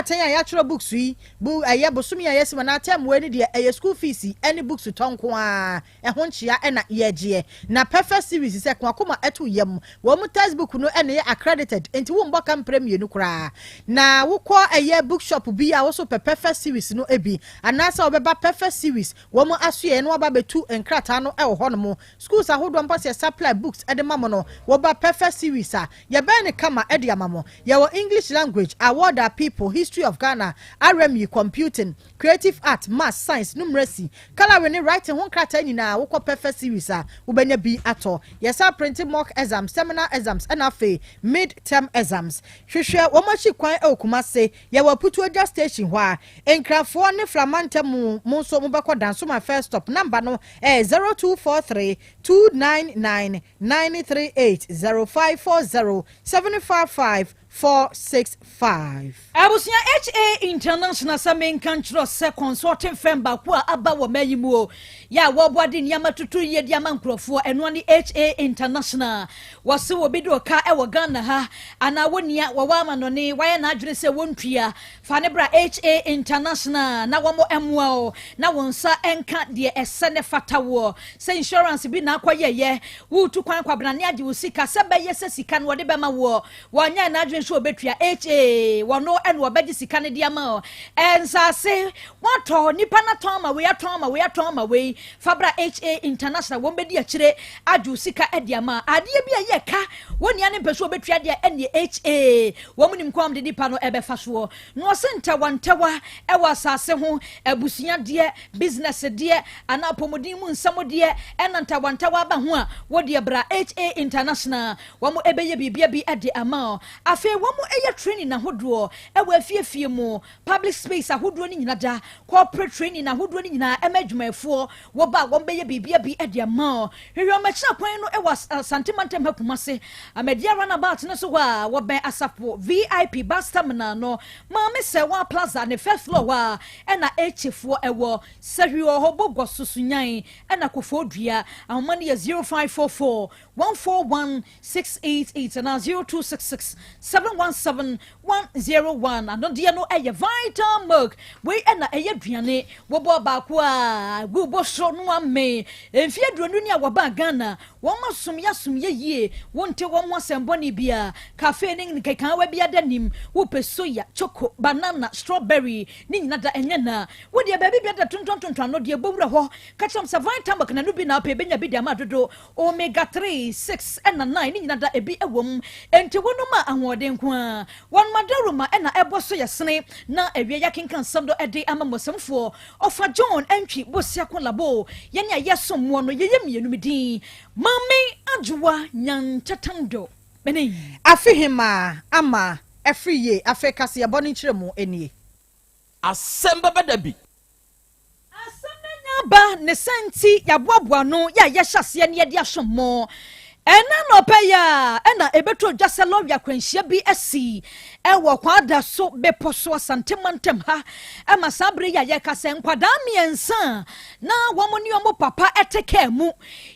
Nkrataa a yɛatwerɛ books yi bu ɛyɛ bosome a yɛsi mu na term wei ni deɛ, ɛyɛ school fees ɛne books tɔ nko ara ɛho nkyea ɛna yɛgyeɛ. Na Perfect Series sɛ kwakoma ɛto yam, wɔn mu textbook no ɛna yɛ accredited, nti wɔn mbɔ ka mpere mmienu koraa. Na wokɔ ɛyɛ bookshop bi a wɔso pɛ Perfect Series no bi, anaasɛ wɔbɛba Perfect Series wɔn asoɛ no, wɔba bɛtu nkrataa no ɛwɔ hɔnom. Schools ahodoɔ mpo sɛ supply books ɛde ma mo no, wɔba Perfect Series a, yɛbɛn ne kama ɛde ama mo. Yɛwɔ English language, Award Our People, History of Ghana, RME, computing, creative art, maths, science, numeracy, colouring ne writing ho nkrataa nyinaa. Wokɔ Perfect Series a, wobɛnya bi atɔ. Yɛsa print mock exams, seminar exams, ɛna afei mid term exams. Hwehwɛ wɔn akyi kwan ɛwɔ Kumase, yɛwɔ Putuogya Station hɔ a Nkrafoɔ ne Flamanta mu. Mo nso mobɛkɔ Dansoma First Stop. Number no ɛyɛ 0243 299 938, 0540 755 465. Abusua, HA International sɛ menka nkyerɛ sɛ consulting firm baako a aba wɔ mayi mu o, yɛ a wɔboa de nneɛma tutu yie de ama nkurɔfoɔ, ɛnoa ne HA International. Wɔse wɔbi de ɔka ɛwɔ Ghana ha anaa wɔnia wɔwɔ amanɔne, wayɛ n'adwene sɛ wɔntua, fa ne bra HA International na wɔn mmoa o, na wɔn nsa nka deɛ ɛsɛ ne fata woɔ. Sɛ insurance bi na akɔyɛyɛ, wotu kwan kwabrane agye wo sika sɛ bɛyɛ sɛ sika no wɔde bɛma woɔ, wɔnyɛ n'adwene sɛ wɔbɛtua, HA wɔno ɛna wɔbɛgye sika no de ama o. Ɛnsase wɔatɔ, nipa no atɔn ama wei, atɔn ama wei, atɔn ama wei, fabra HA International, wɔn bɛdi akyire agye wo sika de ama. Adeɛ bi a yɛ ka wɔn nia ne mpɛ so wɔbɛtua deɛ, ɛne HA wɔn nim kɔn de nipa no ɛbɛfa soɔ. Na wɔsɛ ntɛwa ɛwɔ asase ho, abusua deɛ, business deɛ, anaa apɔmuden mu nsɛm deɛ, ɛna ntawantawa aba ho a, wɔdeɛ bra HA International, wɔn ɛbɛyɛ biribia bi de ama o. Afei wɔn ɛyɛ training ahodoɔ ɛwɔ afiefie mu, public space ahodoɔ no nyinaa da, corporate training ahodoɔ no nyinaa ɛma adwumayɛfoɔ wɔba a, wɔn bɛyɛ biribia bi de ama o. Hwehwɛ wɔn akyina kwan no ɛwɔ Asantemantam ha, Kumase, Amadia Roundabout no so hɔ a wɔbɛn Asafo VIP bus terminal no, Maame Sɛwa Plaza ne first floor hɔ a ɛna ekyifoɔ ɛwɔ. Sɛhwi wɔ hɔ, Bɔgɔ Susunyan ɛna Kofoɔ Dua. Ahoma no yɛ 0544 141 688 anaa 0266 717 101. Anodeɛ no ɛyɛ Vital Milk. Wei ɛna ɛyɛ aduane wɔbɔ baako a gu bɔ soro no ame. Mfeɛ 20 ni a wɔbaa Ghana, wɔn asom yɛ asom yɛ yie, wɔnte wɔn ho asɛmbɔne bia. Cafe ne nkekaawa bi ada nim. Wopɛ soya, choco, banana, strawberry ne nyina da ɛnyɛ na wodeɛ baabi bi ada tontontonton ano deɛ bɔwura hɔ ka kyerɛ m sɛ Vital Milk na no bi na apɛ, ɛbɛnya bi de ama dodo. Omega 3, 6 ɛna 9 ne nyina da ebi ɛwɔ mu, enti wɔnom a ahoɔden nko a wɔn madaroma ɛna ɛbɔ so yɛ sene. Na awie yɛakenka nsɛm do ɛde ama mmɔsɛmfoɔ Ɔfa John Antwi Bosiako Labo. Yɛne a yɛsom mmoɔ no, yɛyɛ mmienu. Mi din Maame Adwoa Nyantatando mene. Afehema ama ɛfiri yie. Afei kaseɛbɔ no nkyerɛ mu nie. Asɛm bɛbɛ da bi. Asɛm no nya aba ne sɛ nti yɛaboaboa no yɛ a yɛhyɛ aseɛ ne yɛde asom mo. Ɛna nɔpɛ yi a ɛna ɛbɛtɔ dwa sɛ lɔre akwanhyia bi asi ɛwɔ Kwada so bepɔ so, Asante mantam ha, ɛma saa bere yi a yɛka sɛ nkwadaa mmiɛnsa a na wɔn ne wɔn papa ɛte kaa mu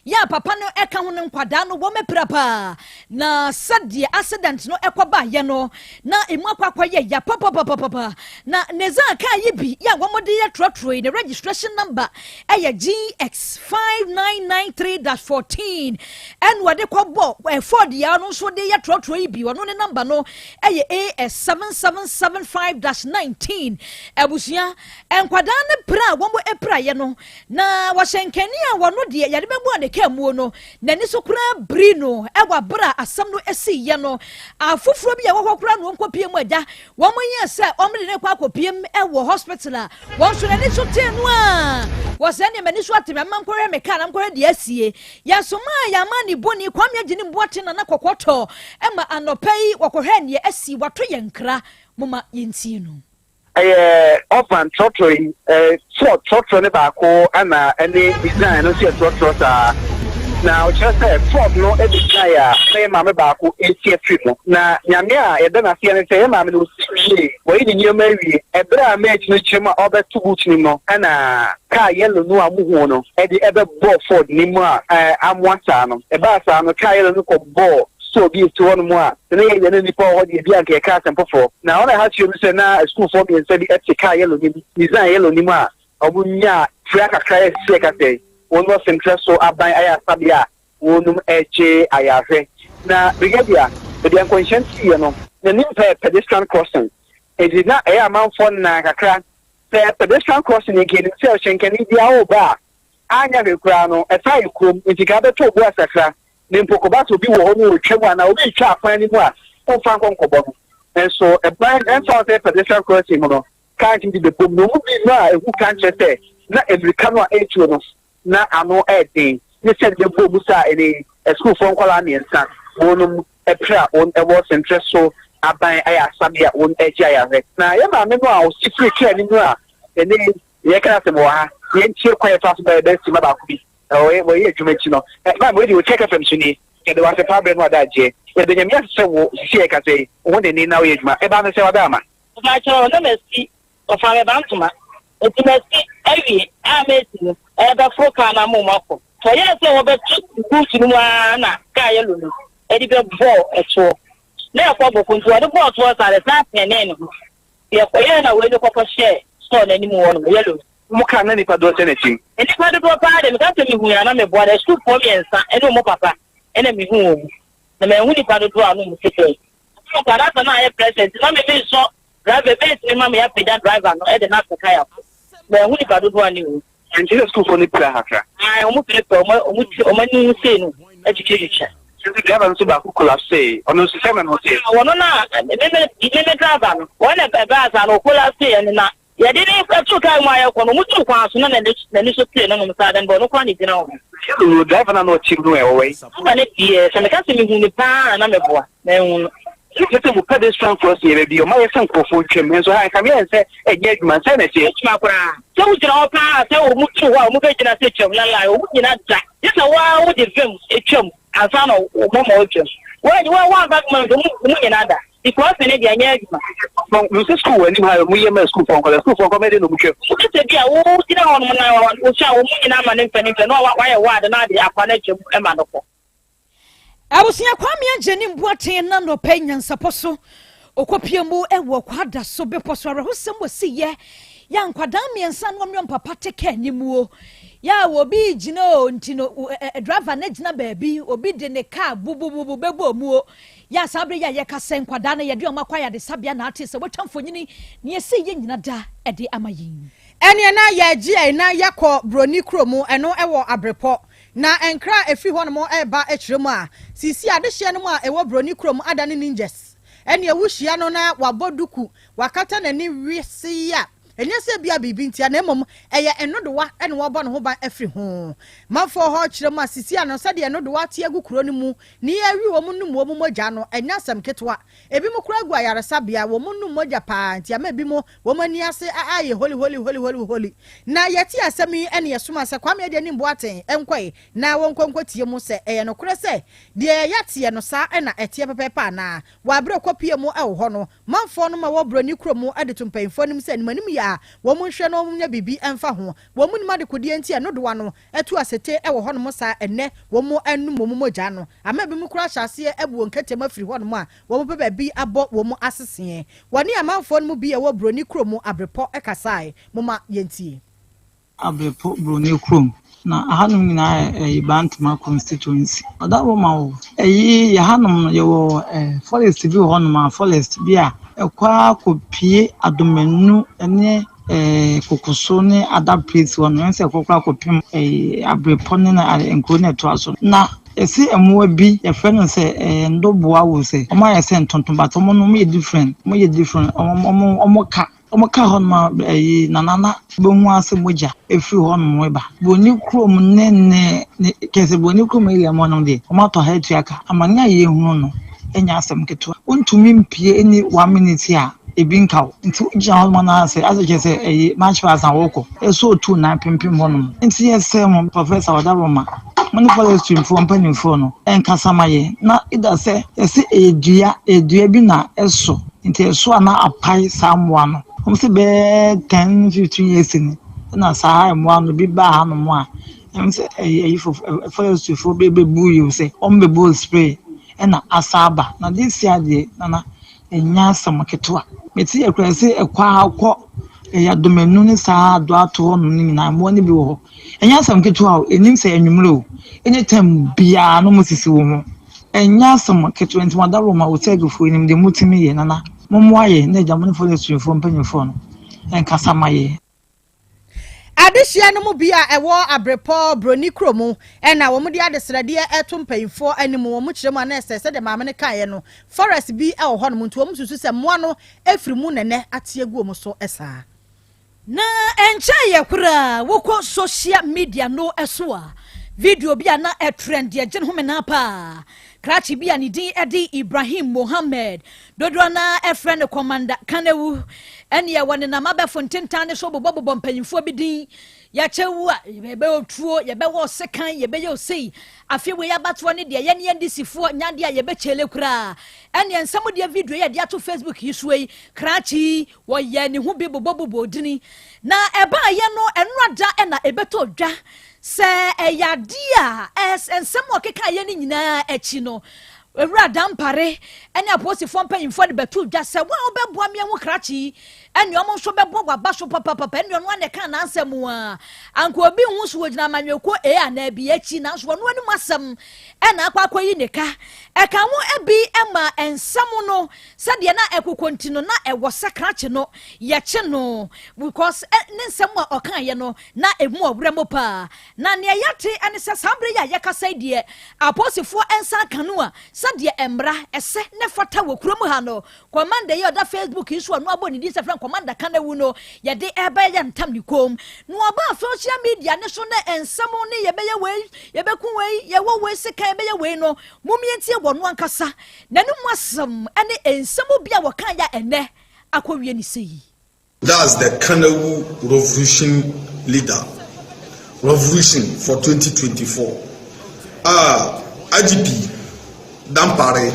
yɛ a papa no ɛka ho no, nkwadaa no wɔn apira paa. Na sɛdeɛ accident no ɛkɔ baayɛ no na emu akɔ akɔyɛ ya papapapapa. Na neza kaa yi bi yɛ a wɔn de yɛ trɔtrɔ yi ne registration number ɛyɛ GX 5993-14, ɛna wɔde kɔbɔ Ford yɛ no nso de yɛ trɔtrɔ yi bi, ɔno ne number no ɛyɛ AS 7775-19. Abusua, nkwadaa no pira a wɔn apiraeɛ no, na wɔhyɛ nkani a wɔno deɛ yɛde bɛbɔ a ne kaa muo no n'ani so koraa biri no. Ɛwɔ abere a asɛm no asi yɛ no, afoforɔ bi a ɛwɔ hɔ koraa na wɔn kɔpie mu agya wɔn yɛ sɛ wɔn de ne kɔ akɔpie mu ɛwɔ hospital a wɔn nso n'ani so tee no a wɔsɛ nneɛma ani so ate mɛ mma nkɔhwɛ me kaa na nkɔhwɛ deɛ asie. Yɛsoma a yɛama ne bɔne Kwame agye ne mboate nana kɔkɔtɔ ɛma anɔpɛ yi wɔkɔhwɛ neɛ asi wato yɛn nkra. Moma yɛntie no. Ɛyɛ ɔvan trɔtrɔ yi, Ford trɔtrɔ ne baako, ɛna ɛne design no nso yɛ trɔtrɔ saa. Na ɔkyerɛ sɛ Ford no design a na yɛ maame baako esi afiri mu, na Nyame a yɛda n'aseɛ no sɛ yɛ maame no osi wie, wɔyi ne nneɛma awie. Ɛberɛ a mate no kyerɛ mu a ɔbɛto boot no mu no, ɛna kaa yellow no a muhu no ɛde ɛbɛbɔ Ford ne mu a amoa saa no. Ɛbaa saa no, kaa yellow no kɔ bɔɔ. store bi esi hɔnom a sɛ na yɛyɛ na nnipa wɔ hɔ deɛ bi a anka yɛka asɛm foforɔ. Na wɔn a ɛha kyerɛ mu sɛ na asukuufoɔ mmiɛnsa bi te kaa yellow no mu, Nissan yellow no mu a wɔnyaa pira kakra yɛ sɛ yɛka sɛ wɔn wɔ sɛnkyerɛ so aban ayaresabea a wɔnom regye ayarehwɛ. Na Brigadier, baabi a nkwanhyia no siiɛ no, n'anim pɛɛ pedestrian crossing, enti na ɛyɛ amanfoɔ nna kakra sɛ pedestrian crossing nka yɛnim sɛ hyɛnkani biara woreba a, anyɛ hwee koraa no, ɛsan yɛ kurom, enti nka wobɛtɔ wo bo ase kakra, na mpo kɔba sɛ obi wɔ hɔ na ɔretwa mu anaa obi retwa akwan no mu a, womfa nkɔ nkɔbɔ no. Nanso ɛban ɛmfa ho sɛ pedestrian crossing mu no, kaa ntumi de bɛbom, na wɔn mu bi no a ehu ka nkyerɛ sɛ na mmirika no a ɛretuo no, na ano yɛ den, ne sɛ bɛbɔ mu saa ɛnɛ yi, asukuufoɔ nkwadaa mmiɛnsa, wɔnom apira wɔn wɔ sɛntrɛ so aban ayaresabea a wɔn regye ayarehwɛ. Na yɛn maame no a ɔsi firi kaa no mu a ɛnɛ yi yɛreka n'asɛm wɔ ha, yɛntie kwan a yɛfa so baeɛ bɛyɛ simma baako bi na wɔyɛ adwuma akyi no, maame wei deɛ ɔkyɛ kɛfɛm so nie, yɛda wo ase paa berɛ no adagyeɛ, yɛda Nyame ase sɛ wo sisi a yɛkasa yi, wo ho denden na woyɛ adwuma, ɛbaa no sɛ wada ama. Mpakyɛw na masi ɔfa me ba ntoma nti masi awie a mesi no ɛbɛforo kaa no ama ɔmo akɔ ɔyɛɛ sɛ wɔbɛto boot no mu aa na kaa yellow no ɛde bɛbɔɔ ɛtoɔ na ɛkɔ bɔkɔ nti ɔde bɔɔ toɔ saa no ɛsan pɛnee ne ho nti ɛkɔyɛɛ na wei no kɔkɔ hyɛɛ store no anim hɔ nom yellow no. Mo kaa na nipa dodoɔ sɛn na ɛte mu? Nnipa dodoɔ paa deɛ meka sɛ mehui a na meboa no asukuufoɔ mmiɛnsa ɛne ɔmo papa ɛna mehuu wɔn na manhu nipa dodoɔ a na ɔmo te sɛn. Ɔkaa data no ayɛ pressure nti na me mensɔ driver bɛntumi ma me apagya driver no de no ato car akɔ. Manhu nipa dodoɔ a ne wɔ mu. Ɛnkyɛ sɛ sukuufoɔ no pira kakra. Ae wɔn pirapira wɔn wɔn ti wɔn ani ho sei no atwitwatwitwa. Nti driver no nso baako collapsee ɔno nso sɛn na ne ho teɛ? Wɔn na me me me driver no wɔn na ɛbaa saa no ɔcollapsee ɛno na Yɛde no too kaa mu a yɛrekɔ no, wɔduruu kwan so na n'ani so tee no nom saa da no, ɔno koraa na egyina hɔ. Yellow no, driver no a na ɔte mu no ɛ, ɔwɔ he? Driver no deɛ, sɛ meka sɛ mehuu no paa a na meboa, manhu no. Kyerɛ sɛ mo pedestrian crossing yɛ baabi a wɔayɛ sɛ nkurɔfoɔ ntwam, nanso ha ɛkame ayɛ sɛ ɛnyɛ adwuma, sɛn na ɛteɛ? Adwuma koraa. Sɛ wogyina hɔ paa a, sɛ wɔduru hɔ a wɔbɛgyina sɛ twam na line, wɔnnyina da, gye sɛ wo ara wode vim twam ansa na wɔama woatwam. Woamfa vim antwam a, wɔnnyina da. Because ne deɛ ɛnyɛ adwuma. Mo mo sɛ school wɔ anim ha mo yɛ ma school fɔ nkɔla school fɔ nkɔla mɛde na ɔmo twam. Woka sɛ bi a wo gyina hɔ nom na wo hwɛ a wɔn nyinaa ma ne mfɛ ne mfɛ na wayɛ ward na ade akwa no atwam ma no kɔ. Abusua Kwame Agyenim Boateng na nɔpɛ yi nyansapɔ so ɔkɔpie mu wɔ Kwadaso bepɔ so awerɛhosɛm wɔ siyɛ yɛ a nkwadaa mmiɛnsa no ɔne ɔmpapa te kaa ne muo yɛ a obi gyina o nti no driver no gyina baabi obi de ne kaa bubububu bɛbɔ muo Yɛ a saa bere yi a yɛka sɛ nkwadaa no yɛde wɔn akɔ ayaresabea na ate sɛ wɔatwa mfonini nea ɛsii yɛn nyina da de ama yɛn. Ɛneɛ na yɛgye yɛn na yɛkɔ broni kuro mu, ɛno wɔ Abrepɔ. Na nkra a ɛfiri hɔnom reba kyerɛ mu a, seesei adehyeɛ no mu a ɛwɔ broni kuro mu adane ninjas. Ɛneɛ wohyia no na wabɔ duku, wakata n'ani wesee a, Ɛnyɛ sɛ ebia biribi ntia, na mmom ɛyɛ nnodowa na wɔrebɔ ne ho ban afiri ho. Manfoɔ hɔ kyerɛ mu a sisi ano sɛdeɛ nnodowa ate agu kuro no mu ne awi wɔn nom wɔn mogya no, ɛnyɛ asɛm ketewa. Ebinom koraa gu ayaresabea, wɔn nom mogya paa nti ama ebinom wɔn ani ase ayɛ holi holi holi holi holi. Na yɛte asɛm yi na yɛsomaa sɛ Kwame Aduanim Boateng nkɔe na wɔnkɔ nkɔtie mu sɛ ɛyɛ nokorɛ sɛ deɛ yɛateɛ no saa na ɛteɛ pɛpɛɛpɛ anaa. Wɔ aberɛ kɔpie mu wɔ hɔ no, Manfoɔ no ma wɔ broni kuro mu de to mpanyinfoɔ anim sɛ anim anim yɛ a wɔn nhwɛ na wɔn nyɛ biribi mfa ho. Wɔn nim adekodeɛ nti ɛnodowa no atu asete wɔ hɔnom saa ɛnnɛ wɔn anum wɔn mogya no ama ebinom koraa ahyɛ aseɛ abu wɔn kɛtɛm afiri hɔnom a wɔn pɛ baabi abɔ wɔn aseseɛ. Wɔne amanfoɔ no mu bi a ɛwɔ broni kuro mu abrepɔ kasae. Momma yɛntie. Abrepɔ Broni kurom. Na ahanom nyinaa yɛ ɛyi Bantama constituency. Ɔda hɔ ma wo. Ɛyi yɛ hanom no yɛwɔ ɛ forest bi wɔ hɔnom a forest bi a ɛkɔ ara kɔpie Adomanu ne ɛɛ Kokoso ne other place hɔ nom. Ɛne sɛ ɛkɔ koraa kɔpem ɛyi Abrepɔ ne na nkuro no a ɛtoa so no. Na yɛse mmoa bi yɛfrɛ no sɛ ɛɛ ndoboa wɔ sɛ wɔn ayɛ sɛ ntontom but wɔn no wɔyɛ different wɔyɛ different wɔn wɔn wɔka. Wɔka hɔnom a, ɛyi Nana na wobɛhu ara sɛ mogya firi hɔnom reba. Buroni kurom ne ne ne kyerɛ sɛ Buroni kurom area mu hɔnom deɛ, wɔatɔ ha atua ka. Amane a yɛrehunu no nyɛ asɛm ketewa. Wontumi mpue nni one minute a ebi nka wo. Nti wogyina hɔnom no ara sɛ asɛ kyerɛ sɛ ɛyi march pass a wɔrekɔ. Ɛsɛ sɛ otu nan pempem hɔnom. Nti yɛsrɛ mo Professor Ɔdaroma, mo ne forestry foɔ mpanimfoɔ no nkasa ma yɛn na either sɛ yɛse ɛyɛ dua, ɛyɛ dua bi na ɛso Nti ɛso a na apae saa mmoa no. Wɔn sɛ bɛyɛ 10, 15 years ni na saa mmoa no bi baa hanom a ɛm sɛ ɛyi ɛyi fo forestry fo bɛ bɛbu yi sɛ wɔn bɛbu spray. ɛna asa aba. Na this year deɛ nana ɛnyɛ asɛm ketewa. Mete yɛ koraa sɛ ɛkɔ a kɔ ɛyɛ adomanu ne saa ado ato hɔnom no nyinaa mmoa no bi wɔ hɔ. Ɛnyɛ asɛm ketewa o, ɛnim sɛ anwummerɛ o. Anytime biara na ɔmo sisi wɔ ho. Ɛnyɛ asɛm ketewa nti madaworo ma otɛgifoɔ anim deɛ motumi yɛ nana. Mommoa yɛ na agya mo ne forestryfoɔ mpanyinfoɔ no ɛnkasa ma yɛ. Adehyia no mu bi a ɛwɔ Abrepɔ Broni kurom ɛna wɔn de adesrɛdeɛ ɛto mpanyinfoɔ anim. Wɔn kyerɛ mu a na ɛsɛ sɛdeɛ maame no kaeɛ no, forest bi ɛwɔ hɔnom, nti wɔn susu sɛ mmoa no efiri mu nɛnɛ ate agu wɔn so saa. Na ɛnkyɛn yɛ koraa, wokɔ social media no so a, video bi a na ɛtrend deɛ gye ne ho menaa paa. Krakye bi a ne din de Ibrahim Mohammed, dodoɔ na ɛfrɛ no Commander Kanewu, ɛneɛ wɔnenam abɛfo ntentan ne so bobɔbobɔ mpanyimfoɔ bi din. Yɛkyɛ wu a, yɛbɛyɛ otuo, yɛbɛwɔ ɔsekan, yɛbɛyɛ osei. Afei wei abatoɔ ne deɛ yɛne NDCfoɔ nyadeɛ a yɛbɛkyele koraa. Ɛneɛ nsɛm deɛ video yɛde ato Facebook yi so yi, krakye wɔyɛ ne ho bi bobɔbobɔ dini na ɛbaayɛ no ɛnora da ɛna ɛbɛtɔ dwa sɛ ɛyɛ adeɛ a nsɛm a ɔkeka yɛ no nyinaa akyi no, Ewura Dampare ɛne apolisifoɔ mpanyinfoɔ de bɛto dwa sɛ wɔn a wɔbɛboa mmea ho krakye yi ɛne wɔn nso bɛbɔ waba so papapapa. Ɛne ɔno ana ɛka n'asɛm a anka obi nhu so wɔgyina amanyɔkuo e anaa bi akyi, nanso wɔn anim asɛm ɛna akɔ akɔyi ne ka ɛka ho ebi ɛma nsɛm no sɛdeɛ na ɛkokɔ nti no na ɛwɔ sɛ krakye no yɛkye no because ne nsɛm a ɔkaeɛ no na emu ɔwerɛ mu paa. Na nea yɛate ɛne sɛ saa bere yi a yɛkasa yi deɛ, apolisifoɔ nsa ka no a sɛdeɛ mmara ɛsɛ ne fata wɔ kurom ha no, commander yi a ɔda Facebook yi so a ɔno abɔ ne din sɛ frɛ Commander Kanawu no, yɛde ɛbɛyɛ ntam ne kom na ɔbaa social media ne so ne nsɛm ne yɛbɛyɛ wei, yɛbɛku wei, yɛwɔ wei sika, yɛbɛyɛ wei no. Momientie wɔ no ankasa n'anim asɛm ne nsɛm bi a wɔka yɛ a ɛnɛ akɔwie ne sɛ yi. That's the Kanawu revolution leader. Revolution for 2024. Ah, IGP Dampare.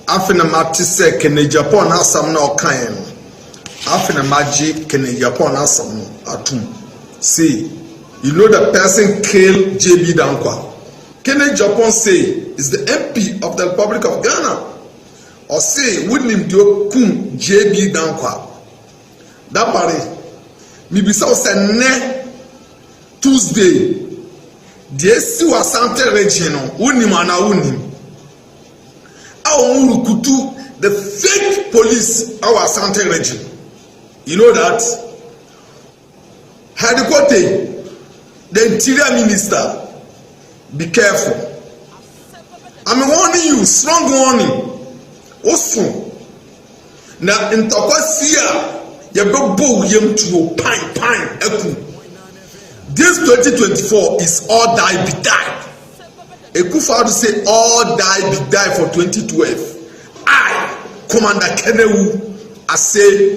Afe na mate sɛ Kennedy Agyapong n'asɛm na ɔkaeɛ no. Afe na magye Kennedy Agyapong n'asɛm no atum. Say, you know the person killed JB Dankwa. Kennedy Agyapong say is the MP of the Republic of Ghana. Ɔse wonim deɛ okum JB Dankwa. Dampare, mibisa wo sɛ nnɛ Tuesday deɛ esi wɔ Asante Region no, wonim anaa wonim? A wɔn recruit the fake police ɛwɔ Asante Region. You know that? Headquarter, the Interior Minister, be careful. I'm warning you, strong warning. Oso na ntɔkwa si a yɛbɛbɔ wo yam tuo pan pan aku. This 2024 is all die be die. Akufo-Addo say all die be die for 2012. I, Commander Kenewu, I say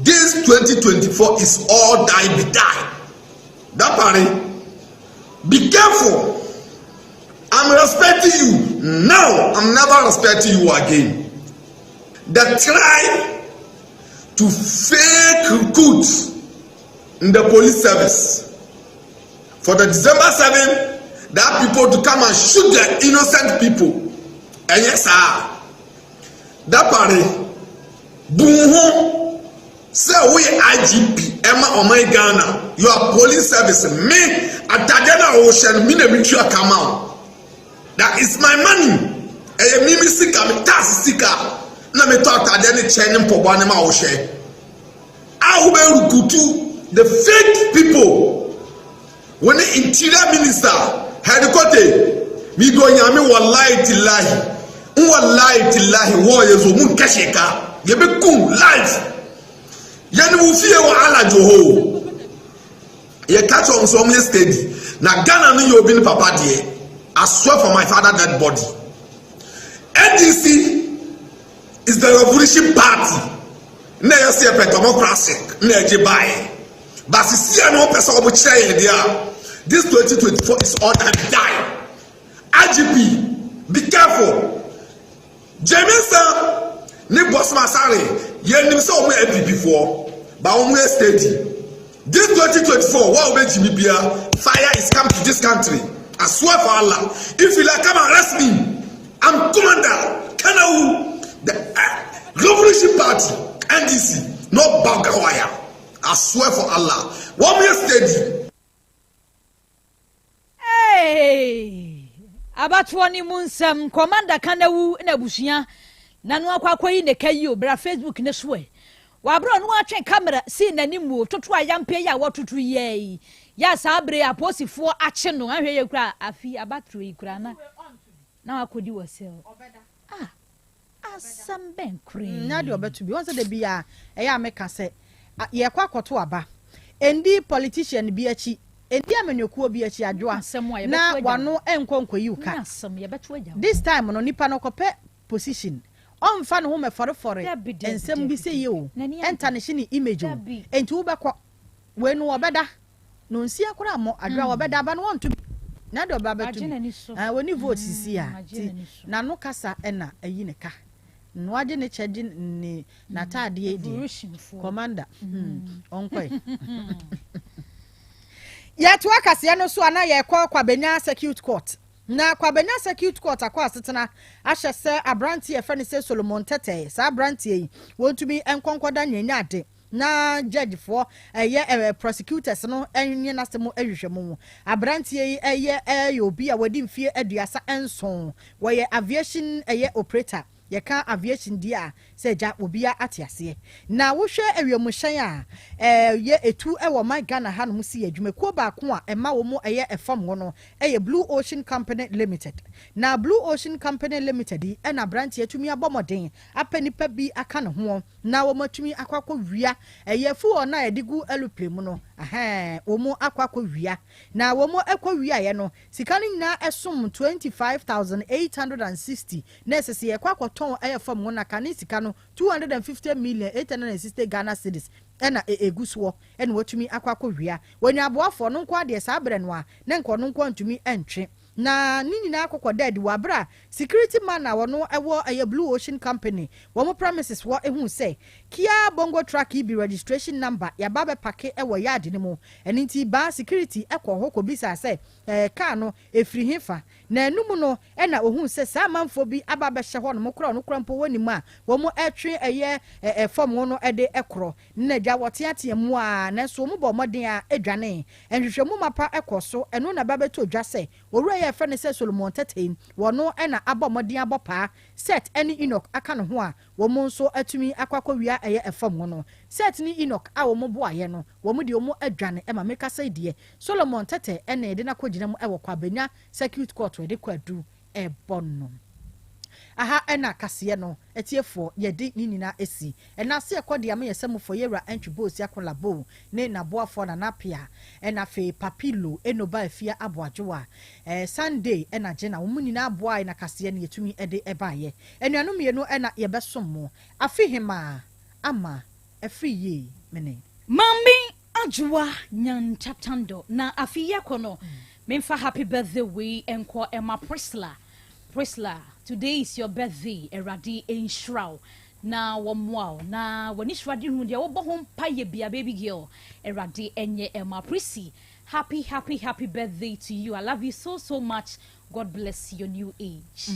this 2024 is all die be die. Dampare, be careful. I'm respecting you. Now, I'm never respecting you again. The try to fake recruit in the police service for the December 7, that people to come and shoot the innocent people. And yes, sir. Dampare, bu ho sɛ woyɛ IGP ɛma ɔman Ghana, your police service, me atadeɛ no a wɔhyɛ no, me na metua kama o. That is my money. Ɛyɛ mimi sika, me tax sika na metɔ atadeɛ ne kyɛn ne mpɔboa ne ma wɔhyɛ a wobɛ recruit the fake people. Wɔn ne Interior Minister headquarter mi do Nyame, wallahi tilahi, wallahi tilahi, wɔn yɛ zo mu nkɛhyɛ ka yɛbɛkum life yɛne wo fie wɔ Alajo hɔ o. Yɛka kyerɛ wɔn sɛ wɔn yɛ steady na Ghana no yɛ obi ne papa deɛ. I swear for my father dead body, NDC is the revolution party na ɛyɛ sɛ yɛpɛ democracy na ɛgye baeɛ but sisi a na wɔpɛ sɛ wɔn kyerɛ yɛn deɛ a, this 2024 is all that die. IGP, be careful. Jemisa ne Bosman Asare, yɛnim sɛ wɔn yɛ NPP foɔ ba wɔn yɛ steady. This 2024, wa wo bɛ jimi bia, fire is come to this country. I swear for Allah, if you like, come arrest me. I'm commander Kanawu the uh, Revolution Party NDC no bagawaya I swear for Allah wɔn yɛ steady. Hey! Abatoɔ ne mu nsɛm Commander Kanawu na abusua na no akɔ akɔyi ne ka yi o bra Facebook ne so ɛ Wɔ bere a ɔno ara twee kamera sii n'anim o toto ayampeɛ yi a wɔtoto yi ara yi yɛ a saa bere yi apolisifoɔ akye no anhwɛ yie koraa a afi abatoɔ yi koraa na na wakɔdi wɔ cell ah asɛm bɛn koraa Nya deɛ ɔbɛto bi. Wɔn sɛ da bi a ɛyɛ a meka sɛ yɛkɔ akɔto aba. Ɛndi politician bi akyi, ɛndi amanyɔkuo bi akyi adwoa asɛm a na yɛbɛto agya wano nkɔ nkɔyi wo wo ka. nya asɛm yɛbɛto agya wo. This time no nipa no kɔpɛ position. Ɔmfa ne ho mmɛfɔrefɔre Dabi dabi nsɛm bi dabi sɛ yie dabi o, n'ani agye ɛntanehye ne image o. dabi. Enti wobɛkɔ. Wei no wɔbɛda. No nsia koraa mmɔ adwoa wɔbɛda aba no wɔnto bi. Na deɛ ɔba bɛto Agye bi. n'ani so. Ah, wɔni vote sisi a. Agye Nti n'ani so. n'ano kasa ɛna ayi ne ka. No agye ne kyɛ gye ne n'ataadeɛ deɛ. Revolutionfoɔ. Commander. Ɔnkɔe. Yɛtoa kaseɛ no so a na yɛkɔ Kwabenya Circuit Court. Na Kwabenya Circuit Court akɔ asetena ahyɛ sɛ aberanteɛ yɛfrɛ no sɛ Solomon Tɛtɛ. Saa aberanteɛ yi, wɔntumi nkɔnkɔda nyanya ade na judgefoɔ ɛyɛ prosecutors no ɛnyɛ n'asɛm ahwehwɛ mu. Aberanteɛ yi ɛyɛ obi a wɔdi mfie 37. Wɔyɛ aviation ɛyɛ operator. Yɛka aviation deɛ a sɛ agya obia ate aseɛ. Na wohwɛ awiemhyɛn a ɛyɛ etu ɛwɔ man Ghana hanom si adwumakuo baako a ɛma wɔn ɛyɛ ɛfam hɔ no ɛyɛ Blue Ocean Company Limited. Na Blue Ocean Company Limited yi ɛna aberanteɛ tumi abɔ mmɔden apɛ nipa bi aka ne ho na wɔn atumi akɔ akɔ wia ɛyɛ fuel na yɛde gu aeroplane mu no ɛhɛn wɔn akɔ akɔ wia. Na wɔn akɔ wiaeɛ no sika no nyinaa ɛsom 25,860 na ɛsɛ sɛ yɛkɔ akɔtɔn ɛyɛ fam hɔ na kane sika no 250,000,860 Ghana cedis ɛna egu soɔ ɛna wɔtumi akɔ akɔ wia. Wɔnya aboafoɔ no nko adeɛ saa berɛ no a na nka ɔno nko ntumi ɛntwe na ne nyinaa kɔkɔ dɛ de wɔ abere a security man a wɔno ɛwɔ ɛyɛ Blue Ocean Company wɔn premises wɔ ehu sɛ Kia Bongo truck yi bi registration number yaba bɛpark ɛwɔ yard no mu. Ɛno nti baa security ɛkɔ hɔ kɔbisa sɛ kaa no efiri he fa na enum no ɛna ohun sɛ saa amanfoɔ bi aba abɛhyɛ hɔ nom kora ɔno kora mpo wɔ nim a wɔn ɛtwe ɛyɛ fam hɔ no ɛde ɛkorɔ na agya wɔteatea mu a nanso wɔn bɔ mmɔden a edwane. Nhwehwɛmu mapa ɛkɔ so ɛno na ba bɛtɔ dwa sɛ owura yɛ fɛ ne sɛ Solomon Tete wɔno ɛna abɔ mmɔden abɔ paa Set ɛne Enoch aka ne ho a wɔn nso atumi akɔ akɔwia ɛyɛ ɛfam hɔ no. Set ne Enoch a wɔn boayɛ no wɔn deɛ wɔn adwane ɛma mekasa yi deɛ Solomon Tete ɛna yɛde no akɔgyina mu ɛwɔ Kwabenya Circuit Court yɛde kɔ adu ɛbɔ no. Aha ɛna kaseɛ no atiefoɔ yɛde ne nyinaa esi ɛna ase ɛkɔ deɛ ama yɛ sɛmufoɔ yɛwura Antwi Boosi Akolabo ne n'aboafoɔ Nana Apia ɛna afei Papilo Enoba Afia Aboadwoa Sunday ɛna gye na wɔn nyinaa aboa na kaseɛ no yɛtumi ɛde ɛbaayɛ. Anuanom mmienu ɛna yɛbɛsom mo afi hema ama ɛfiri yie mene. Maame Adwoa Nyantatando na afi yɛkɔ no memfa happy birthday wei nkɔ ɛma Priscilla. Priscilla, today is your birthday. Awurade nhyira wo na wɔmmoa wo na w'ani srade hu deɛ wobɔ ho mpa bia baby girl. Awurade ɛnyɛ ɛma Prissy. Happy, happy, happy birthday to you. I love you so, so much. God bless your new age.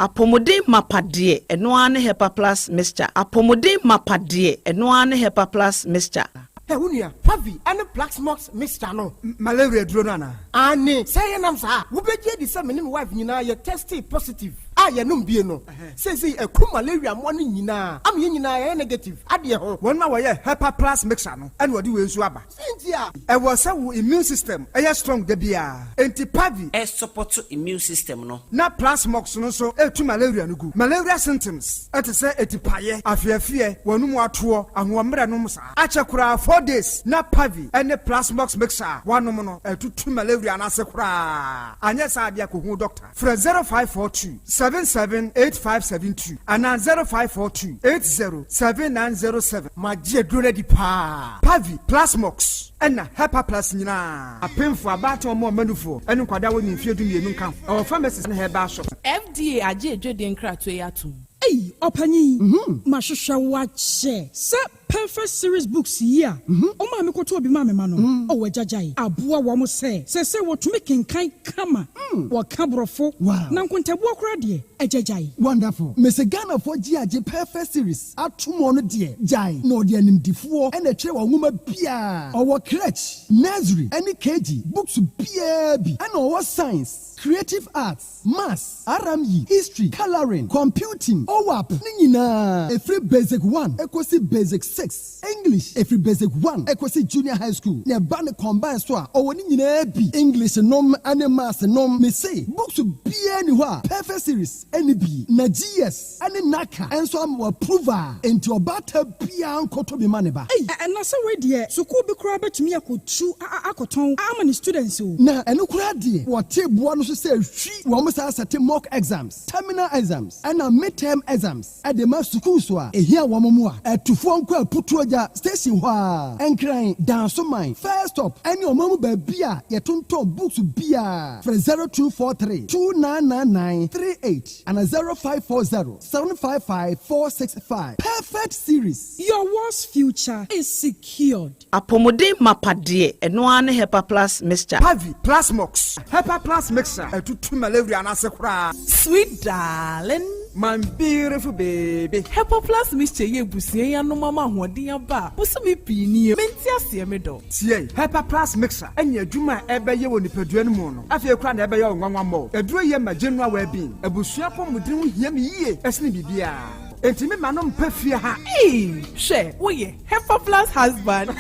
Apɔmuden mapa deɛ ɛno ara ne Hepa Plus mixture. Apɔmuden mapa deɛ ɛno ara ne Hepa Plus mixture. Ɛ wo nua Pavi ɛne Plasmox mixture no malaria duro no anaa? Ane sɛ yɛnam saa wobɛgye adi sɛ me ne me wife nyinaa yɛ tested positive a yɛnom bie no seesei ɛku malaria mmoa no nyinaa ama yɛn nyinaa yɛyɛ negative adeɛ ho. Wɔn a wɔyɛ Hepa Plus mixture no ɛna wɔde wei nso aba. Sɛnti a ɛwɔ sɛ wo immune system ɛyɛ strong da biara enti Pavi ɛsupport immune system no. Na Plasmox no nso ɛtu malaria no gu. Malaria symptoms ɛte sɛ etipaeɛ, afeafeɛ, wɔnum atoɔ, ahoɔmmerɛ nom saa akyɛ koraa 4 days na Pavi ɛne Plasmox mixture a wanom no ɛtutu malaria no ase koraa. Anyɛ saa adeɛ akɔhu doctor. Frɛ 0542 778572 anaa 0542 807907. Magye aduro no adi paa. Pavi, Plasmox ɛna Hepa Plus nyinaa apemfo, abaatan, ɔmo ɔmanufoɔ ɛne nkwadaa wɔ ne mfeɛ 12 nka ho. Ɛwɔ pharmacies ne herbal shop. FDA agye edwede nkratoɔ yi atom. Ei, ɔpanyin, mahwehwɛ wo akyɛ sɛ. Perfect Series Books yi a wo maame kɔtɔɔ bi maa me ma no, oh agya gyae, aboa wɔn sɛ seesei wɔtumi kenkan kama, wɔka Borɔfo, na nkontabuo koraa deɛ, agya gyae. Wonderful. Mese Ghanafoɔ gye agye Perfect Series atom ɔno deɛ gyae na ɔde animdifoɔ na ɛtwerɛ wɔn nwoma biara. Ɔwɔ crèche, nursery ɛne KG books biara bi ɛna ɔwɔ science, creative arts, Maths, RME, History, Colouring, Computing, OAP ne nyinaa, ɛfiri Basic One kɔsi Basic Six, English, ɛfiri Basic One kɔsi Junior High School, na ɛba no combine so a, ɔwɔ ne nyinaa bi, English nom ne Maths nom, mese books biara nni hɔ a Perfect Series nni bi, na GS ne NACA nso ama wɔ approve a, enti ɔbaatan biara nkɔtɔ bi ma ne ba. Ei, na sɛ wei deɛ sukuu bi koraa bɛtumi akɔtu akɔtɔn ama ne students o. Na ɛno koraa deɛ wɔte boa no so sɛ hwi wɔn saa sɛte mock exams, terminal exams ɛna midterm exams de ma sukuus a ɛhia wɔn mmoa. Atufoɔ nkɔ Aputuogya station hɔ ara, Nkran, Dansoman, First Stop ɛne ɔman mu baabi a yɛtontɔn books biara. Frɛ 0243 2999 38 ana 0540 755 465. Perfect Series. Your world's future is secured. Apɔmuden mapa deɛ, ɛno ara ne Hepa Plus Mixture. Pavi, Plasmox, Hepa Plus Mixture, ɛtutu malaria no ase koraa. Sweet darling. My beautiful baby. Hepa Plus Mixture yɛ abusua yi anom ama ahoɔden aba a bosome pii nie. Mente aseɛ me dɔ. Tie, Hepa Plus Mixture ɛne adwuma a ɛbɛyɛ wɔ nipadua no mu no, afei koraa na ɛbɛyɛ wo nwanwa mmɔ. Aduro yɛ ma general well-being. Abusua apɔmuden ho hia me yie ɛsene biribiara. Enti me ma no mpɛ fie ha. Ee, hwɛ, woyɛ Hepa Plus husband.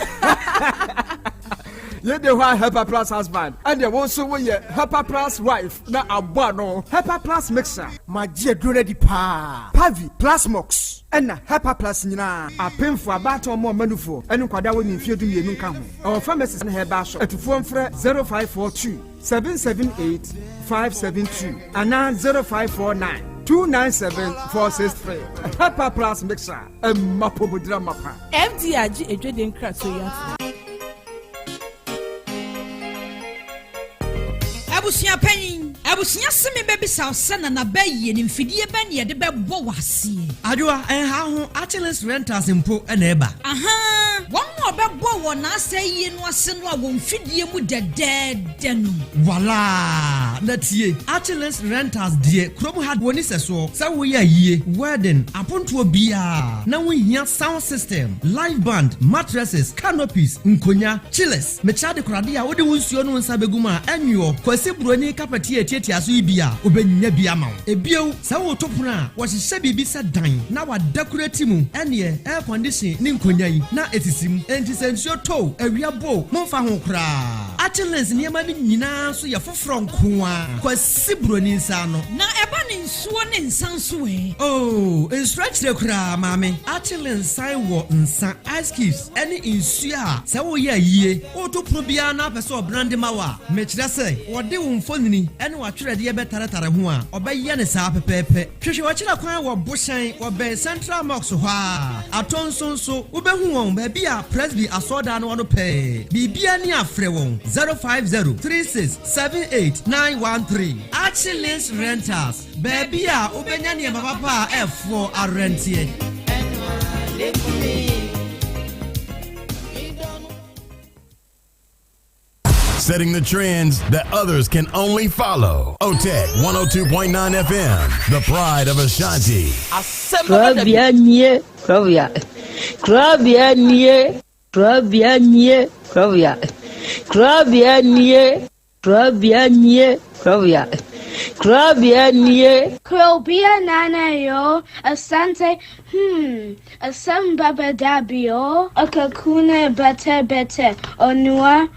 Yɛde hɔ a Hepa Plus husband. Ɛdeɛ wo nso woyɛ Hepa Plus wife na abɔ ano. Hepa Plus Mixture. Magye aduro no adi paa. Pavi, Plasmox, ɛna Hepa Plus nyinaa. Apemfo, abaatan, ɔmo ɔmanufoɔ, ɛne nkwadaa wɔ ne mfeɛ 12 nka ho. Ɛwɔ pharmacies ne herbal shop. Atufoɔ mfrɛ 0542 778 572 anaa 0549 297 463. Hepa Plus Mixture. Ɛmma pomodira mapa. FDA agye adwadie nkratoɔ yi ato. Abusua panyin, abusua se me bɛbisa wo sɛ Nana bɛyie ne mfidie bɛn ne yɛde bɛbɔ wo aseɛ? Adwoa, ɛnha ho, Achilles Rentals mpo na ɛba. Ahaa, wɔn a wɔbɛbɔ wɔ n'asɛyie no ase no a wɔn mfidie mu dɛdɛɛdɛ no. Walaa! Na tie, Achilles Rentals deɛ kurom ha wɔnni sɛsoɔ, sɛ woyɛ ayie, wedding, apontoɔ biara na wohia sound system, live band, mattresses, canopies, nkonya, chillers, mekyerɛ adekorade a wode wo nsuo ne wo nsa bɛgu mu a ɛnwoɔ, Kwasi Buroni kapɛte a ɛtiatia so yi bi a, wobɛnya bi ama wo. Ebio, sɛ woreto pono a, wɔhyehyɛ biribi sɛ dan na wɔadakurati mu, ɛnneɛ air condition ne nkonya yi na ɛsisi mu, enti sɛ nsuo tɔ o, awia bɔ o, momfa ho koraa. Achillens nneɛma no nyinaa nso yɛ foforɔ nko ara, Kwasi Buroni nsa ano. Na ɛba ne nsuo ne nsa nso ɛ? Oh, nsuro akyire koraa, maame. Achillens san wɔ nsa, ice cubes, ne nsuo a sɛ woreyɛ ayie, woreto pono biara na wopɛ sɛ ɔbrande ma wo a, mekyerɛ sɛ wɔde wo mfonini ne w'atwerɛdeɛ bɛtaretare ho a, ɔbɛyɛ no saa pɛpɛɛpɛ. Hwehwɛ w'akyira kwan wɔ Bohyɛn, wɔbɛn Central Mosque hɔ ara. Atonso nso, wobɛhu wɔn baabi a Presby asɔredan no wɔ no pɛɛ. Biribiara ni a frɛ wɔn 050 36 78 913. Achilles Rentals, baabi a wobɛnya nneɛma papa a ɛfoɔ arɛnteɛ. Setting the trends that others can only follow. OTEC 102.9 FM, the pride of Ashanti. Kurabea nie, kurabea. Kurabea nie, kurabea nie, kurabea. Kurabea nie, kurabea nie, kurabea. Kurabea nie. Kurobia nana yo, asante, hmm, asem baba dabio, akakuna bete bete, onua,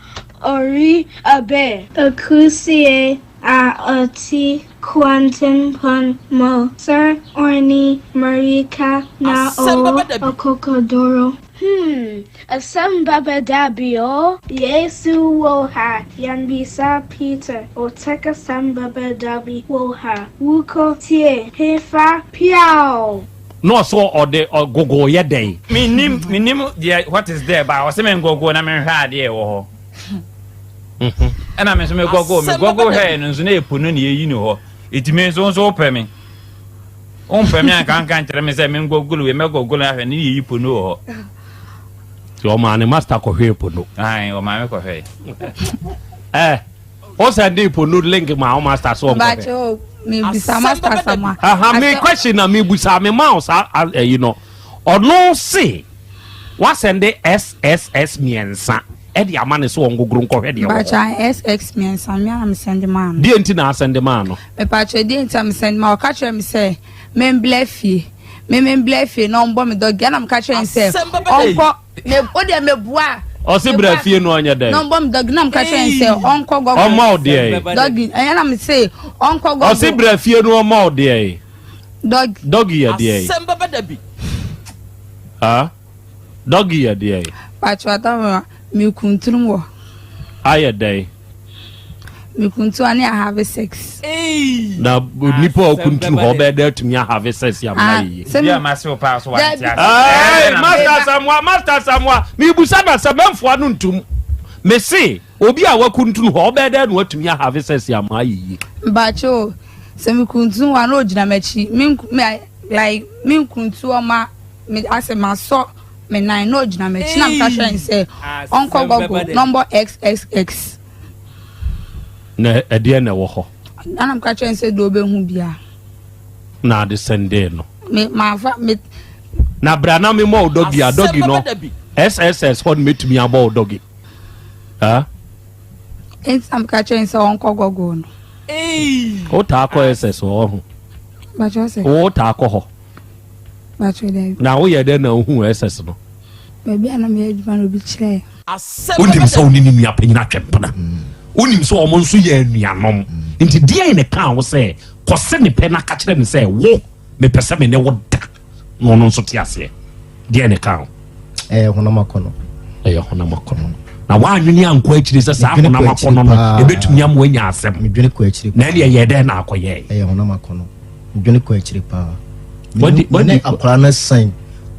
ori abe. Akusie a ɔte kwantempɔn mu, Sir Orni Marika na Asɛm o bɛba da bi. Okokodoro. Hmm, asɛm baba dabio. Yesu wɔ ha, yɛnbisa Peter, oteka sɛm baba dabi wɔ ha. Wuko tie, hefa, piao. Na ɔsɛ ɔde ɔgogo yɛ dɛn? Menim menim deɛ what is there ba ɔsɛ me ngɔgo na menhwɛ adeɛ ɛwɔ hɔ. Ɛna me nso me gɔgo me Asɛm gɔgo bɛba da hwɛɛ no nso na epo no na yɛyi no hɔ. Eti me nso nso wopɛ me. Wompɛ me anka nka nkyerɛ me sɛ me ngɔgolo wei mɛgɔgolo ahwɛ ne yɛyi po no wɔ hɔ. Nti ɔmaa ne master kɔhwɛɛ pono. Ae, ɔmaa me kɔhwɛe. Eh, wo sɛndee pono link maa wo master so ɔnkɔhwɛ? Mpakyɛ o, mebisa master Samoa. Aha, me question na mebusa, me maa wo saa ayi no. Ɔno se, wasɛnde SSS mmiɛnsa ɛde ama ne so ɔngogoro nkɔhwɛ deɛ wɔ hɔ. Mpakyɛ SX mmiɛnsa, me ara na mesɛnde maa no. Deɛ nti na asɛnde maa no? Mepakyɛ deɛ nti a mesɛnde maa, ɔka kyerɛ me sɛ memblɛ fie. Me me bla fie na ɔmbɔ me dɔgi ɛna meka kyerɛ no sɛ ɔnkɔ me o deɛ mebua. Ɔsi bra fie no ɔnyɛ dɛ. Na ɔmbɔ me dɔgi na meka kyerɛ no sɛ ɔnkɔ gɔgɔ. Ɔmma wo deɛ. Dɔgi ɛyɛ na me se ɔnkɔ gɔgɔ. Ɔsi bra fie no ɔmma wo deɛ. Dɔgi. Dɔgi yɛ deɛ. Asɛm bɛba da bi. Ah. Dɔgi yɛ deɛn? Pakyɛ ɔtɔ me mekuntunu wɔ. Ayɛ dɛn? Mekuntunu a ne ahave sex. Na nipa a ɔkuntunu hɔ ɔbɛyɛ dɛ atumi ahave sex yɛ amena yie. Bi a ma se wo paa so wante ase. Hey, Master Samoa, Master Samoa, mebusa na sɛ mɛmfoa no ntum. Mese obi a wakuntunu hɔ ɔbɛyɛ dɛ na watumi ahave sex yɛ ama ayɛ yie. Mpakyɛ o, sɛ mekuntunu hɔ a na ogyina m'akyi, me like menkuntu ɔma. Me asɛ masɔ me nan na ogyina m'akyi na meka kyerɛ no sɛ ɔnkɔ Google na ɔmbɔ xxx. Na ɛdeɛ na ɛwɔ hɔ. Na na meka kyerɛ no sɛ deɛ ɔbɛhu bia. Na ade sɛndee no. Me mafa me. Na bra na memmɔ wo dɔgi a dɔgi no SSS hɔ no mɛtumi abɔ wo dɔgi. Ah? Enti na meka kyerɛ no sɛ ɔnkɔ Google no. Wotaa kɔ SS hɔ ho. Wotaa kɔ hɔ. Na woyɛ dɛn na wohuu SS no? Baabi a na meyɛ adwuma no obi kyerɛɛ. Wonim sɛ wo ne ne nua panyin atwe mpena. Wonim sɛ wɔn nso yɛ anuanom. Nti deɛn na ɛkaa wo sɛ kɔse ne pɛ na ka kyerɛ no sɛ wo mepɛ sɛ me ne wo da na ɔno nso te aseɛ? Deɛn na ɛkaa wo? Ɛyɛ honam akɔnnɔ. Ɛyɛ honam akɔnnɔ. Na woanwene ankɔ akyire sɛ saa honam akɔnnɔ no ɛbɛtumi ama woanya asɛm. Medwene kɔ akyire. Na ɛne ɛyɛ dɛn na akɔyɛe? Ɛyɛ honam akɔnnɔ. Medwene kɔ akyire paa. Wadi wadi akwaraa no san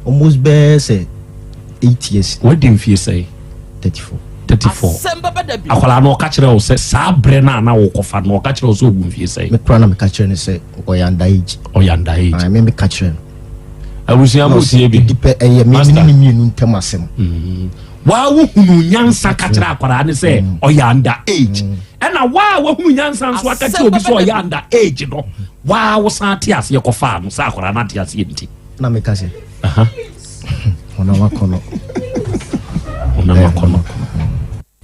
almost bɛyɛ sɛ 8 years. Wadi mfie sɛn? 34. 34. Akwaraa no ɔka kyerɛ wo sɛ saa berɛ no a na wokɔfa no ɔka kyerɛ wo sɛ ɔwu mfie sɛn? Me koraa na meka kyerɛ no sɛ ɔyɛ under age. Ɔyɛ under age. Ayi me meka kyerɛ no. Abusua mo tie bi. Ɛdi pɛ ɛyɛ me ne ne mmienu ntam asɛm. Waa wohunu nyansa ka kyerɛ akwaraa no sɛ ɔyɛ under age. Ɛna waa wahunu nyansa nso aka kyerɛ obi sɛ ɔyɛ under age no waa wosan te aseɛ kɔfaa no sɛ akwaraa no ate aseɛ nti. Na meka sɛ honam akɔnɔ. Honam akɔnɔ.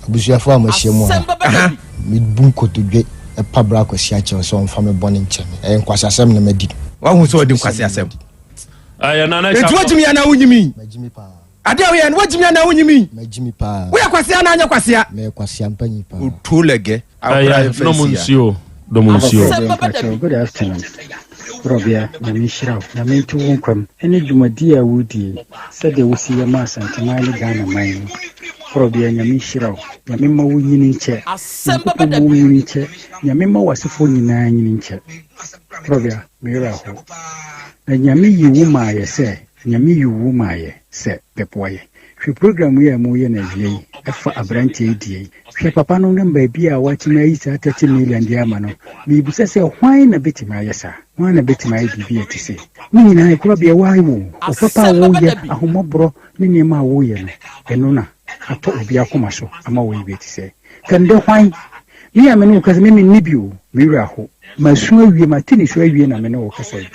Abusuafo a moahyia mu ha, mebu nkotodwe pa bra Kwasi akyɛw sɛ ɔmfa me bɔne nkyɛ me. Ɛyɛ nkwaseasɛm na madi. Wahu sɛ ɔdi nkwaseasɛm. Ɛyɛ Nana Enti woagyimi anaa wonyimi? Magyimi paa. Ade a woyɛ no woagyimi anaa wonyimi? Magyimi paa. Woyɛ kwasea anaa anyɛ kwasea? Meyɛ kwasea mpanyin paa. Otuo lɛgɛ. Akora Ɛyɛ mfa nom nsi ya. nsuo nom nsuo. Abɔfra mpakyɛw good afternoon Brɔbea Nyame nhyira wo Nyame nto wo nkwa mu ɛne dwumadie a wodie yi sɛdeɛ wosi yɛ ma Asanteman ne Ghana man yi Brɔbea Nyame nhyira wo Nyame mma wo nyini nkyɛ Nyankopɔn mma wo nyini nkyɛ Nyame mma w'asefoɔ nyinaa nyini nkyɛ Brɔbea me werɛ aho na Nyame yi wo maayɛ sɛ Nyame yi wo maayɛ sɛ bɛboa yɛ Hwɛ program yi a moyɛ no awia yi ɛfa abranteɛ yi deɛ yi. Hwɛ papa no ne baabi a watumi ayi saa 30 million de ama no. Mebisa sɛ hwan na bɛtumi ayɛ saa? Hwan na bɛtumi ayɛ biribi a ɛte sei? Ne nyinaa ɛkorɔbea woayɛ o, wo papa a woyɛ, ahummɔborɔ ne nneɛma a woyɛ no, ɛno na atɔ obi akoma so ama woayɛ bi a ɛte sɛɛ. Ka ndɛ hwan? Me a me ne wo kasa, me menni bi o, me werɛ aho. Masu awie, mate nisuo awie na me ne wo kasa yi.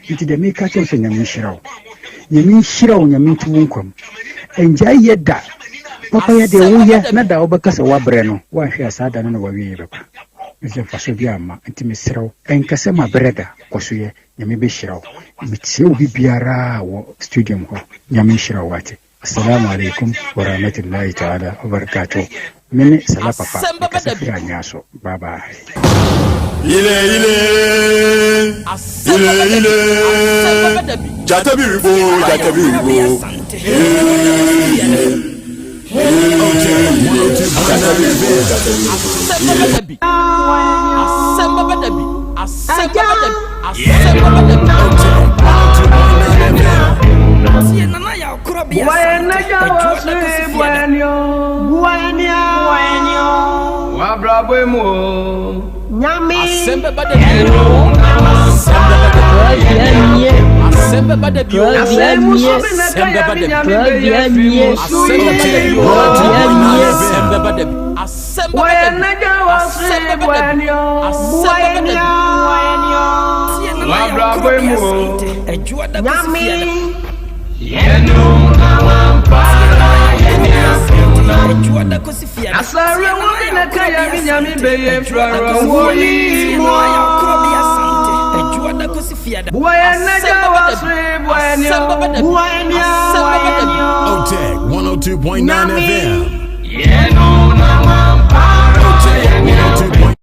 Nti deɛ meka kyerɛ wo sɛ Nyame nhyira wo. Nyame nhyira wo, Nyame nto wo nkwa mu. Ɛngyae yɛ da. Papa yɛ deɛ woyɛ na da a wobɛka sɛ woabrɛ no, woanhwɛ a saa da no na w'awieɛ bɛba. Ɛsɛ mfasoɔ biara mma. Nti mesrɛ wo, ɛnka sɛ mabrɛ da, kɔ so yɛ. Nyame bɛhyira wo. Mekyia obi biara wɔ studium hɔ. Nyame nhyira wo wate. Assalamu alaikum warahmatullahi ta'ala wabarakatuh Me ne Salah Papa mekasa firi Anyaa so bye bye. Ile ile ile ile jata bi ribo jata bi ribo ile ile jata bi ribo jata bi ribo. Asɛm bɛba da bi o. Korɔbea nie. Asɛm bɛba da bi. Korɔbea nie. Asɛm bɛba da bi o. Korɔbea nie. Asɛm bɛba da bi. Asɛm bɛba da bi. Asɛm bɛba da bi. Asɛm bɛba da bi. Tie Nana Yaw Korɔbea Asante. Adwoa da kɔsi fiada. Adwoa da kɔsi fiada. Tie Nana Yaw Korɔbea Asante. Adwoa da kɔsi fiada. Tie Nana Yaw Korɔbea Asante. Adwoa da kɔsi fiada. Asɛm bɛba da bi. Asɛm bɛba da bi. Asɛm bɛba da bi. OTEC 102.9 FM. OTEC 102.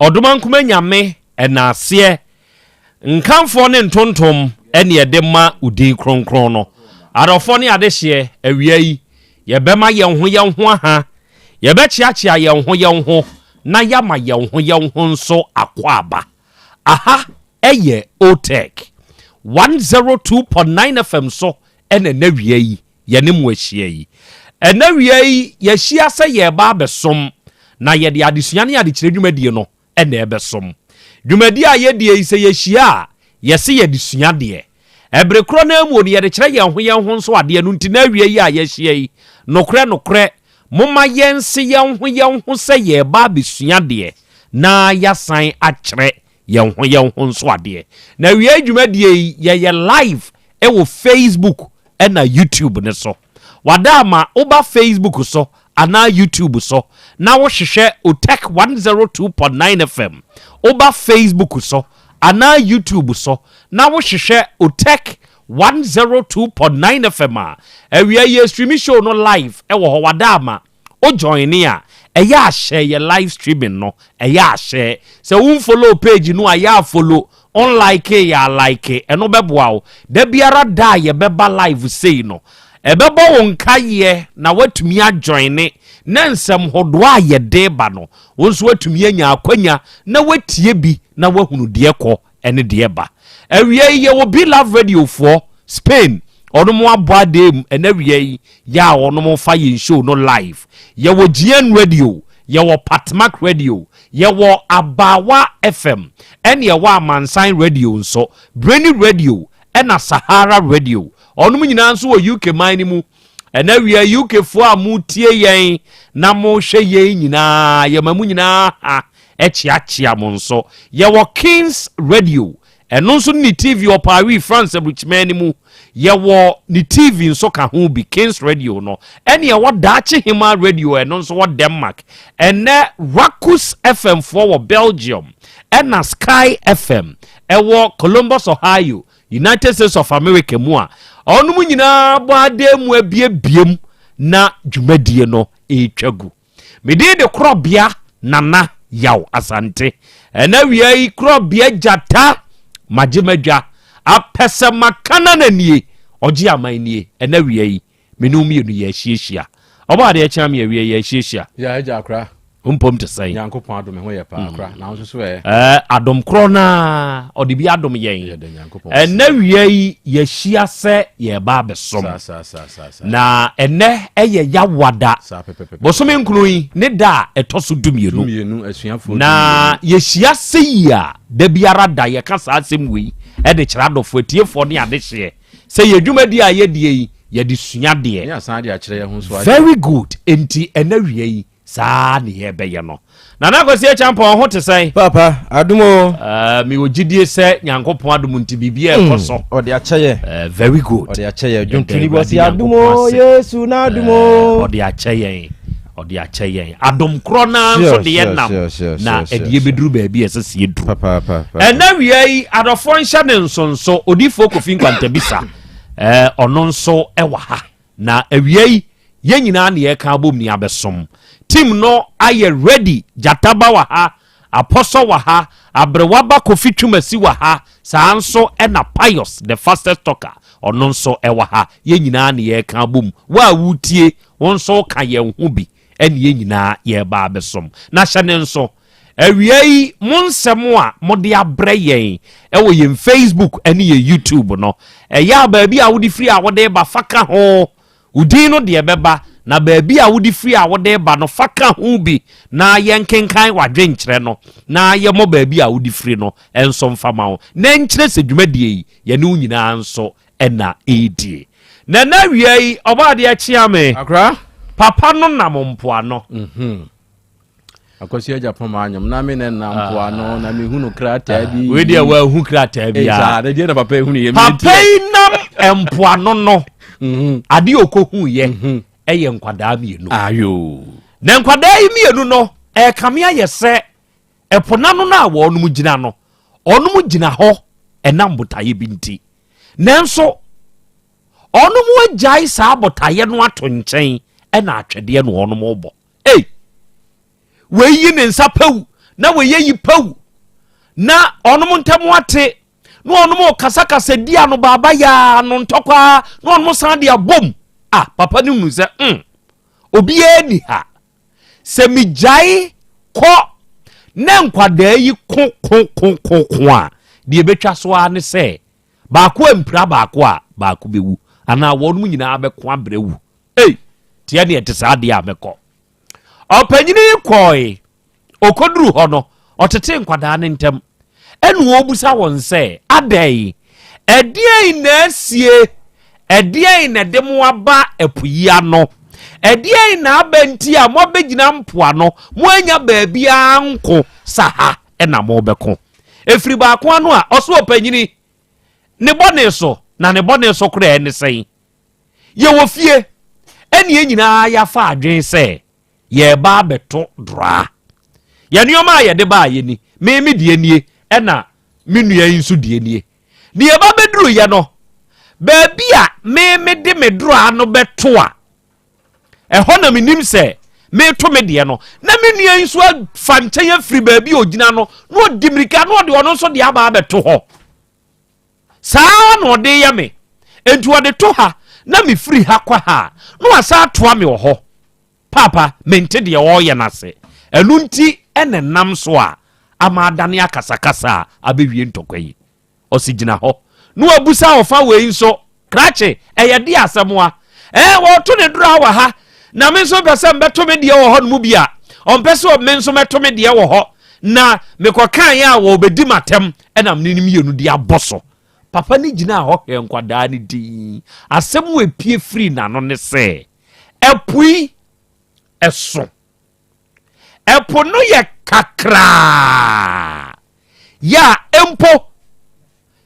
Ɔdomankoma Nyame ɛnaaseɛ nkamfoɔ ne ntontom ɛne ɛde ma wo din kronkron no. Adɔfoɔ ne adehyeɛ, awia yi, yɛbɛma yɛn ho yɛn ho aha, yɛbɛkyeakyea yɛn ho yɛn ho na yɛama yɛn ho yɛn ho nso akwaaba. Aha ɛyɛ OTEC 102.9 FM so ɛna ɛnɛ awia yi yɛne mo ahyia yi. Ɛnnɛ awia yi, yɛahyia sɛ yɛreba abɛsom, na yɛde adesua ne adekyerɛ dwumadie no na ɛrebɛsom. Dwumadie a yɛdie yi, sɛ yɛhyia a, yɛse yɛde sua adeɛ. Ɛbere korɔ no ara mu no, yɛde kyerɛ yɛn ho yɛn ho nso adeɛ. Ɛno nti, nnɛ awia yi a yɛahyia yi, nokorɛ nokorɛ, momma yɛnse yɛn ho yɛn ho sɛ yɛreba abɛsua adeɛ na yɛasan akyerɛ yɛn ho yɛn ho nso adeɛ. Na awiei dwumadie yi yɛyɛ live wɔ Facebook ɛna YouTube no so. Wada ama woba Facebook so anaa YouTube so na wohwehwɛ Otech 102.9 FM. Woba Facebook so anaa YouTube so na wohwehwɛ Otech 102.9 FM a, awia yi yɛ stream show no live wɔ hɔ. Wada ama Wo joine a, ɛyɛ a share yɛ live streaming no, ɛyɛ a share. Sɛ wo nfollow page no a, yɛ a follow, unlike yɛ a like, ɛno bɛboa wo. Da biara da a yɛbɛba live sei no, ɛbɛbɔ wo nkaeɛ na woatumi ajoine na nsɛm hodoɔ a yɛde ba no, wo nso woatumi anya akwanya na woatie bi na woahunu deɛ ɛkɔ ɛne deɛ ɛba. Awia yi yɛwɔ Be Love Radio foɔ Spain ɔnom abɔ adeɛ mu ɛnɛ awia yi yɛ a ɔnom fa yɛn show no live. Yɛwɔ GN Radio, yɛwɔ Patmak Radio, yɛwɔ Abaawa FM ɛne ɛwɔ Amansan Radio nso, Breni Radio ɛna Sahara Radio. Ɔnom nyinaa nso wɔ UK man no mu. Ɛnɛ awia yi UK foɔ a motie yɛn na mohwɛ yɛn nyinaa yɛma mu nyinaa ha ɛkyeakyea mo nso. Yɛwɔ Kings Radio, ɛno nso ne TV wɔ Paris, France aburukyiman no mu. Yɛwɔ ne TV nso ka ho bi, Kings Radio no. Ɛne ɛwɔ Daakye Hema Radio, ɛno nso wɔ Denmark. Ɛnɛ Rakus FM foɔ wɔ Belgium, ɛna Sky FM ɛwɔ Columbus, Ohio, United States of America mu a ɔnom nyinaa bɔ adan mu abiebiem na dwumadie no ɛretwa gu. Me din de Korɔbea Nana Yaw Asante. Ɛna wia yi Korɔbea Gyata magye madwa apɛsɛ makana na nie ɔgye aman nie ɛna wia yi me ne mmienu yɛ ahyiahyia. Ɔbɔ adeɛ kyɛn me awia yɛ ahyiahyia. Yɛ agya akora. Mpom te sɛn? Nyankopɔn adom ho yɛ paa kora. Na wo nso so ɛ? Adom korɔ no a ɔde bi adom yɛn. Ɛnɛ wia yi yɛahyia sɛ yɛreba abɛsom. Na ɛnɛ ɛyɛ Yawada. Bosome nkron yi ne da a ɛtɔ so 12. Na yɛhyia sɛ yi a da biara da yɛka saa asɛm wei ɛde kyerɛ adɔfo atiefoɔ ne adehyeɛ sɛ yɛ dwumadi a yɛdie yi yɛde sua deɛ. Very good. Enti ɛnɛ wia yi Saa ne yɛbɛyɛ no. Nana Kwasi Acheampong ho te sɛn? Papa, adom o. Mewɔ gyidie sɛ Nyankopɔn adom nti biribiara ɛkɔ so. Ɔde akyɛ yɛ. Very good. Ɔde akyɛ yɛ. Dwontoni bi ɔsi adom o, Yesu na adom o. Ɔde akyɛ yɛn. Ɔde akyɛ yɛn. Adom korɔ naa nso de yɛ nam na ɛde yɛ bɛduru baabi a ɛsɛ sɛ yɛduru. Ɛnɛ wia yi adɔfoɔ nhyɛ ne nsonso Odiyifoɔ Kofi Nkwantabisa ɔno nso ɛwɔ ha. Na awia yi yɛn nyinaa na yɛreka abom ni abɛsom. Team no ayɛ ready, Gyata ba wɔ ha, Apɔsɔ wɔ ha, Aberewa ba Kofi Twumasi wɔ ha, saa nso na Pius the fastest talker ɔno nso wɔ ha. Yɛn nyinaa na yɛreka abom. Wo a woretie, wo nso woka yɛn ho bi ɛne yɛn nyinaa yɛreba abɛsom. Na hyɛ ne nso, awia yi mo nsɛm a mode abrɛ yɛn ɛwɔ yɛn Facebook ɛne yɛn YouTube no, ɛyɛ a baabi a wode firi a wode ba fa ka ho. Wo din no deɛ bɛba, na baabi a wode firi a wode ba no fa ka ho bi na yɛnkenkan w'adwenkyerɛ no na yɛmmɔ baabi a wode firi no nso mfa ma wo, na ɛnkyerɛ sɛ dwumadie yi yɛne wo nyinaa nso na ɛredie. Na ɛnɛ awia yi, Ɔbɔadeɛ kyea me. Akora. Papa no nam mpoano. Akwasi agya pɔn anyom na me ne nam mpoano na me hunu krataa bi. Wei deɛ wɔahu krataa bi a. Saa deɛ na papa ehunu yɛ. Papa yi nam mpoano no. Adeɛ okohu yɛ ɛyɛ nkwadaa mmienu. Ayo. Na nkwadaa yi mmienu no ɛkame ayɛ sɛ ɛpo n'ano no a wɔnom gyina no, wɔnom gyina hɔ ɛnam botaeɛ bi nti. Nanso wɔnom agyae saa botaeɛ no ato nkyɛn ɛna atwɛdeɛ na wɔnom rebɔ. Ei! Wei yi ne nsa pɛw na wei ayi pɛw na wɔnom ntam ate na wɔnom kasakasa di ano baaba yaa no ntɔkwaa na wɔnom san de abom. Ah, papa no hunu sɛ obiara ni ha. Sɛ megyae kɔ na nkwadaa yi ko ko ko ko ko a, deɛ ɛbɛtwa so ara ne sɛ baako ampira baako a, baako bɛwu anaa wɔnom nyinaa bɛko abrɛ wu. Ei, teɛ deɛ ɛte saa deɛ a mɛkɔ. Ɔpanyini yi kɔe, ɔkɔduru hɔ no, ɔtetee nkwadaa no ntam. Ɛna ɔrebisa wɔn sɛ, Adɛn? Ɛdeɛn na asie? Ɛdeɛn na ɛde mo aba ɛpo yi ano? Ɛdeɛn na aba nti a moabɛgyina mpoano? Moannya baabiara nko sa ha na mobɛko. Ɛfiri baako ano a, ɔso ɔpanyini, ne bɔne so, na ne bɔne so koraa ne sɛn? Yɛwɔ fie, ɛne yɛn nyinaa yɛafa adwene sɛ yɛreba abɛto draa. Yɛn nneɛma a yɛde baeɛ ni, me me deɛ nie, ɛna me nua yi nso deɛ nie. Deɛ yɛba bɛduruiɛ no, baabi a me mede me draa no bɛto a, ɛhɔ na menim sɛ meto me deɛ no, na me nua yi nso afa nkyɛn afiri baabi a ɔgyina no, na ɔdi mmirika na ɔde ɔno nso deɛ aba abɛto hɔ. Saa ara na ɔde yɛ me. Enti ɔde to ha na mefiri ha kɔ ha a, na wasan atoa me wɔ hɔ. Paapa, mente deɛ ɔreyɛ no ase. Ɛno nti na ɛnam so a ama adane akasakasa a abɛwie ntɔkwa yi. Ɔse gyina hɔ. Na wabusa ɔfa wei nso, Krakye, ɛyɛ deɛ asɛm a? Ɛɛ, wɔreto ne dora wɔ ha, na me nso mepɛ sɛ mebɛto me deɛ wɔ hɔ nom bi a, ɔmpɛ sɛ me nso mɛto me deɛ wɔ hɔ. Na mekɔkaeɛ a wɔrebɛdi m'atɛm, ɛna mene no mmienu de abɔ so. Papa no gyinaa hɔ hwɛɛ nkwadaa no dinn. Asɛm a ɛpue firii n'ano ne sɛ, Ɛpo yi, ɛso. Ɛpo no yɛ kakraa. Yɛ a mpo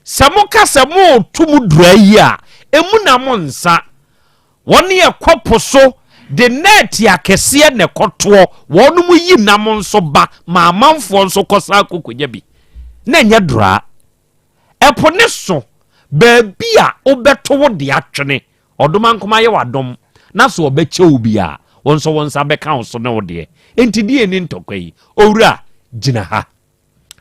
sɛ moka sɛ moreto mo dura yi a, emu na mo nsa. Wɔn ɛkɔ po so de nɛɛte akɛseɛ na ɛkɔtoɔ, wɔnom yi nam nso ba ma amanfoɔ nso kɔsan kɔkɔnya bi. Na ɛnyɛ dura. Ɛpo ne so baabi a wobɛto wo de atwene Ɔdomankoma yɛ w'adom na sɛ ɔbɛkyɛ wo bi a, wo nso wo nsa bɛka wo so ne wo deɛ. Enti deɛn ne ntɔkwa yi? Owura, gyina ha.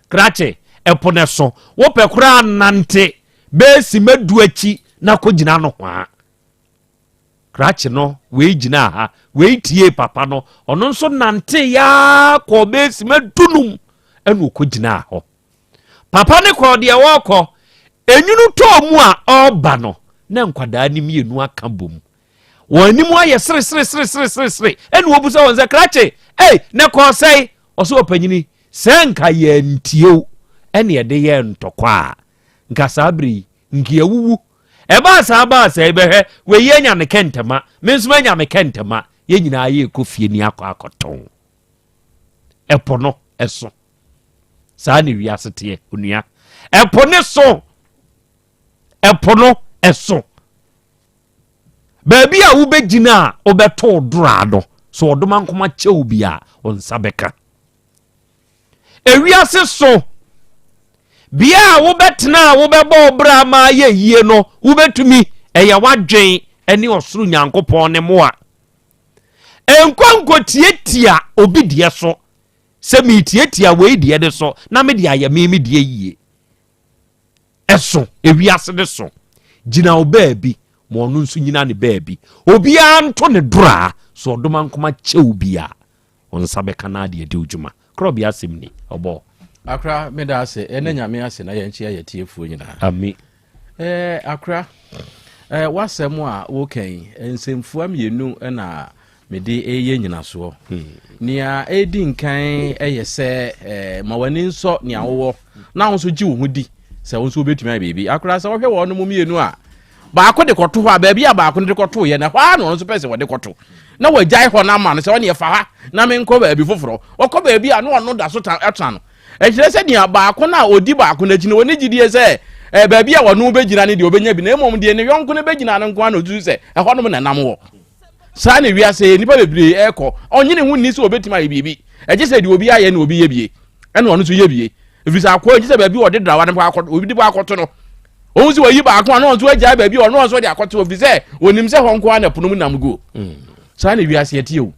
Krakye, ɛpo no so. Wopɛ koraa a nante bɛyɛ simma du akyi na kɔgyina nohoa. Krakye no, wei gyinaa ha, wei tiee papa no, ɔno nso nantee yaa kɔɔ bɛyɛ sima dunum ɛna ɔkɔgyinaa hɔ. Papa no kɔɔ deɛ wɔrekɔ, enwunu tɔɔ mu a ɔreba no, na nkwadaa no mmienu aka bom. Wɔn anim ayɛ sereseresereseresere ɛna wɔbusa wɔn sɛ, krakye, ei, na kɔɔ sɛe? Ɔsɛ ɔpanyini, sɛ nka yɛantie wo ɛne ɛde yɛɛ ntɔkwa a, nka saa berɛ yi, nka yɛawuwu. Ɛbaa saa baa sɛe, bɛhwɛ, wei anya ne kɛntɛma, me nso manya me kɛntɛma, yɛn nyinaa yɛrekɔ fie ni akɔ akɔtɔn. Ɛpo no ɛso. Saa ne wiase teɛ, onua. Ɛpo ne so. Ɛpo no ɛso. Baabi a wobɛgyina a wobɛto doraa no, so ɔdoma nkoma kyɛw bi a, wo nsa bɛka. Ewiase so, bea a wobɛtena a wobɛbɔ wo bra ma ayɛ yie no, wobɛtumi, ɛyɛ w'adwen ne ɔsoro Nyankopɔn ne mmoa. Nkɔ nkɔtiatia obi deɛ so, sɛ meretiatia wei deɛ de so na mede ayɛ me me deɛ yie. Ɛso, ewiase ne so. Gyina wo baabi, ma ɔno nso nyina ne baabi. Obiara nto ne doraa, so ɔdoma nkoma kyɛw bi a. Wo nsa bɛka na ade adi wo dwuma. Korɔbea asɛm ni, ɔbɔ. Akora meda ase ɛna nyame ase na yɛnkyea yɛtiefoɔ nyinaa. Ami. Eh, akora eh, w'asɛm a woka yi nsɛmfua mmienu na mede ɛyɛ nyinasoɔ. Hmm. Nea ɛdi nkan yɛ sɛ eh, ma w'ani nsɔ nea wowɔ na wo nso gye wo ho di sɛ wo nso wobɛtumi ayɛ biribi. Akora sɛ wohwɛ wɔn mu mmienu a Baako de kɔto hɔ a, baabi a baako no de kɔtoeɛ no, ɛhɔ ara na ɔno nso pɛ sɛ wɔde kɔto. Na wɔagyae hɔ no ama no sɛ ɔne ɛfa ha na menkɔ baabi foforɔ. Ɔkɔ baabi a na ɔno da so tena no. Ɛkyerɛ sɛ nea baako no a ɔdi baako no akyi no, ɔne gyidie sɛ eh, baabi a ɔno bɛgyina no deɛ ɔbɛnya bi, na mmom deɛ ne yɔnko no bɛgyina no nko ara na ɔsusu sɛ ɛhɔnom na nam wɔ. Saa na wiase nnipa bebree ɛrekɔ. Ɔnye ne ho nni sɛ ɔbɛtumi ayɛ biribi. Ɛgye sɛ deɛ obi ayɛ na obi yɛ bie. Ɛna ɔno nso yɛ bie. Ɛfiri sɛ akoa gye sɛ baabi a ɔde drawa no akɔ, obi de akɔto no. Ohun sɛ wɔyi baako a na ɔno nso agyae baabi a ɔno nso de akɔto ɛfiri sɛ onim sɛ hɔ nko ara na ɛpono mu nam guo. Mm. Saa na wiase ɛteɛ o.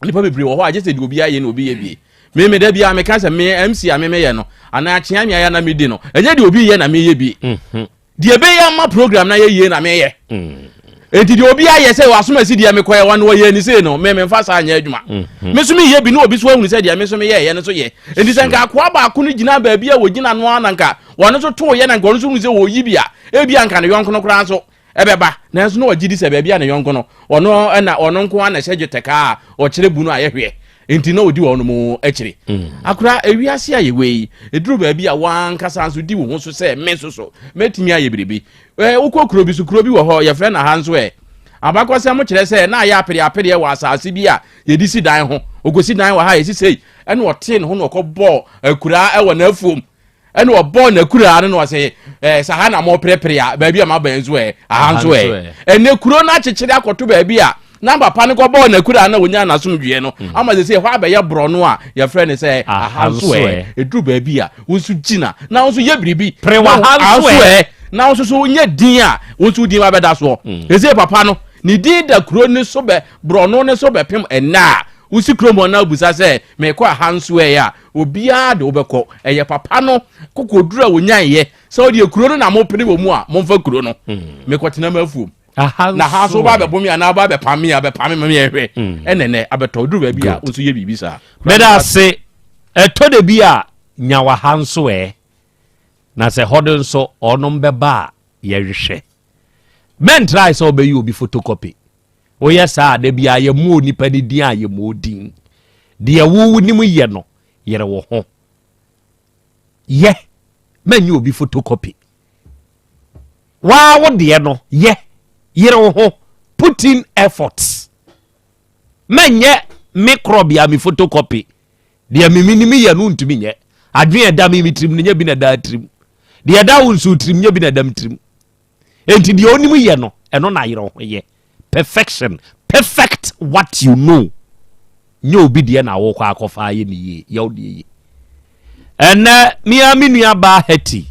Nnipa bebree wɔ hɔ a gye sɛ deɛ obi ayɛ na obi yɛ bie. Me me da biara meka sɛ me MC a me meyɛ no anaa akyea me ayɛ na medi no ɛnyɛ deɛ obi yɛ na meyɛ bie. Mm-hmm. Deɛ ɛbɛyɛ ama program na yɛ yie na meyɛ. Mm. Enti deɛ obi ayɛ sɛ wasom asi deɛ mekɔɛ wɔn wɔyɛ ni sei no me memfa saa nyɛ adwuma. Mm-hmm. Me nso meyɛ bi na obi so ahunu sɛ deɛ me nso meyɛɛyɛ no so yɛ. Enti sɛ nka akoa baako no gyina baabi a wɔgyina no ara na nka wɔn nso tooyɛ na nka ɔno nso hunu sɛ wɔyi bi a ebi a nka ne yɔnko no koraa nso ɛbɛba. Nanso na ɔgye di sɛ baabi a ne yɔnko no ɔno ɛna ɔno nko ara na ɛhyɛ dwetɛka a ɔkyerɛ bu no a yɛhwɛ nti na ɔdi wɔn mu akyire. Mm. Akora ewiase a yɛwɔ yi eduru baabi a wankasa nso di wo ho so sɛ me nso so mɛtumi ayɛ biribi. Ɛɛ wokɔ kuro bi so kuro bi wɔ hɔ yɛfrɛ no ha nso ɛ abakɔsɛm kyerɛ sɛ na ayɛ apereapereɛ wɔ asase bi a yɛde si dan ho ɔkɔsi dan wɔ ha yɛsi sei ɛna ɔtee ne ho na ɔkɔbɔɔ akuraa ɛwɔ n'afuom ɛna ɔbɔɔ n'akuraa no na ɔsɛ ɛɛ sɛ ha na mɔperepere a baabi a mabɛn nso ɛ aha nso ɛ ɛnɛ kuro no akyekyere akɔto baabi a na papa no kɔbɔɔ n'akuraa na wɔnya n'asomdwoeɛ no mm. ama sɛ sɛ ɛhɔ abɛyɛ borɔno a yɛfrɛ no sɛ aha nso ɛ ɛduru baabi a wo nso gyina na wo nso yɛ biribi aha nso ɛ na wo nso so nyɛ din a wo nso din abɛda soɔ mm. ɛsɛ papa no ne din da kuro no so bɛ borɔno no so bɛpem ɛnna a wosi kurom hɔ na abusa sɛ mekɔ aha nso ɛ a obiara de wobɛkɔ ɛyɛ papa no kokoduru a wɔnyaeɛ sɛ wodeɛ kuro no na mopene wɔ mu a momfa kuro no mm. mekɔtena m'afuom na ha nso woba abɛbo me anaa woba abɛpam me a bɛpam me ma yɛhwɛ mm. ɛnɛ nɛ abɛtɔ duru baabi a wo nso yɛ biribi saa meda ase ɛtɔ da bi a nya wɔ ha nso ɛ na sɛ hɔ de nso ɔnom bɛba a yɛhwehwɛ mɛntrae sɛ wobɛyi obi photocopy woyɛ saa da bi a yɛmmɔ onipa no din a yɛmmɔ din deɛ wo wonim yɛ no yere wo ho yɛ mɛnyɛ obi photocopy Waa wo deɛ no yɛ, yere wo ho, put in efforts. Mɛnyɛ me korɔbea me photocopy. Deɛ me menim yɛ no ntumi nyɛ. Adwene ɛda me me tirim no nyɛ bi na ɛda tirim. Deɛ ɛda wo nso tirim nyɛ bi na ɛda me tirim. Enti deɛ onim yɛ no, ɛno na yere wo ho yɛ. Perfection, perfect what you know. Nyɛ obi deɛ na wokɔ akɔfa ayɛ ne yie, yɛ wo deɛ yie. Ɛnɛ, me ara me nua baa Hetty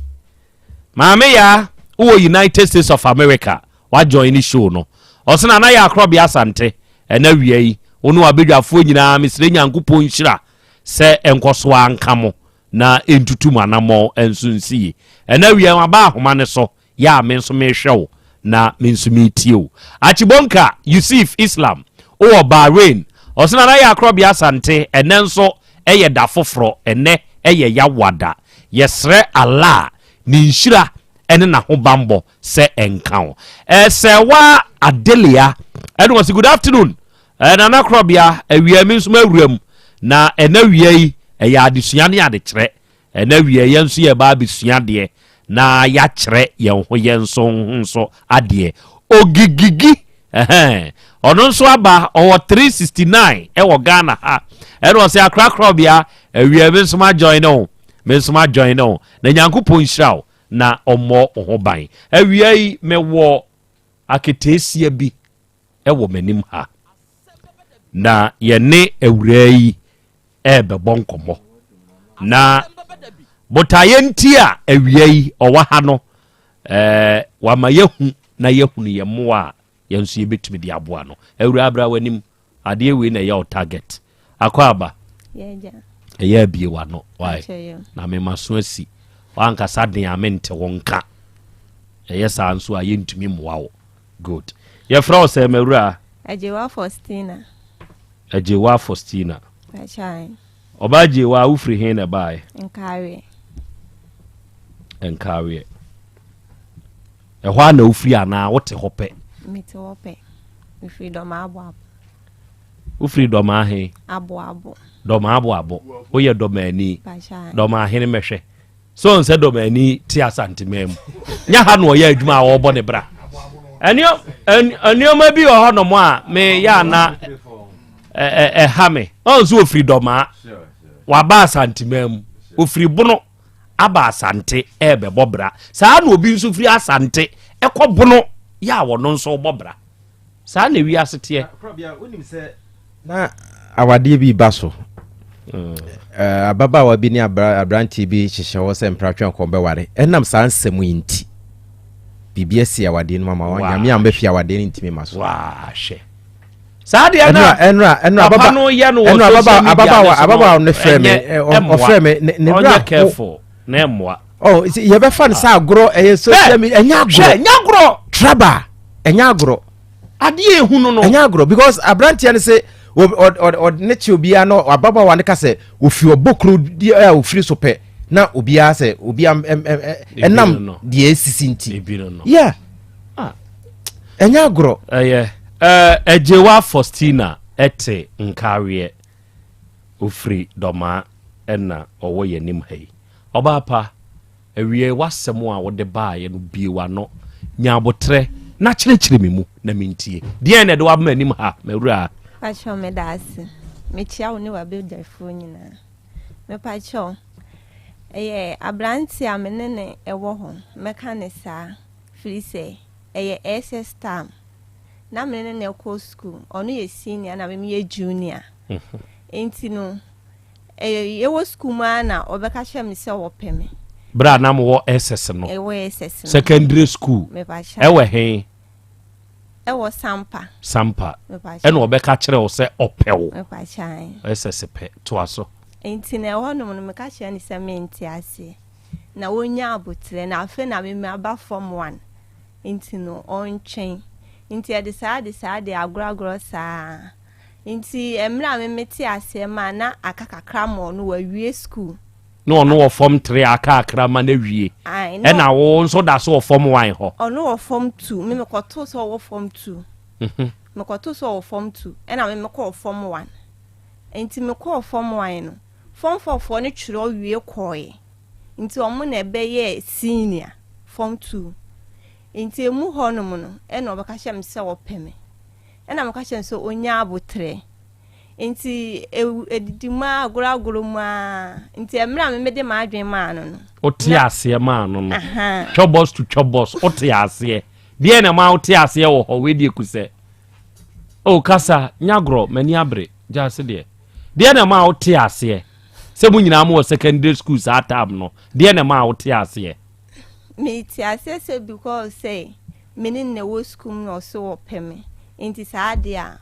Maame Yaa, wowɔ United States of America, woajoin ne show no. Ɔse Nana Yaa Korɔbea Asante, ɛna awia yi, wo ne w'abadwafoɔ nyinaa mesrɛ Nyankopɔn nhyira sɛ ɛnkɔso ara nka mo na ɛntutu mo anammɔn nso nsi yie. Ɛna awia yi maba ahoma no so, yɛ a me nso mehwɛ wo. na me nso meretie wo. Achibonka Yusuf Islam wowɔ Bahrain, ɔse Nana yɛ Akorɔbea Asante, ɛnɛ nso ɛyɛ da foforɔ, ɛnɛ ɛyɛ Yawada. Yɛsrɛ Allah ne nhyira ɛne n'ahobanbɔ sɛ ɛnka wo. Ɛsɛwa Adelia ɛne ɔse good afternoon Nana Korɔbea, awia me nso mawura mu na ɛnɛ awia yi ɛyɛ adesua ne adekyerɛ. Ɛnnɛ awia yi, yɛn nso yɛreba abɛsua adeɛ na yɛakyerɛ yɛn ho yɛn nso ho nso adeɛ. Ogigigi, ɛhɛn, ɔno nso aba, ɔwɔ 369 ɛwɔ Ghana ha. Ɛna ɔsɛ akorakorabea, awia me nso ma join o, me nso ma join o. Na Nyankopɔn nhyira wo na ɔmmɔ wo ho ban. Awia yi, mewɔ aketeesia bi ɛwɔ m'anim ha. Na yɛne awuraa yi ɛrebɛbɔ nkɔmmɔ. Na botaeɛ nti a awia yi ɔwɔ ha no, ɛɛ wama yɛhu na yɛhunu yɛn mmoa a yɛn nso yɛbɛtumi de aboa no. Awura abra w'anim, adeɛ wei na ɛyɛ wo target. Akɔ aba. Ɛyɛ abie w'ano, why? Na mema so asi. Wankasa den a mente wo nka. Ɛyɛ saa nso a yɛntumi mmoa wo. Good. Yɛfrɛ wo sɛ mawura? Agyewa Faustina. Agyewa Faustina. Ɔbaa Gyewa, wofiri he na ɛbaeɛ? Nkaaweɛ. Nkaaweɛ. Ɛhɔ a na wofiri anaa wote hɔ pɛ? Mete hɔ pɛ. Mefiri Dɔmaa Aboabo. Wofiri Dɔmaa he? Aboabo. Dɔmaa Aboabo. Woyɛ Dɔmaani. Dɔmaa hene mɛhwɛ. So ɔn sɛ dɔmani te Asanteman mu? Nyɛ ha na ɔyɛ adwuma a ɔrebɔ ne bra. Nneɛma bi wɔ hɔnom a meyɛ ana ɛha me. Ɔn sɛ ofiri dɔmaa waba Asanteman mu, ofiri bono aba Asante ɛrebɛbɔ bra. Saa na obi nso firi Asante ɛkɔ bono yɛ a ɔno nso bɔ bra. Saa na wiase teɛ. Na awadeɛ bi ba so. Mm. Eh, ababaawa bi ne aberanteɛ bi hyehyɛ hɔ sɛ mpratwe akɔn bɛware. Ɛnam saa nsɛm yi nti, biribi asi awadeɛ no mu ama wɔn. Nyame a wɔbɛfi awadeɛ no ntumi ma so. Wahwɛ. Saa deɛ na ɛnura ɛnura papa no yɛ no wɔ social media ababaawa ababaawa no frɛ me ɔfrɛ me ne bra ɔnyɛ careful na ɛmmoa. Oh, yɛbɛfa no sɛ agorɔ ɛyɛ social media ɛnyɛ agorɔ. Ɛnyɛ agorɔ. Traba ɛnyɛ agorɔ. Adeɛ ehu no no. Ɛnyɛ agorɔ because aberanteɛ no se ɔde ne kye obiara na ababaawa no ka sɛ ofi ɔbɔ kuro di a ofiri so pɛ na obiara sɛ obiara ɛnam deɛ esisi nti. Yeah. Ah. Ɛnyɛ agorɔ. Ɛyɛ ɛɛ Ɛgyewa Faustina ɛte Nkaweɛ ofiri Dɔmaa ɛna ɔwɔ yɛn anim ha yi. Ɔbaa pa. Awiei w'asɛm a wode baeɛ no, bue w'ano, nya aboterɛ, na kyerɛkyerɛ me mu na mentie. Deɛn na ɛde wo aba m'anim ha, m'awuraa? Pakyɛw meda ase. Mekyia wo ne w'abadwafoɔ nyinaa. Mepakyɛw, ɛyɛ aberanteɛ a me ne no wɔ hɔ, mɛka no saa, firi sɛ ɛyɛ SS term. Na me ne no kɔ sukuu, ɔno yɛ senior na me meyɛ junior. Nti no, Ɛyɛ yɛwɔ sukuu mu ara na ɔbɛka kyerɛ me sɛ ɔpɛ me. Berɛ a na mowɔ SS no. Ɛwɔ SS no. Secondary school. Mepakyɛ. Ɛwɔ he? Ɛwɔ Sampa. Sampa. Mepakyɛ. Ɛna ɔbɛka kyerɛ wo sɛ ɔpɛ wo. Mepakyɛ. SS pɛ. Toa so. Nti na ɛhɔ nom no meka kyerɛ no sɛ mente aseɛ. Na ɔnya aboterɛ na afei na me maba form one. Nti no ɔntwɛn. Nti ɛde saa de saa de agorɔ agorɔ saa. Nti mmerɛ a me mete aseɛ maa na aka kakra ma ɔno wawie school. Na ɔno wɔ form 3 aka akra ma no awie. Ɛna wo nso da so wɔ form 1 hɔ. Ɔno wɔ form 2 me mekɔtoo sɛ ɔwɔ form 2. Mhm. Mekɔtoo sɛ ɔwɔ form 2 ɛna me mekɔɔ form 1. Nti mekɔɔ form 1 no form 4 foɔ no twerɛ wie kɔɔɛ. Nti ɔmo na ɛbɛyɛɛ senior form 2. Nti emu hɔ nom no ɛna ɔbɛka kyerɛ me sɛ ɔpɛ me. Ɛnna meka kyerɛɛ no sɛ ɔnnya aboterɛ. Nti ɛdidi mu ara, agorɔ agorɔ mu ara, nti mmerɛ a me mede m'adwene maa no no. Wote aseɛ maa no no. Twɔbɔs to twɔbɔs, wote aseɛ. Deɛ na ɛma wote aseɛ wɔ hɔ, wei deɛ kusɛ. O kasa, nya agorɔ, m'ani abere, gya ase deɛ. Deɛ na ɛma wote aseɛ. Sɛ mo nyinaa mo wɔ secondary school saa time no, deɛ na ɛma wote aseɛ. Mete aseɛ sɛ because sɛ me ne no na ɛwɔ sukuu mu na ɔse ɔpɛ me nti saa adeɛ a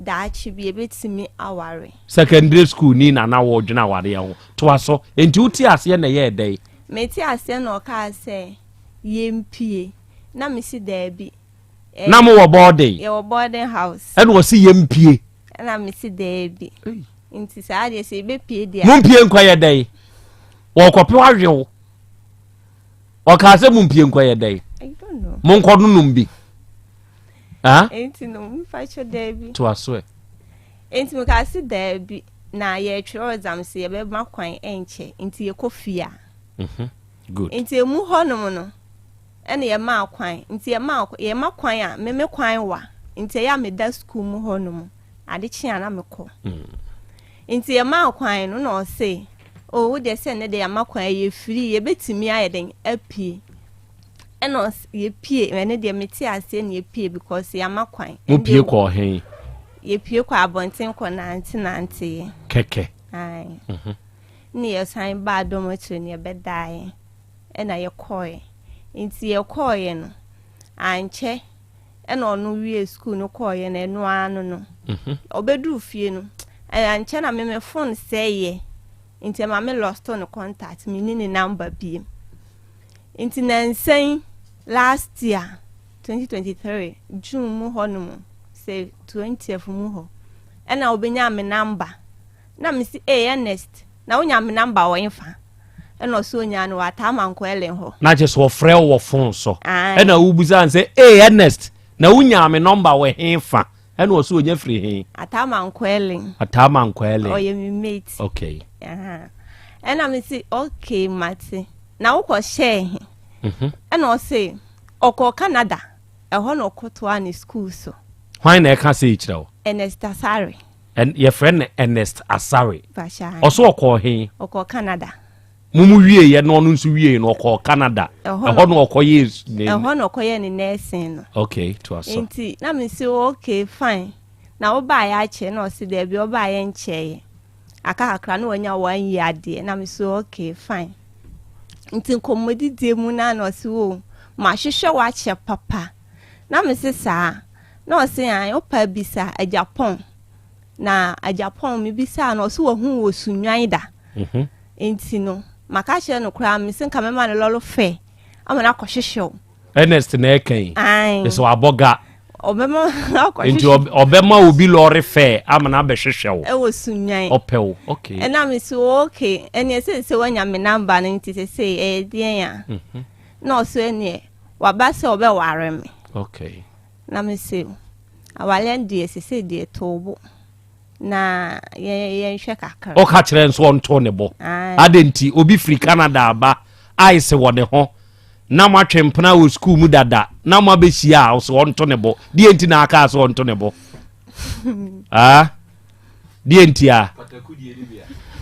daakye bi yɛbɛtumi aware. Secondary school ni na na wɔredwene awareɛ ho. Toa so. Enti wotee aseɛ na ɛyɛɛ dɛn? Metee aseɛ na ɔkaa sɛ yɛmpue na mese daabi. Na mo wɔ boarding? Yɛwɔ boarding house. Ɛna ɔse yɛmpie. Ɛna mese daabi. Nti saa deɛ sɛ yɛbɛpie deɛ. Mompie nkɔyɛ dɛn? Wɔkɔpe wawew. Ɔkaa sɛ mompie nkɔyɛ dɛn? I don't know. Monkɔ nonom bi. Nti no mefa kyɛ daabi. Toa so ɛ. Nti mekaa se daabi na yɛtwerɛ exam sɛ yɛbɛma kwan ɛnkyɛ nti yɛkɔ fie a. Mhm. Good. Nti emu hɔnom no ɛna yɛmaa kwan nti yɛmaa yɛma kwan a me me kwan wa nti ɛyɛ a meda sukuu mu hɔnom ade kye a na mekɔ. Mm. Nti yɛmaa kwan no na ɔse oh wo deɛ sɛ nnɛ deɛ yɛama kwan yɛ free yɛbɛtumi ayɛ dɛn apue ɛna ɔse yɛpue ɛno deɛ mete aseɛ na yɛpue because yɛama kwan. Mo pue kɔɔ he? Yɛpue kɔ abɔnten kɔ nante nanteeɛ. Kɛkɛ. Ae. Mhm. Ne yɛsan baa dormitory no yɛbɛdaeɛ ɛna yɛkɔeɛ. Nti yɛkɔeɛ no ankyɛ ɛna ɔno wiee sukuu no kɔeɛ no ɛno ara no no ɔbɛduru fie no ankyɛ na me me phone sɛeɛ nti ɛma me lost ne contact menni ne number biem. Nti nansa yi last year 2023 June mu hɔ nom sɛ 20th mu hɔ ɛna ɔbɛnyaa me number Na me se, Ee, Ernest, na wonya me number wɔ hefa? Ɛna ɔse onyaa no wɔ Ataa Ellen hɔ. Na kyerɛ sɛ ɔfrɛ wo wɔ phone so. Ae. Ɛna wobisa no sɛ, Ee, Ernest, na wonyaa me number wɔ hefa? Ɛna ɔse onya firi he? Ataa Ellen. Ataa Ellen. Ɔyɛ me mate. Okay. Aha. Ɛna me se, okay, mate. Na wokɔ hyɛɛ he? Mhm. Ɛna ɔse, ɔkɔɔ Canada. Ɛhɔ na ɔkɔtoaa ne school so. Hwan na ɛka sei kyerɛ wo? Ernest Asare. Yɛfrɛ no Ernest Asare. Ɔso ɔkɔɔ he? Ɔkɔɔ Canada. Mo mu wieeɛ na ɔno nso wieeɛ no ɔkɔɔ Canada. Ɛhɔ na ɔkɔyɛɛ ne. Ɛhɔ na ɔkɔyɛɛ ne nursing no. Okay, to aso. Nti na me se okay fine. Na wobaeɛ akyɛ na ɔse daabi ɔbaeɛ nkyɛeɛ. Aka kakra na wanya one year adeɛ na me se okay fine. Nti nkɔmmɔdidie mu na na ɔse o mahwehwɛ wo akyɛ papa. Na me se saa. Na ɔse ae wopɛ a bisa Agyapong. Na Agyapong mebisaa no ɔse wahu wo wɔ Sunnwan da. Nti no maka akyerɛ no koraa mese nka mɛma no lɔre fare ama no akɔhwehwɛ wo. Ernest na ɛka yi. Ae. Ɛsɛ wabɔ ga. Ɔbɛma akɔhwehwɛ. Nti ɔbɛma obi lɔre fare ama no abɛhwehwɛ wo. Ɛwɔ Sunnwan. Ɔpɛ wo okay. Ɛna mese okay ɛneɛ seesei wanya me number no nti seesei ɛyɛ deɛn a. Na ɔse ɛneɛ waba sɛ ɔbɛware me. Okay. Na me se, awareɛ deɛ sese deɛ to wo bo na yɛnhwɛ kakra. Ɔka kyerɛ nso ɔnto ne bo. Adɛn nti obi firi Canada aba ice wɔ ne ho na moatwe mpena wɔ sukuu mu dada na moabɛhyia a ɔsɛ ɔnto ne bo. Deɛ nti na aka sɛ ɔnto ne bo? Ah? Deɛ nti a?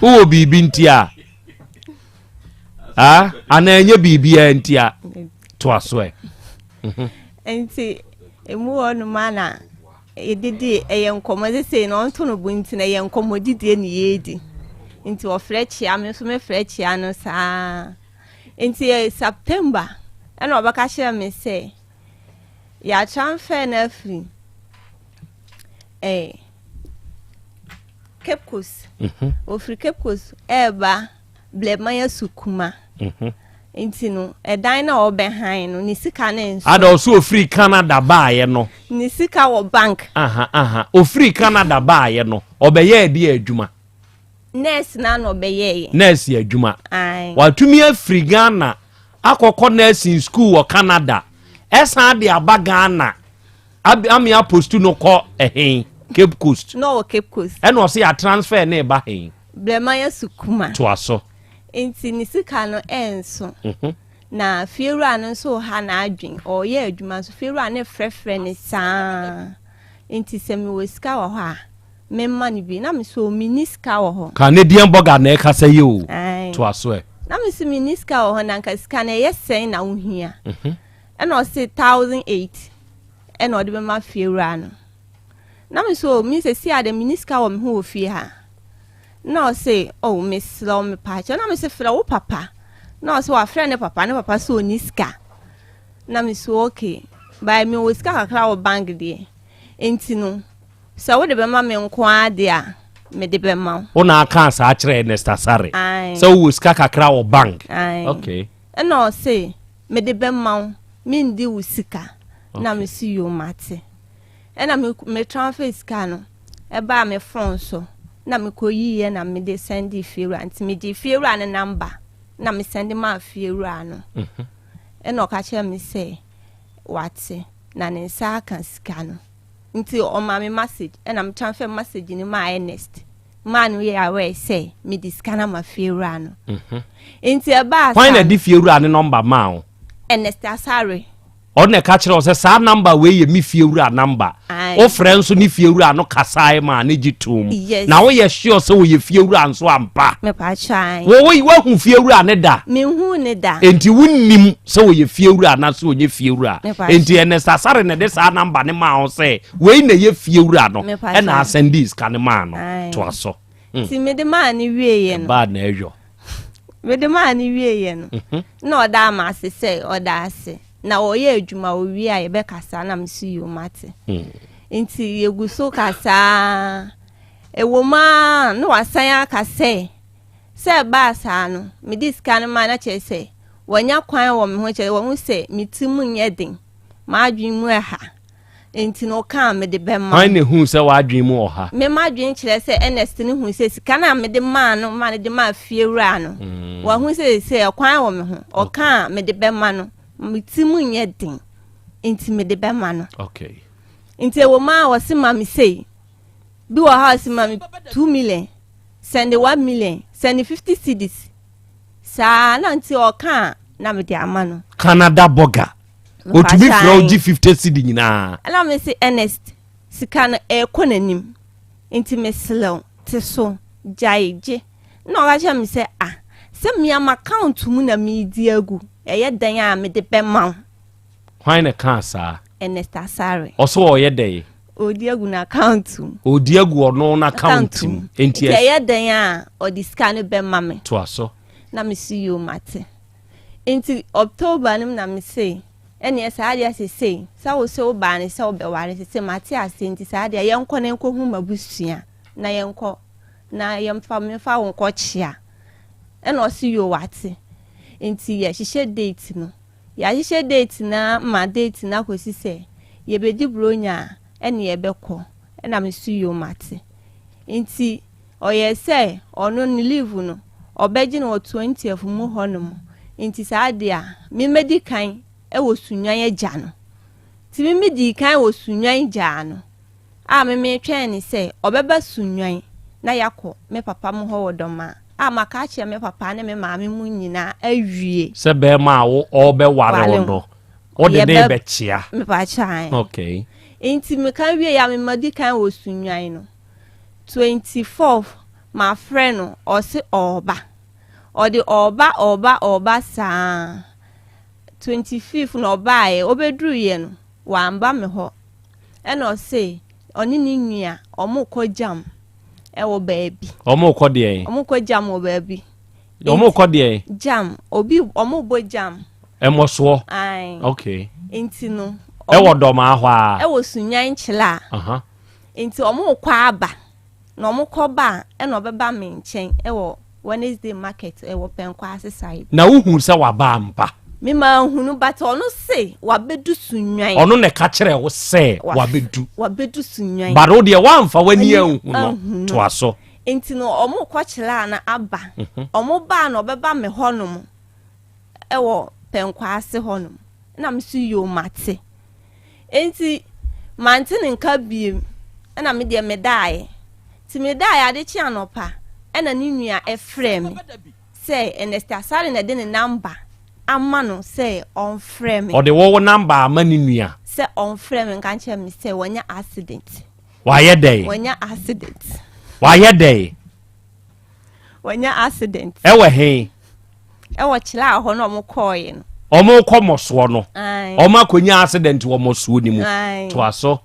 Wowɔ biribi nti a? Ah? Anaa ɛnyɛ biribiara nti a? Toa so ɛ. Mhm. Nti emu hɔ nom a na yɛdidi ɛyɛ nkɔmmɔ sesei na ɔnto no bo nti na ɛyɛ nkɔmmɔdidie ne yɛredi nti ɔfrɛ kyea me nso mefrɛ kyea no saa nti yɛ September ɛna ɔbɛka kyerɛ me sɛ yɛatransfer no afiri eh, Cape Coast mhm. ofiri Cape Coast ɛreba Blɛman Asukuma. Nti no, ɛdan no a ɔbɛhan no, ne sika no nso. Ada ɔso ofiri Canada baayɛ no. Ne sika wɔ bank. Aha aha ofiri Canada baayɛ no, ɔbɛyɛɛ deɛ adwuma. Nurse na na ɔbɛyɛɛ. Nurse adwuma. Ae. Watumi afiri Ghana akɔkɔ nursing school wɔ Canada, ɛsan de aba Ghana. Ame apostu no kɔ ɛhen? Cape Coast. Na ɔwɔ Cape Coast. Ɛna ɔsɛ yɛ transfer ne ba hen? Brɛman Asukuma. Toa so. Nti ne sika no ɛnso. Mhm. Na fiewura no nso ha n'adwen. Ɔyɛ adwuma nso fiewura no frɛfrɛ ne saa. Nti sɛ mewɔ sika wɔ hɔ a memma no bi. Na me so menni sika wɔ hɔ. Canadian burger na ɛkasa yi o. Toa so ɛ. Na me so menni sika wɔ hɔ na nka sika no ɛyɛ sɛn na wohia. Mhm. Ɛna ɔse 1008 ɛna ɔde bɛma fiewura no. Na me so me sɛsi a de menni sika wɔ me ho wɔ fie ha. Na ɔse oh mesrɛ wo mepaakyɛw. Na me se frɛ wo papa. Na ɔse wafrɛ ne papa, ne papa sɛ ɔnni sika. Na me so okay, by mewɔ sika kakra wɔ bank deɛ. Nti no sɛ wode bɛma me nko ara deɛ a, mede bɛma wo. Wo na akaa saa kyerɛ Ernest Asare? Ae. Sɛ wowɔ sika kakra wɔ bank? Ae. Okay. Ɛna ɔse mede bɛma wo, mendi wo sika. Na me si yoo mate. Ɛna me me transfer sika no ɛbaa me phone so na me kɔ yiiɛ na me de sɛnde fiewura nti me gye fiewura ne number na me sɛnde maa fiewura no. Mhm. Ɛna ɔka kyerɛ me sɛ wate na ne nsa aka sika no. Nti ɔmaa me message ɛna me transfer message no maa Ernest maa no yɛ aware sɛ mede sika no ama fiewura no. Mhm. Nti ɛbaa Hwan na ɛde fiewura ne nɔmba maa wo? Ernest Asare. Ɔno na ɛka kyerɛ wo sɛ saa namba wei yɛ me fiewura namba. Wofrɛ nso ne fiewura no kasae maa ne gye toom. Yes. Na woyɛ sure sɛ wɔyɛ fiewura nso ampa? Mepatwa. Wo wo woahu fiewura ne da? Menhu ne da. Enti wonnim sɛ wɔyɛ fiewura anaasɛ wɔnyɛ fiewura. Enti Ernest Asare na ɛde saa namba ne maa wo sɛ wei na ɛyɛ fiewura no ɛna asɛnde sika no maa no. Toa so. Nti mede maa no wieeɛ no. Ɛbaa na ɛyɔ. Mede maa no wieeɛ no, mhm. na ɔda ama ase sɛ ɔda ase. Na ɔyɛ adwuma owie a yɛbɛkasa na mese yoo mate. Hmm. Nti yɛgu so kasaa. Ɛwɔ mu ara na wasan aka sɛ sɛ ɛbaa saa no mede sika no maa na kyerɛ sɛ wɔanya kwan wɔ me ho kyerɛ wɔn sɛ me ti mu nyɛ den m'adwene mu ɛha. Enti no ɔka a mede bɛma. Hwan na ehuu sɛ w'adwene mu ɔha? Me m'adwene kyerɛ sɛ Ernest no hui sɛ sika no a mede maa no ma no de maa fiewura no, mm. wahu sɛ sɛ ɛkwan wɔ me ho. Ɔka a mede bɛma no, me ti mu nyɛ den, nti mede bɛma no. Okay. Nti ɛwɔ mu a wɔse ma me sei. Bi wɔ ha ɔse ma me 2 million, sɛnde 1 million, sɛnde 50 cedis. Saa na nti ɔka a na mede ama no. Canada burger. Otumi frɛ wo gye 50 cedi nyinaa. Ɛna me se Ernest sika no ɛrekɔ n'anim nti mesrɛ wo te so gyae gye. Ɛna ɔka kyerɛ me sɛ ah sɛ mea m'account mu na meredi agu ɛyɛ dɛn a mede bɛma wo. Hwan na ɛkaa saa? Ernest Asare. Ɔso ɔyɛ dɛn? Ɔredi agu n'account mu. Ɔredi agu ɔno n'account mu. Nti ɛyɛ dɛn a ɔde sika no bɛma me? Toa so. Na me se yoo mate. Nti October no mu na me se ɛneɛ saa deɛ sesei sɛ wo se wo baa ne sɛ wo bɛware sesei mate aseɛ nti saa deɛ yɛnkɔ na yɛnkɔ hu m'abusua na yɛnkɔ na yɛmfa memfa wo nkɔ kyea ɛna ɔse yoo wate nti yɛ hyehyɛ date no yɛahyehyɛ date no ma date no akɔsi sɛ yɛbɛdi bronya a ɛne yɛbɛkɔ ɛna me so yoo mate nti Ɔyɛɛ sɛ ɔno ne leave no ɔbɛgye no wɔ twentieth mu hɔ nom nti saa deɛ a me mɛdi kan wɔ Sunnwan agya no. Nti me me dii kan wɔ Sunnwan gyaa no a me metwɛn ne sɛ ɔbɛba Sunnwan na yɛakɔ me papa mo hɔ wɔ Dɔmaa a maka akyerɛ me papa ne me maame mo nyinaa awie. Sɛ bɛɛma a wo ɔɔbɛware wo no wode ne rebɛkyea. Mepaakyɛw ae. Okay. Nti meka wie a me madi kan wɔ Sunnwan no. 24th mafrɛ no ɔse ɔɔba ɔde ɔɔba ɔɔba ɔɔba saa 25th na ɔbaeɛ ɔbɛduruiɛ no wamba me hɔ ɛna ɔse ɔne ne nua ɔmo kɔ jam ɛwɔ baabi. Ɔmo kɔ deɛn? Ɔmo kɔ jam wɔ baabi. Ɔmo kɔ deɛn? Jam obi ɔmo bɔ jam. Ɛmɔsoɔ. Ae. Okay. Nti no. Ɛwɔ dɔmaa hɔ a. Ɛwɔ Sunyani Nkyela. Uh -huh. Nti ɔmo rekɔ aba, na ɔmo kɔ ba a ɛna ɔbɛba me nkyɛn ɛwɔ Wednesday market ɛwɔ Pɛnkwaase side. Na wo hu sɛ waba ampa? Me maa hunu but ɔno se wabedu Sunyani. Ɔno na ɛka kyerɛɛ wo sɛ wabedu? Wabedu Sunyani. But wo deɛ woamfa w'ani anhu no, toa so. Nti no ɔmo rekɔ kyerɛ a na aba, ɔmo ba a na ɔbɛba me hɔ nom ɛwɔ Pɛnkwaase hɔ nom, ɛna me so yoo mate. Enti mante ne nka biem, ɛna me deɛ medaeɛ. Nti medaeɛ ade kye anɔpa, ɛna ne nua frɛɛ me sɛ Ernest Asare na ɛde ne namba ama no sɛ ɔmfrɛ me. Ɔde wo wo namba ama ne nua? Sɛ ɔmfrɛ me nka nkyerɛ me sɛ wanya accident. Wayɛ dɛn? Wanya accident. Wayɛ dɛn? Wanya accident. Ɛwɔ he? Ɛwɔ kyerɛ a hɔ na ɔmo kɔɔɛ no. Ɔmo kɔ mɔsoɔ no. Ɔmo akɔnya accident wɔ mɔsoɔ no mu. Toa so.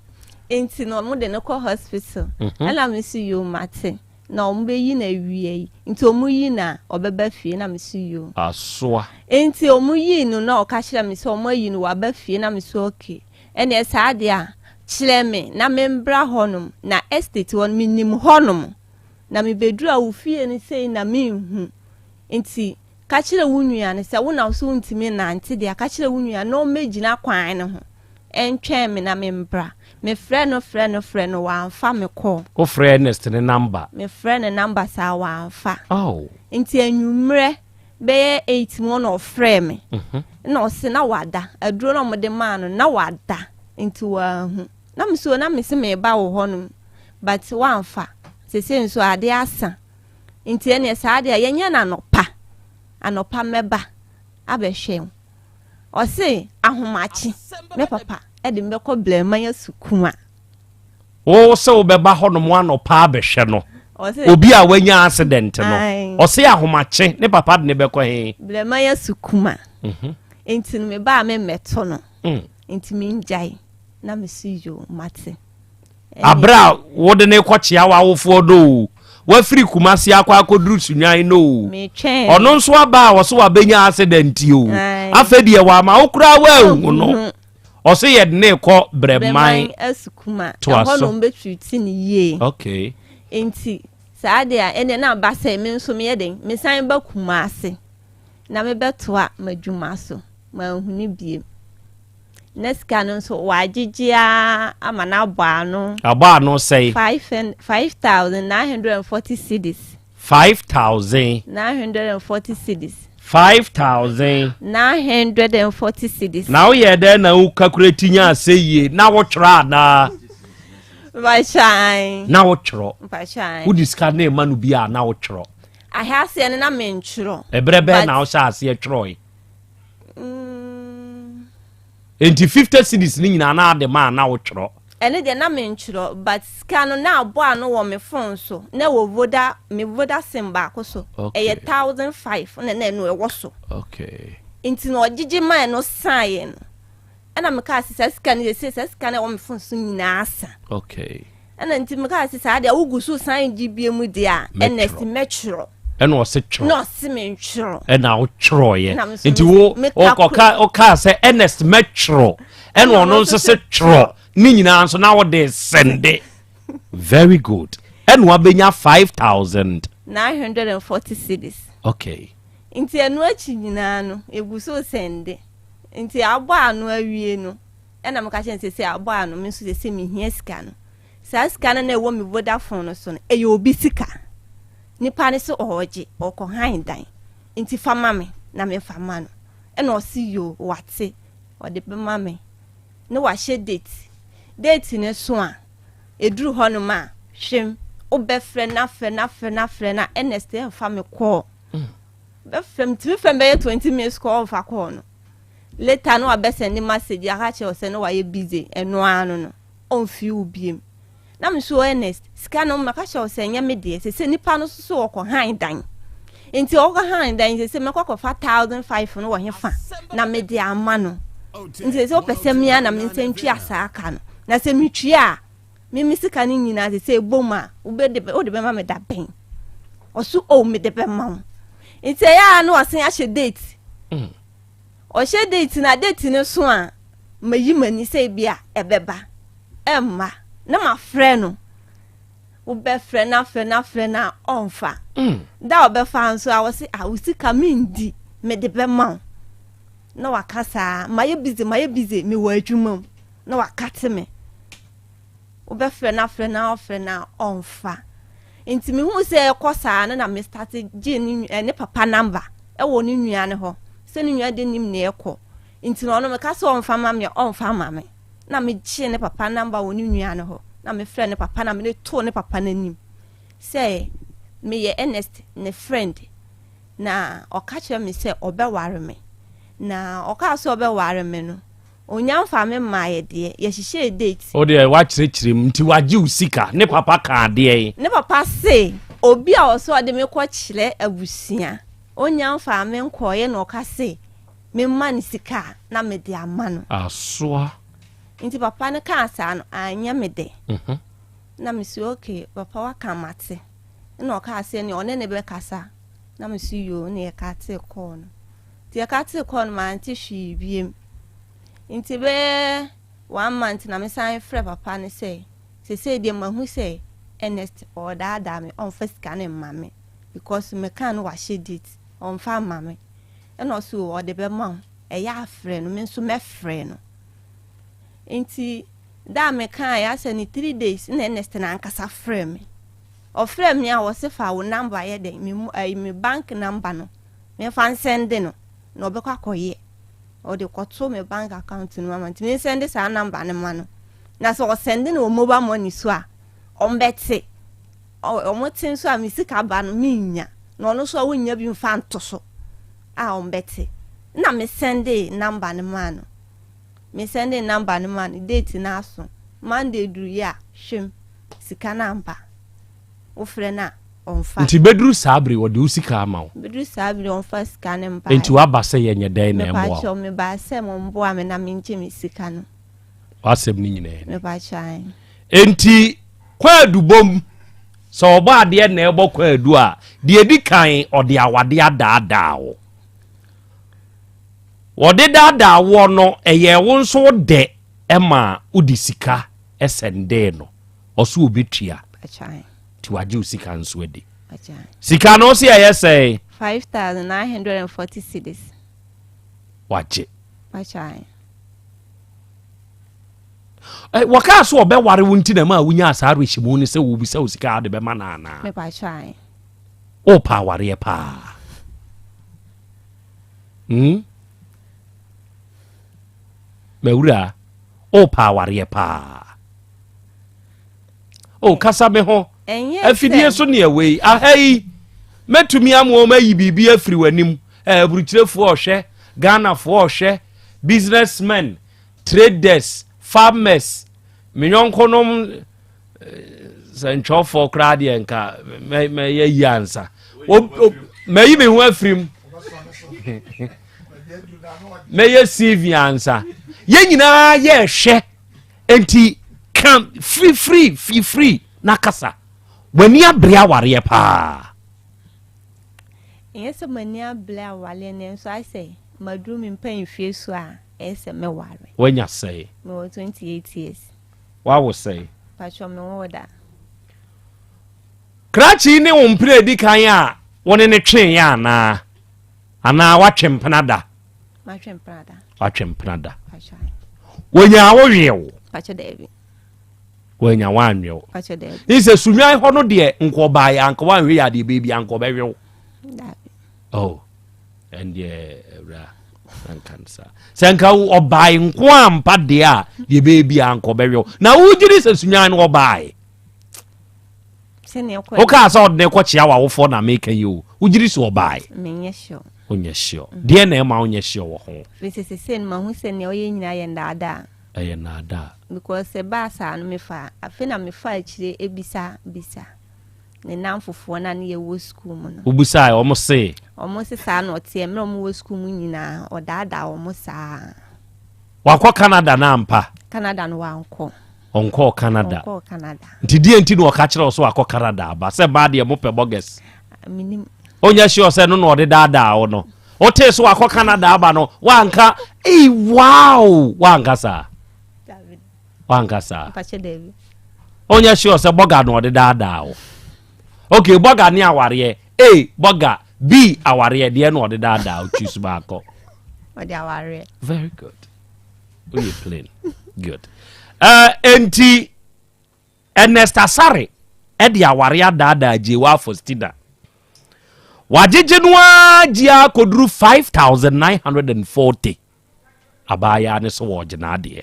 Nti no ɔmo de no kɔ hospital. Mhm. Ɛna me so yoo mate. Na ɔmo bɛyi no awia yi. Nti ɔmo yi no a ɔbɛba fie na me so yoo. Asoa. Nti ɔmo yii no na ɔka kyerɛ me sɛ ɔmo ayi no waba fie na me so okay. Ɛneɛ saa deɛ a kyerɛ me na me mbra hɔ nom na estate hɔ no me nim hɔ nom. Na me bɛduru a wo fie no sei na me nhu. Nti, ka kyerɛ wo nua no, sɛ wo na wo so wontumi nnante deɛ a, ka kyerɛ wo nua na ɔmmɛgyina kwan no ho. ɛntwɛn me na membra. Mefrɛ no frɛ no frɛ no wamfa me call. Wofrɛ Ernest ne number? Mefrɛ ne number saa wamfa. Oh. Nti anwummerɛ bɛyɛ 8 mu na ɔfrɛɛ me. Na ɔse na wada. Aduro na wɔde maa no na wada nti wanhu. Na me so na mese meba wo hɔ nom but wamfa. Sese nso ade asa. Nti ɛneɛ saa deɛ yɛnyɛ no anɔpa. Anɔpa mɛba abɛhwɛ wo. Ɔse ahomakye me papa de me bɛkɔ Blɛman Asukuma. Wo sɛ wobɛba hɔnom anɔpa abɛhwɛ no. Obi a wanya accident no. Ɔse ahomakye ne papa de ne bɛkɔ he? Blɛman Asukuma. Mhm. Nti no meba a memmɛto no. Mm. Nti mengyae na mese yoo mate. Aberɛ a wode no rekɔkyea w'awofoɔ no o, wafiri Kumasi akɔ akɔduru Sunyani no o, ɔno nso aba a ɔse wabɛnya accident o, afei deɛ wama wo koraa woanhu no, ɔse yɛde no rekɔ Brɛman Asukuma, ɛhɔ na ɔmbɛtreat no yie. Okay. Nti saa deɛ a ɛnneɛ na aba sɛ me nso meyɛ den, mesan ba Kumasi na mebɛtoa m'adwuma so, manhu no biem. Na sika no nso wɔagyegye ara ama no abɔ ano. Abɔ ano sɛe? 5940 cedis. 5000. 940 cedis. 5000. 940 cedis. Na woyɛ dɛn na wo calculate nya asɛ yie na wotwerɛ anaa? Mpakyɛw. Na wotwerɛ. Mpakyɛw. Wode sika na ɛma no bi a na wotwerɛ. Ahyɛaseɛ no na mentwerɛ. Ɛberɛ bɛn na wohyɛ aseɛ twerɛe? Nti 50 cedis no nyinaa na ade ma a na wotwerɛ? Ɛno deɛ na mentwerɛ but sika no na abɔ ano wɔ me phone so na ɛwɔ voda me voda sim baako so ɛyɛ 1005 na na ɛno ɛwɔ so. Okay. Nti na ɔgyegye maa ɛno saeɛ no ɛna mekaa sɛ saa sika no sɛ saa sika no ɛwɔ me phone so nyinaa sa. Okay. Ɛna nti mekaa sɛ saa deɛ wogu so san gye bie mu deɛ a ɛna si mɛtwerɛ. Ɛna ɔse twerɛ. Na ɔse mentwerɛ. Ɛna wotwerɛeɛ. Nti wo ɔka ɔkaa sɛ Ernest mɛtwerɛ. Ɛna ɔno nso se twerɛ. Ne nyinaa nso na wode sɛnde. Very good. Ɛna wabɛnya 5000. 940 cedis. Okay. Nti ɛno akyi nyinaa no egu so sɛnde. Nti abɔ ano awie no ɛna meka kyerɛ no sɛ sɛ abɔ ano me nso sɛ mehia sika no. Saa sika no na ɛwɔ me Vodafone no so no ɛyɛ obi sika. Nipa no se ɔɔgye, ɔɔkɔ han dan, nti fa ma me na me nfa ma no. Ɛna ɔse yoo, wate, ɔde bɛma me. Ne wahyɛ date. Date no so a, ɛduru hɔ nom a, hwem, wobɛfrɛ no afrɛ no afrɛ no afrɛ no a, Ernest ɛmfa me call. Bɛfrɛ me, tumi frɛ me bɛyɛ 20 minutes call ɔmfa call no. Later no wabɛ send message aka kyerɛ wo sɛ na wayɛ busy, ɛno ara no no, ɔmfii wo biem. Na me so Ernest, sika no maka kyerɛ wo sɛ ɛnyɛ me deɛ, sese nipa no nso so ɔkɔ han dan. Nti ɔkɔ han dan sese mɛkɔ akɔfa 1005 no wɔ hefa na mede ama no. Nti sese wopɛ sɛ mea na me nsa ntwia saa ka no. Na sɛ metwia a, me me sika no nyinaa sese ɛbom a, wobɛde wode bɛma me da bɛn? Ɔso oh mede bɛma wo. Nti ɛyɛ a na wasan ahyɛ date. Mm. Ɔhyɛ date na date no so a, mayi m'ani sɛ ebi a ɛbɛba. Ɛmma. Na mafrɛ no. Wobɛfrɛ no afrɛ no afrɛ no a ɔmfa. Mm. Da a ɔbɛfa nso a wɔse a wo sika mendi mede bɛma wo. Na waka saa mayɛ busy mayɛ busy mewɔ adwuma mu na wakate me. Wobɛfrɛ no afrɛ no afrɛ no a ɔmfa. Nti mehu sɛ ɛkɔ saa no na me start gye ne eh, ne papa number ɛwɔ ne nua no hɔ sɛ ne nua de nim nea ɛkɔ. Nti na ɔno meka sɛ ɔmfa ma me a ɔmfa ma me. Na megyee ne papa number wɔ ne nua no hɔ na mefrɛ ne papa na mede too ne papa no anim sɛ meyɛ Ernest ne friend na ɔka kyerɛ me sɛ ɔbɛware me. Na ɔkaa sɛ ɔbɛware me no, onya mfaa me mmaeɛ deɛ, yɛhyehyɛɛ date. Wo deɛ woakyerɛkyerɛ mu nti wagye wo sika. Ne papa kaa deɛn? Ne papa se obi a ɔsɛ ɔde me kɔkyerɛ abusua, onya mfaa me nkɔeɛ na ɔka se memma no sika a na mede ama no. Asoa. Nti papa no kaa saa no, anyɛ me dɛ. Na mese okay, papa waka mate. Ɛna ɔkaa sɛ nea ɔne ne bɛkasa. Na mese yoo, ɛna yɛkatee kɔɔ no. Nti yɛkatee kɔɔ no mante hwee biem. Nti bɛyɛ one month na mesan frɛ papa no sɛ, sesei deɛ mahu sɛ Ernest ɔɔdaadaa me, ɔmfa sika no mma me because mekaa no wahyɛ date, ɔmfa mma me. Ɛna ɔse o ɔde bɛma wo, ɛyɛ a frɛ no, me nso mɛfrɛ no. Nti da a mekaeɛ asɛ ne 3 days na Ernest no ankasa frɛ me. Ɔfrɛ me a wɔse fa wo number yɛ dɛn me mo ɛyi me bank number no memfa nsɛnde no na ɔbɛkɔ akɔyɛ. Ɔde kɔto me bank account no mu ama nti mensɛnde saa number no ma no. Na sɛ ɔsɛnde no wɔ mobile money so a ɔmbɛte. Ɔmo te nso a me sika ba no mennya na ɔno nso a wonnya bi mfa nto so a ɔmbɛte. Na mesɛnde number no maa no. Mesɛnde number no maa no date no aso. Monday duruiɛ a hwem sika no amba. Wofrɛ no a ɔmfa. Nti bɛduru saa bere ɔde wo sika ama wo? Bɛduru saa bere ɔmfa sika no mbaeɛ. Nti waba sɛ yɛnyɛ dɛn na ɛmmoa wo? Mepakyɛw mebaa sɛ momboa me na mengye me sika no. W'asɛm no nyinaa ni. Mepakyɛw ae. Enti kwaadu bom, sɛ ɔbɔ adeɛ na ɛbɔ kwaadu a, deɛ ɛdi kan ɔde awadeɛ adaadaa wo. Wɔde daadaa woɔ no, ɛyɛɛ wo nso wo dɛ ma wode sika sɛndee no. Ɔso ɔbɛtua. Nti wagye wo sika nso adi. Sika no wo se ɛyɛ sɛn? 5,940 cedis. Wagye. Wɔkaa so ɔbɛware wo nti na ma wonyaa saa awerɛhyɛmu no sɛ wɔbisa wo sika a wode bɛma no anaa? Wopɛ awareɛ paa. Hmm? Mawura, wopɛ awareɛ paa. O kasa me ho. Afidie so neɛ wei. Aha yi, mɛtumi ama wɔn ayi biribi afiri w'anim. Aburukyirefoɔ ɔhwɛ, Ghanafoɔ ɔhwɛ, businessmen, traders, farmers, me yɔnkonom sɛntwerɛfoɔ koraa deɛ nka mɛyɛ yi ansa. Mɛyi me ho afiri mu. Mɛyɛ CV ansa. Yɛn nyinaa yɛrehwɛ. Enti ka firifiri fifiri na kasa. W'ani abere awareɛ paa. Ɛnyɛ sɛ m'ani abere awareɛ nanso ayɛ sɛ maduru me mpanyinfie so a ɛyɛ sɛ mɛware. Wanya sɛe? Mewɔ 28 years. Wawo sɛe? Patwɔ menwoo da. Krakye yi ne wo mpena edi kan a wo ne no tweeɛ anaa? Anaa woatwe mpena da? Matwe mpena da. Watwe mpena da. Wɔnyaa wo wee wo? Patwɔ daabi. Wɔanya woanwe wo. Patwɔ daabi. Ne sɛ sunwan hɔ no deɛ nka ɔbaeɛ anka woanhwɛ yɛ adeɛ baabi anka ɔbɛwe wo. Daabi. Oh, ɛndeɛ awura anka no saa. Sɛ nka ɔbae nko ampa deɛ a deɛ baabi anka ɔbɛwe wo. Na wogye di sɛ sunwan no ɔbae? Wokaa sɛ ɔde ne kɔkyea w'awofoɔ na meka yi o. Wogye di sɛ ɔbae? Menyɛ sure. Wonyɛ sure. Mm. Deɛ na ɛma wonyɛ sure wɔ ho? Firi sɛ sesei no mahu sɛ nea ɔyɛ nyinaa yɛ nnaadaa. Ɛyɛ nnaadaa. Because ɛbaa saa no mefa afei na mefa akyire ebisa bisa ne nnamfofoɔ na ne yɛwɔ sukuu mu no. Wobisae wɔn se? Wɔn se saa na ɔteɛ mmerɛ wɔn wɔ sukuu mu nyinaa ɔdaadaa wɔn saa. Wakɔ Canada no ampa? Canada no wankɔ. Ɔnkɔɔ Canada. Ɔnkɔɔ Canada. Nti deɛ nti na ɔka kyerɛ wo sɛ wakɔ Canada aba? Sɛ mmaa deɛ mopɛ bɔgɛs. Menim. Onyɛ sure sɛ no na ɔde daadaa wo no. Wotee so wakɔ Canada aba no, wanka, ei wow, wanka saa. Wanka saa. Onyɛ sure sɛ bɔga na ɔde daadaa wo. Okay, bɔga ne awareɛ. A, bɔga. B, awareɛ. Deɛ na ɔde daadaa wo, choose baako. Ɔde awareɛ. Very good. Woyɛ plain. Good. Uh, enti, Ernest Asare de aware adaadaa Gyewa Faustina. Wagyegye no ara gye ara kɔduru 5,940. Abaayaa ne so wɔregye n'adeɛ.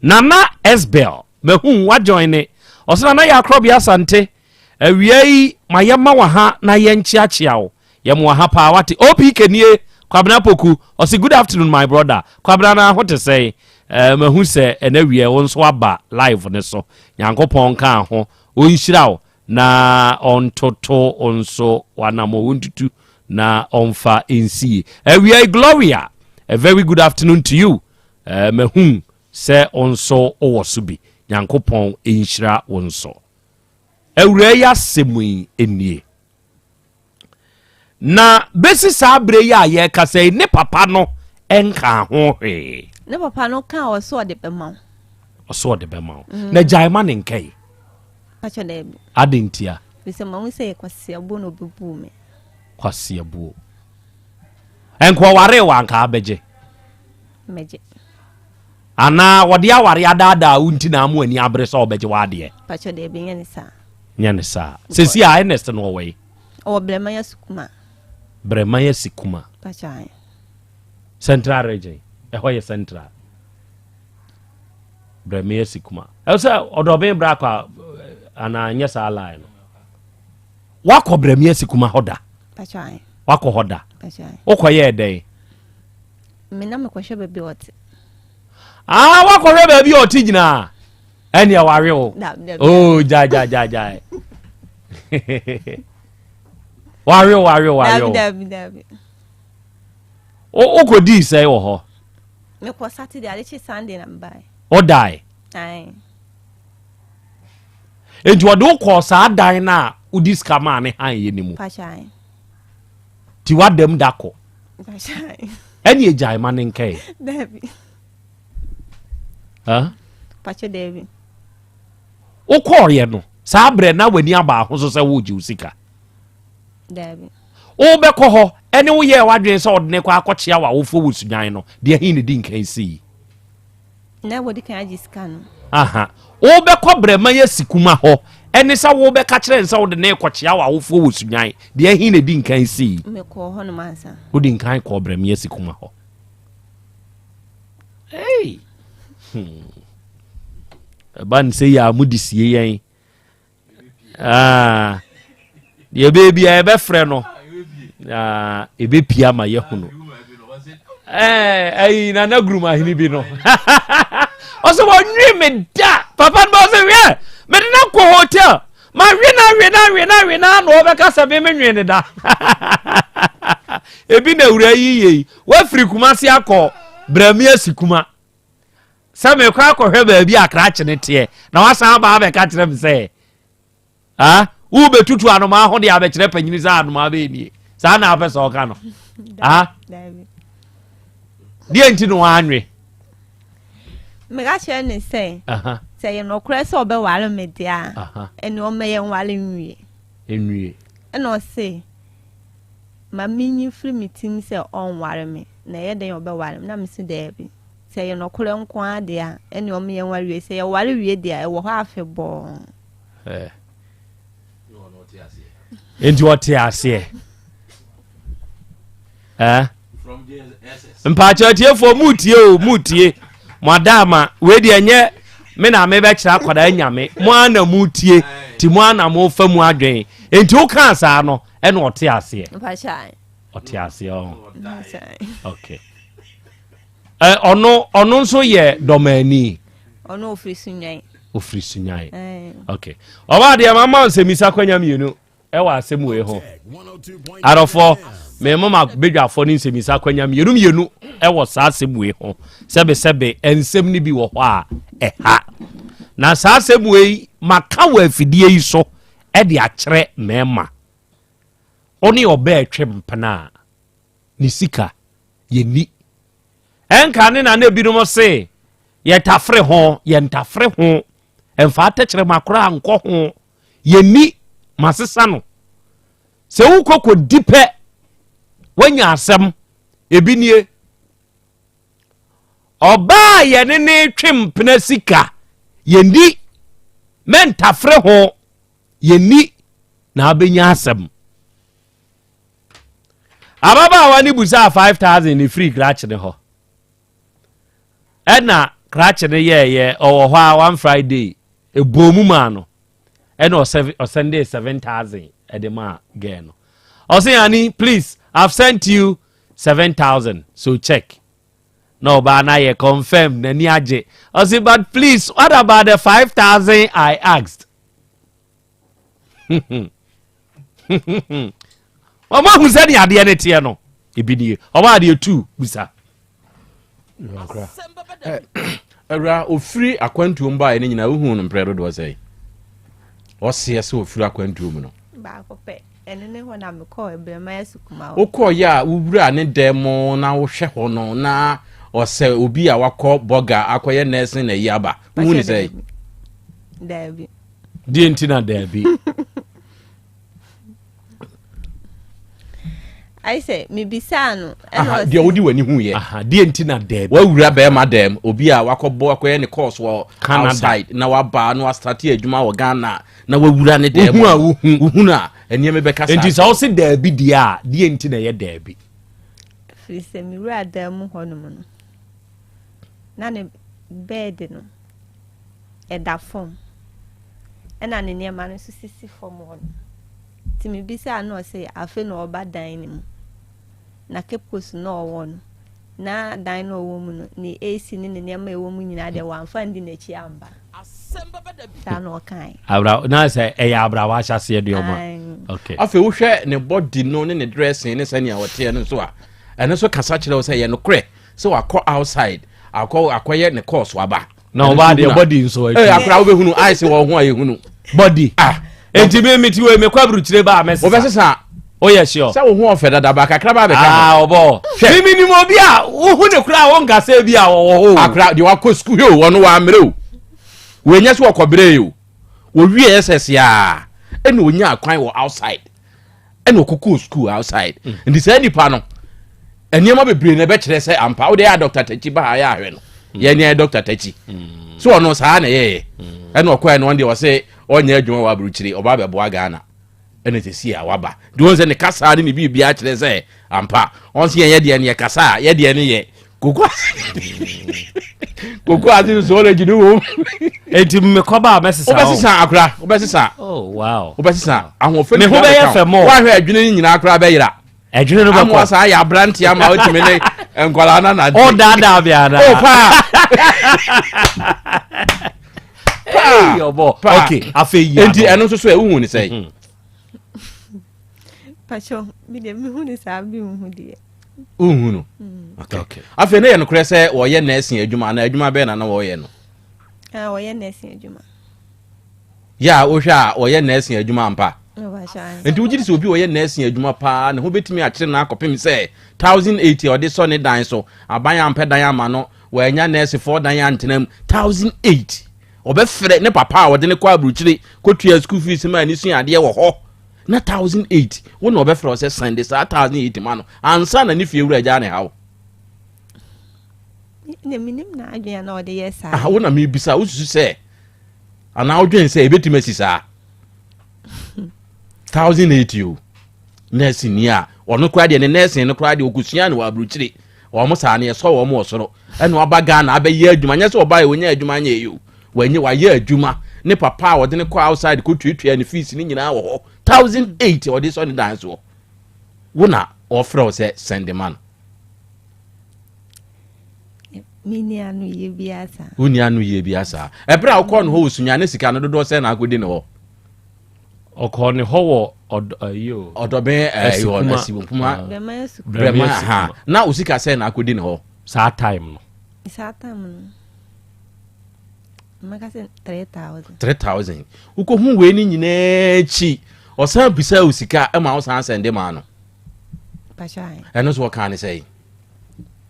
Nana Esbel, mahu wajoin ne. Ɔsɛ Nana yɛ akorɔbea Asante. Awia yi ma yɛma wɔ ha na yɛnkyeakyea wo. Yɛm wɔ ha paa wate. OPK nie, Kwabena Poku. Ɔse good afternoon my brother. Kwabena na ho te sɛn? Eh, mahu sɛ ɛnɛ wiɛ wo nso aba live ne so. Nyankopɔn nka ho. Ɔnhyira wo na ɔntoto wo nso w'anamɔ wontutu na ɔmfa nsie. Awia yi Gloria, a very good afternoon to you. Eh, mahu sɛ wo nso wowɔ so bi. Nyankopɔn nhyira wo nso. Awuraa yi asɛm yi nie. Na bɛsi saa berɛ yi a yɛrekasa yi, ne papa no nkaa ho hwee. Ne papa no kaa ɔsɛ ɔde bɛma wo. Ɔsɛ ɔde bɛma wo. Mm. Na gyae ma ne nka yi. Pakyɛ daabi. Ade ntia. Bisɛ ma wo sɛ yɛ kwaseabuo na ɔbɛbuu me. Kwaseabuo. Nka ɔwaree wɔ anka abɛgye. Mɛgye. Anaa wɔde aware adaadaa wo nti na ama ani abere sɛ ɔbɛgye w'adeɛ? Pakyɛ daabi nyɛ ne saa. Nyɛ ne saa. Sɛsi a Ernest no ɔwɔ yi? Ɔwɔ Brɛman Asikuma. Brɛman Asikuma. Pakyɛ ae. Central region. Ɛhɔ yɛ central. Brɛman Asikuma. Ɛwɔ sɛ ɔdɔben bra kɔ anaa nyɛ saa line no. Wakɔ Brɛman Asikuma hɔ da? Pakyɛ ae. Wakɔ hɔ da? Pakyɛ ae. Wokɔ yɛɛ dɛn? Me na mekɔhwɛ baabi a ɔte. Ah, wakɔhwɛ baabi a ɔte nyinaa. Ɛnea wawe wo. Oh, gyae gyae gyae gyae. Wawe wo wawe wo wawe wo. Dabi dabi. Wokɔdii sɛe wɔ hɔ? Mekɔ Saturday, ade kye Sunday na mebae. Wodae? Ae. Enti ɔde wo kɔɔ saa dan no a wodi sika maa ne han yɛ no mu. Pakyɛ. Ti wadam da kɔ. Ɛne agyae ma ne nkɛe. Dabi. Pakyɛ dabi. Wokɔɔyɛ no saa berɛ na w'ani aba ho so sɛ wogye wo sika. Dabi. Wobɛkɔ hɔ ɛne woyɛɛ w'adwene sɛ ɔde ne kɔ akɔkyea w'awofoɔ wɔ sunyan no deɛ he ne di nkan sii. Na wɔde kan agye sika no. Aha. Wobɛkɔ brɛma yɛ sikuma hɔ ɛne sɛ wobɛka kyerɛ no sɛ wode ne rekɔkyea w'awofoɔ wɔ Sunyan. Deɛ ɛhe na ɛdi nkan sii? Mekɔɔ hɔ nom ansa. Wodi nkan kɔɔ brɛma yɛ sikuma hɔ. Hey! Hmm. Ɛba ne sɛ yɛ a mode sie yɛn. Ah, deɛ ɛbɛyɛ biara yɛbɛfrɛ no na ɛbɛpia ma yɛhunu ɛyi nana gurum ahene bi no ɔsɛ wɔnwe me da papa no bɛ ɔsɛ hwɛ mede no kɔ hotel mawe no awe no awe no awe no na ɔbɛka sɛ me menwe ne da ebi na awura yi yei wafiri kuma se akɔ brami asi kuma sɛ mekɔ akɔhwɛ baabi a krakye no teɛ na wasan aba abɛka kyerɛ me sɛ ah wobɛtutu anomaa ho de abɛkyerɛ panyini sɛ anomaa bɛyɛ nie saa na apɛ sɛ ɔka no ah deɛ nti na wanwe meka kyerɛ ne sɛ sɛ yɛ nɔkorɛ sɛ ɔbɛware me deɛ a ɛne ɔmɛyɛ nware nwie nwie ɛna ɔse ma menyi firi me tim sɛ ɔnware me na ɛyɛ dɛn ɔbɛware me na mese daabi Sɛ ɛyɛ nɔkorɛ nko ara deɛ a, ɛneɛ ɔmo yɛnware wie. Sɛ yɛware wie deɛ a, ɛwɔ hɔ afebɔɔ. Enti ɔte aseɛ. Eh? Mpaakyɛ atiefoɔ mutie o mutie mo adaama wei deɛ ɛnyɛ me na mebɛkyerɛ akwadaa nyame mo ara na mutie ti mo ara na mofa mu adwen enti wokaa saa no ɛna ɔte aseɛ ɔte aseɛ ɔho okay Ɛ ɔno ɔno nso yɛ dɔmani. Ɔno ofiri Sunyan. Ofiri Sunyan. Okay. Ɔbaa deɛ mama nsɛmisa kwanya mmienu ɛwɔ asɛm wei ho. Adɔfoɔ mema ma badwafoɔ ne nsɛmisa kwanya mmienu mmienu ɛwɔ saa asɛm wei ho. Sɛbesɛbe nsɛm no bi wɔ hɔ a ɛha. Na saa asɛm wei maka wɔ afidie yi so ɛde akyerɛ mmarima. Ɔne ɔbaa twe mpena a ne sika yɛnni. Ɛnka ne na na ebinom se yɛtafere ho, yɛntafere ho, ɛmfa atɛkyerɛma koraa nkɔ ho, yɛnni, masesa no. Sɛ wokɔ kɔdi pɛ, woanya asɛm, ebi nie. Ɔbaa yɛne ne twe mpena sika, yɛnni, mɛntafere ho, yɛnni, na abɛnya asɛm. Ababaawa no busaa 5000 ne firi krakye no hɔ. Ɛna krakye no yɛɛyɛ ɔwɔ hɔ a one Friday ebɔɔ mu maa no. Ɛna ɔsɛndee 7000 ɛde maa girl no. Ɔse honey please I've sent you 7000 so check. Na ɔbaa no ayɛ confirmed n'ani agye. Ɔse but please what about the 5000 I asked? Wɔn ahu sɛdeɛ adeɛ no teɛ no ebi nie ɔbaa adeɛ tu bisa. Awura ofiri akwantuo mu baeɛ no nyinaa wohu no mprɛ dodoɔ sɛn? Ɔseɛ sɛ ofiri akwantuo mu no. Baako pɛ ɛno ne hɔ na mekɔɔ Brɛmaya Sukuma hɔ. Wokɔɔyɛ a wowura ne dan mu na wohwɛ hɔ no na ɔsɛ obi a wakɔ bɔga akɔyɛ nɛɛsen na ayi aba wohu ne sɛ? Daabi. Deɛ nti na daabi. Ayɛ sɛ mebisaa no. Ɛna ɔse. Deɛ wode w'ani hu yɛ. Deɛ nti na daabi. Wawura bɛrima dɛm obi a wakɔbɔ akɔyɛ ne course wɔ Canada. outside na waba na wastate adwuma wɔ Ghana na wawura ne dɛm. Wohu a wohu. Wohu no a nneɛma bɛka saa. Nti sɛ wose daabi deɛ a, deɛ nti na ɛyɛ daabi? Firi sɛ mewura dan mu hɔnom no, na ne bɛɛde no ɛda fam ɛna ne nneɛma no nso sisi fam hɔ no. Nti mebisaa no ɔse afe na ɔba dan no mu. Na Cape Coast na ɔwɔ no. Na dan no ɔwɔ mu no, ne AC ne ne nneɛma a ɛwɔ mu nyinaa deɛ wamfa ndi n'akyi amba. Saa na ɔkae. Abra na sɛ ɛyɛ abrawa ahyɛseɛ deɛ ɔma. Okay. Afei wohwɛ ne body no ne ne dressing ne sɛnea ɔteɛ no nso a, ɛno nso kasa kyerɛ wo sɛ ɛyɛ nokorɛ sɛ wakɔ outside akɔ akɔyɛ ne course waba. Na ɔbaa deɛ body nso akyi. Ee akora wobɛhunu ayɛ sɛ wɔn ho a yɛhunu. Body. Ah. Enti mi mi ti wei mekɔ aburukyire ba a mɛsesa. Wobɛsesa. Woyɛ sure. Sɛ wo ho ɔfɛ dada ba kakra ba bɛka ho. Ah ɔbɔ. Hwɛ. Mi mi nim obi a wohu ne koraa a wonka sɛ bi a wɔwɔ hɔ o. Akora deɛ wakɔ sukuu hwɛ o ɔno wammerɛ o. Wɔnyɛ sɛ wɔkɔbrɛ o. Wɔwie SS a ɛna ɔnya kwan wɔ outside. Ɛna ɔkɔkɔɔ sukuu outside. Mm. Nti saa nipa no nneɛma bebree na ɛbɛkyerɛ sɛ ampa wode yɛ a Dr. Takyi ba ha yɛ ahwɛ no. Mm. Yɛn yɛ Dr. Takyi. Mm. So ɔno saa na ɛyɛyɛ. Ɛna ɔkɔɛ no ɔno deɛ ɔsɛ ɔnyɛ adwuma wɔ aburukyire ɔba abɛboa Ghana. Ɛna sɛsi a waba. Nti wɔn sɛ ne kasa ne ne biribiara kyerɛ sɛ ampa ɔn sɛ yɛn deɛ no yɛ kasa a yɛ deɛ no yɛ koko ase koko ase nso ɔrɛgye ne wɔm. Eti mekɔba a mɛsesa o. Wobɛsesa akora wobɛsesa. Oh wow. Wobɛsesa ahoɔfɛ ne ho bɛyɛ fɛ mɔ. Woahwɛ adwene ne nyinaa koraa bɛyera. Adwene no bɛkɔ. Amoa saa yɛ aberante ama wotumi ne nkwadaa no nante. O daadaa bi ana. O paa. Paa. Ɔbɔ. Okay afei yi ano. Enti ɛno nso so ɛ wohu ne sɛ. Mhm. Pacho mi deɛ mehu ne saa bi nhu deɛ. Wohu no. Mm. Okay. Afei ne yɛ nokorɛ sɛ wɔyɛ nursing adwuma anaa adwuma bɛyɛ na na wɔyɛ no. Ah, wɔyɛ nursing adwuma. Yɛ a wohwɛ a wɔyɛ nursing adwuma ampa. Nti wogye di sɛ obi a ɔyɛ nursing adwuma paa ne ho bɛtumi akyere no akɔpem sɛ 1080 a ɔde sɔ ne dan so, aban ampɛ dan ama no, wannya nɛɛsefoɔ dan antena mu, 1008 ɔbɛfrɛ ne papa a ɔde no kɔ aburukyire kɔtua school fees ma ne sua adeɛ wɔ hɔ na 1008 wo na ɔbɛfrɛ wo sɛ sɛnde saa 1008 ma no ansa na ne fie wura agyaa ne haw. Na menim n'adwene a na ɔde yɛ saa. Ah, wo na mebisa, wosusu sɛ anaa wodwen sɛ ɛbɛtumi asi saa? 1008 o nurse ni a ɔno koraa deɛ ne nursing no koraa deɛ ɔkɔsua no wɔ aburukyire wɔn saa no yɛsɔ wɔn wɔ soro ɛna waba Ghana abɛyɛ adwuma nyɛ sɛ ɔba yɛ ɔnyɛ adwuma nyɛ yɛ o wɔnyɛ wayɛ adwuma ne papa a ɔde ne kɔ outside kɔtuatua ne fees ne nyinaa wɔ hɔ 1008 ɔde sɔ ne dan soɔ wo na ɔfrɛ wo sɛ sɛnde ma no Menni ano yie biara saa. Wonni ano yie biara saa. Ɛberɛ a wokɔɔ ne hɔ wɔ Sunya ne sika no dodoɔ sɛn na akɔdi ne hɔ? Ɔkɔɔ ne hɔ wɔ ɔdɔ ayi o. Ɔdɔbɛn ɛɛ wɔ Asiwopuma. Brɛma ha na o sika sɛn na akɔdi ne hɔ? Saa time no. Saa time no. Mmɛka sɛ 3000. 3000. Wokɔhu wei ne nyinaa akyi ɔsan bisa o sika ma wo san sɛnde maa no. Ɛno nso wɔkaa ne sɛn?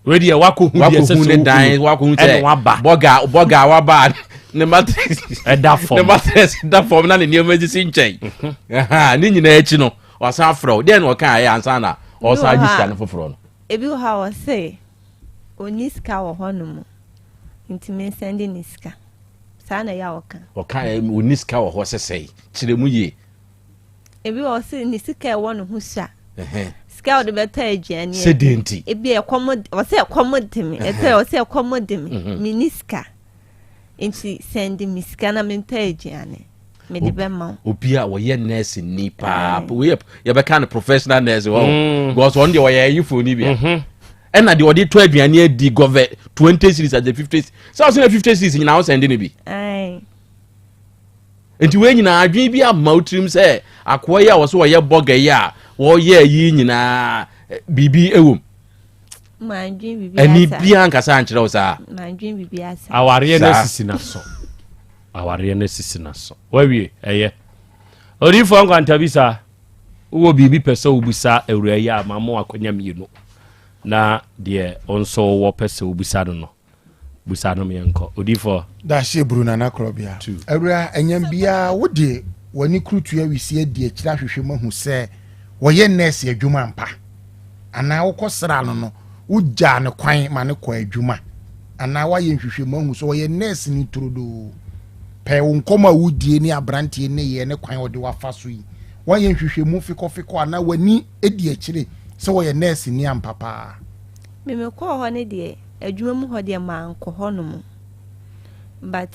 wei deɛ wakɔhu deɛ ɛsɛ sɛ ne dan wakɔhu sɛ bɔga bɔga waba ne matress ɛda fam ne matress da fam na ne nneɛma sisi nkyɛn mhm. ne nyinaa akyi no ɔsan frɛ wo deɛ na ɔka ayɛ ansa na ɔsan agye sika no foforɔ no ebi wɔ hɔ a ɔse ɔnni sika wɔ hɔ nom nti mensɛnde ne sika saa na ɛyɛ a ɔka ɔka ɔnni sika wɔ hɔ sɛsɛe kyerɛ mu yie Ebi wɔ hɔ sɛ ne sika a ɛwɔ ne ho sua. Sika a ɔde bɛtɔ aduane. Sɛ deɛ nti. Ebi ɛkɔm ɔsɛ ɛkɔm de me. Ɛtɔ ɔsɛ ɛkɔm de me. Mhm. Me ni sika. Nti sɛnde me sika na mentɔ aduane. Mede bɛma wo. Obi a ɔyɛ nurse ni paa. Wei yɛbɛka no professional nurse wɔ. Mm. Because ɔno deɛ ɔyɛ ayifo ni bia. Mhm. Ɛna deɛ ɔde tɔ aduane adi gɔvɛ 20 series ase 50 sɛ ɔsɛ na 50 series nyinaa ɔsɛnde ne bi. Nti wei nyinaa adwene bi amma wo tirim sɛ akoa yi a wɔsɛ wɔyɛ bɔga yi a wɔyɛ yi nyinaa biribi wɔ mu? Ɛni biara nkasa ankyerɛ wo saa. Awareɛ no asisi n'aso. Awareɛ no asisi n'aso. Wawie ɛyɛ. Odiyifoɔ Nkwantabisa, wowɔ biribi pɛ sɛ wobisa awura yi a ma mo akwanya mmienu na deɛ wo nso wowɔ pɛ sɛ wobisa no no. Busa nom yɛnkɔ. Odiyifoɔ. Dahye buru nana korɔbea. Awura anyam biara wo de w'ani kurutua wisie adi akyire ahwehwɛ mu ahu sɛ wɔyɛ nɛɛse adwuma ampa. Anaa wokɔsraa no no, wogyaa no kwan ma no kɔɔ adwuma? Anaa woayɛ nhwehwɛmu ahu sɛ ɔyɛ nɛɛseni turodoo? Pɛɛ wo nkɔmmɔ a wodie ne aberanteɛ nneyɛɛ ne kwan a ɔde wo afa so yi, woayɛ nhwehwɛmu fekɔfekɔ anaa w'ani di akyire sɛ ɔyɛ nɛɛseni ampa paa? Me mekɔɔ hɔ no deɛ, adwuma mu hɔ deɛ mankɔ hɔ nom but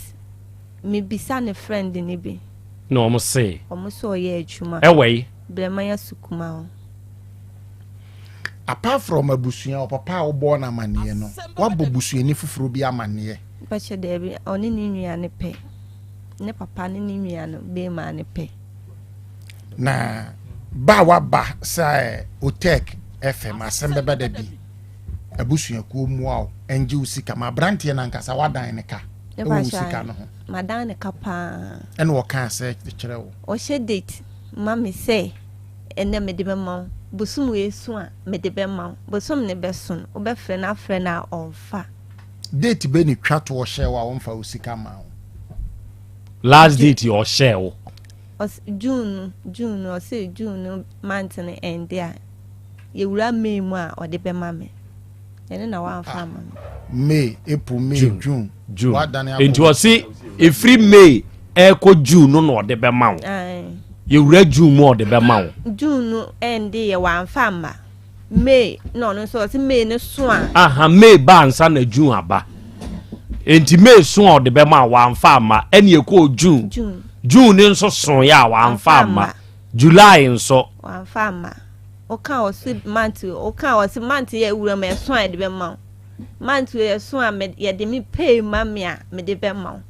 mebisa ne friend no bi. Na wɔn se? Wɔn se ɔyɛ adwuma. Ɛwɔ yi? Brɛman Asukuma hɔ. Apart from abusua, ɔpapa a wobɔɔ no amaneɛ no, woabɔ busuani foforɔ bi amaneɛ? Mpakyɛ daabi, ɔne ne nua no pɛ. Ne papa ne ne nua no bɛɛma no pɛ. Na ba a waba sɛ Otec FM asɛm bɛba da bi, abusuakuo mmoa wo ngye wo sika ma aberanteɛ no ankasa woadan ne ka wɔ wo sika no ho? Madan ne ka paa. Ɛna ɔkaa sɛ kyerɛ wo? Ɔhyɛ date ma me sɛ ɛnnɛ mede bɛma wo, bosom wei so a mede bɛma wo, bosom no bɛso no wobɛfrɛ no afrɛ no a ɔmfa. Date bɛ ne twa to ɔhyɛɛ wo a ɔmfa wo sika mmaa wo? Last date ɔhyɛɛ wo? Ɔs June no, June no, ɔse June no month no ɛnde a, yɛwura May mu a ɔde bɛma me. Ɛno na wamfa ah, ama me. May, April, May, June, June. June. Nti ɔse ɛfiri May ɛkɔ June no na ɔde bɛma wo. Yɛwura June mu a ɔde bɛma wo. June no ɛnde yɛ wamfa amma. May na ɔno nso ɔse May no so a. Aha May ba ansa na June aba. Nti May so a ɔde bɛma a wamfa amma. Ɛne ɛkɔɔ June. June. June ne nso so yɛ a wamfa amma. July nso. Wamfa amma. Woka ɔse month woka ɔse month yɛ wura mu ɛso a yɛde bɛma wo. Month ɛso a yɛde me pay ma me a mede bɛma wo.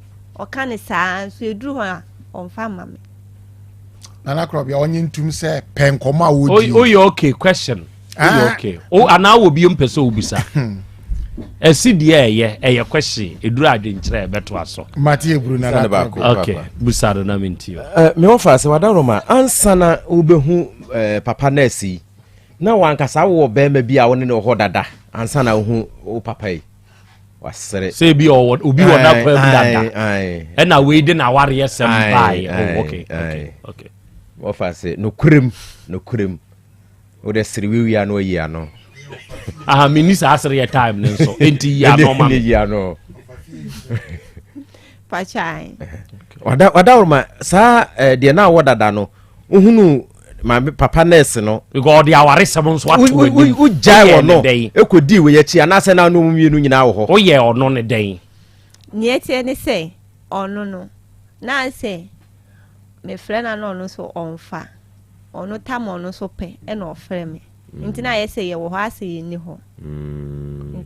Ɔka ne saa nso ɛduru hɔ a ɔmfa ma me. Nana Korɔbea ɔnye ntum sɛ pɛ nkɔmɔ a wodi. Oyɛ okay question. Oyɛ ah. okay. O anaa wɔ bi mpɛ sɛ obisa. Ɛsi deɛ ɛyɛ ɛyɛ question eduru adwenkyerɛ ɛbɛto aso. Mate eburu Nana Korɔbea. Okay busa no na mi nti o. Eh, me wɔfa sɛ wada Roma ansa na wobɛhu eh, papa nurse yi na wankasa wowɔ bɛrima bi a wo ne ne wɔ hɔ dada ansa na wohu wo papa yi. wasere. Sɛ ebi ɔwɔ obi wɔ n'akwan mu dada ɛna wei de n'awareɛ sɛm baeɛ. Oh, okay, okay, okay. Wɔfa se nokorɛm nokorɛm wode sere wiwi ano ayi ano. Aha menni saa sereɛ time no nso enti yi ano ma me. Yi ano. Pakyae. Wada wadaworoma saa eh, deɛ na awɔ dada no wohunu maame papa nurse no. because ɔde awaresɛm nso ato anim. wogyae wɔ no ɛkɔdii wei akyi anaasɛ na ɔne mmienu nyinaa wɔ hɔ. woyɛ ɔno ne dɛn. Nea ɛteɛ ne sɛ ɔno no na sɛ mefrɛ no a na ɔno nso ɔmfa ɔno tam ɔno nso pɛ ɛna ɔfrɛ me nti na ayɛ sɛ yɛwɔ hɔ asɛ yɛnni hɔ.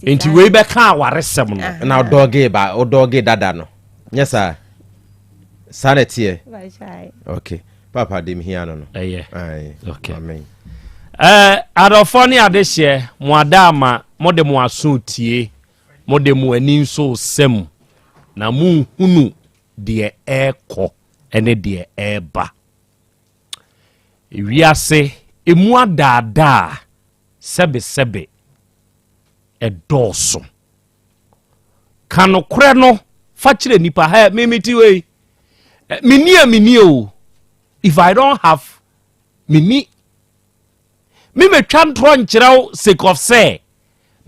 Nti wei bɛka awaresɛm no. Na ɔdɔɔge ba ɔdɔɔge dada no nyɛ saa saa na ɛteɛ. Okay. Papa de mehia no no. Ɛyɛ. Aye. Okay. Amen. Eh, adɔfoɔ ne adehyeɛ, mo ada ama, mo de mo aso tie, mo de mo ani nso sɛm, na mo nhunu deɛ ɛrekɔ ne deɛ ɛreba. Wiase emu adaadaa sɛbesɛbe ɛdɔɔso. Ka nokorɛ no fa kyerɛ nipa. Hɛ, me mete wei. Menni a menni o. If I don't have, menni. Me metwa ntorɔ nkyerɛ wo sake of sɛ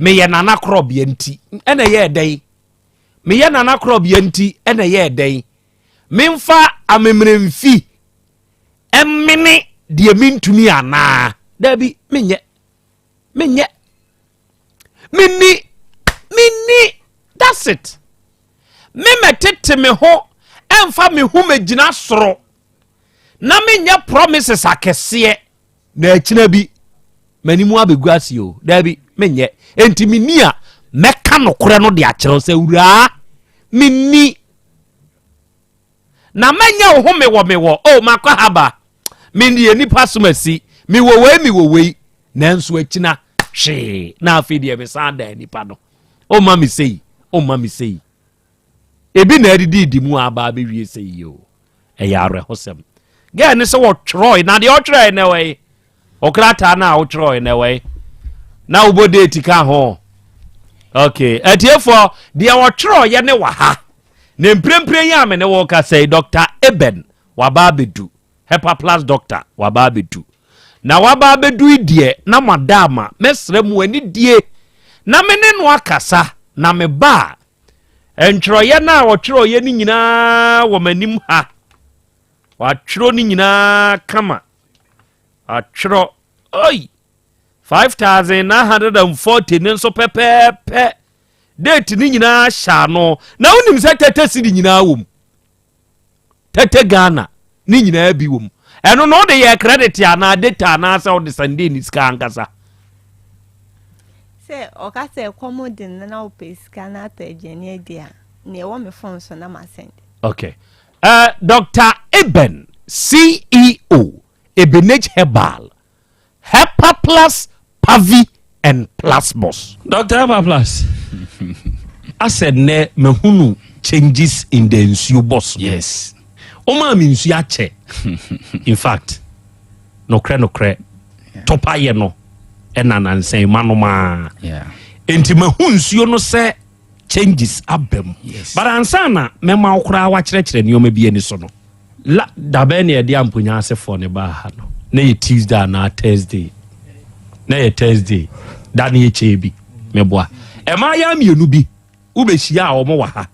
meyɛ nana korɔbea nti ɛna ɛyɛ ɛdɛn. Meyɛ nana korɔbea nti ɛna ɛyɛ ɛdɛn. Memfa amemerɛmfi ɛmene deɛ mentumi anaa. Daabi, menyɛ. Menyɛ. Menni. Menni. That's it. Me mɛtete me ho ɛmfa me ho mɛgyina soro na menyɛ promises akɛseɛ na akyina bi m'anim abɛgu ase o. Daabi, menyɛ. Enti menni a mɛka nokorɛ no de akyerɛw sɛ wuraa menni. Na mɛnyɛ wo ho mewɔ mewɔ o oh, makɔ haba mendeɛ nipa som asi mewɔ wei mewɔ wei nanso akyina hwee na afei deɛ mesan dan nipa no ɔma me sei ɔma me sei ebi na adidi di mu aba abɛwie sɛ yie o ɛyɛ awerɛhosɛm gɛɛ ne sɛ wɔtwerɛe na deɛ ɔtwerɛe na ɛwɔ yi ɔkrataa no a wotwerɛe na ɛwɔ yi na wobɔ date ka ho ok atiefoɔ deɛ wɔtwerɛeɛ ne wɔ ha na mprempren yi a me ne wo kasa yi dr eben waba abɛdu hepa plus doctor waba abɛdu. Na waba abɛdu yi deɛ na mada ama, mɛsrɛ mo anidie na me ne no akasa, na meba a, ntwerɛeɛ no a ɔtwerɛeɛ no nyinaa wɔ m'anim ha. Watwerɛ no nyinaa kama. Atwerɛ, oi, 5940 ne nso pɛpɛɛpɛ. Date no nyinaa hyɛ ano. Na wonim sɛ tɛtɛ sidi nyinaa wɔ mu. Tɛtɛ Ghana ne nyinaa bi wɔ mu. Ɛno no wode yɛ credit anaa data anaasɛ wode sɛnde ne sika ankasa. Sɛ ɔka sɛ ɛkɔm de no na wopɛ sika na atɔ aduane adi a, nea ɛwɔ me phone so na ma send. Okay. Dr. Eben, CEO, Ebenage Herbal, Hepaplus Pavi and Plasmos. Dr. Hepaplus, asɛ nnɛ mahunu changes in the nsuo bɔs. Yes. Ɔmaa me nsuo akyɛ. In fact, nokorɛ nokorɛ, tɔpa yɛ no ɛna nansɛn ma no maa. Enti mahu nsuo no sɛ changes aba mu. But ansa na mɛma wo koraa wakyerɛkyerɛ nneɛma bi ani so no. La dabɛn na yɛde amponya asefoɔ ne baa ha no. Na yɛ Tuesday anaa Thursday. Na yɛ Thursday. Da ne yɛ kyɛɛ bi. Meboa. Ɛmaa yɛ mmienu bi wobɛhyia a wɔn wɔ ha.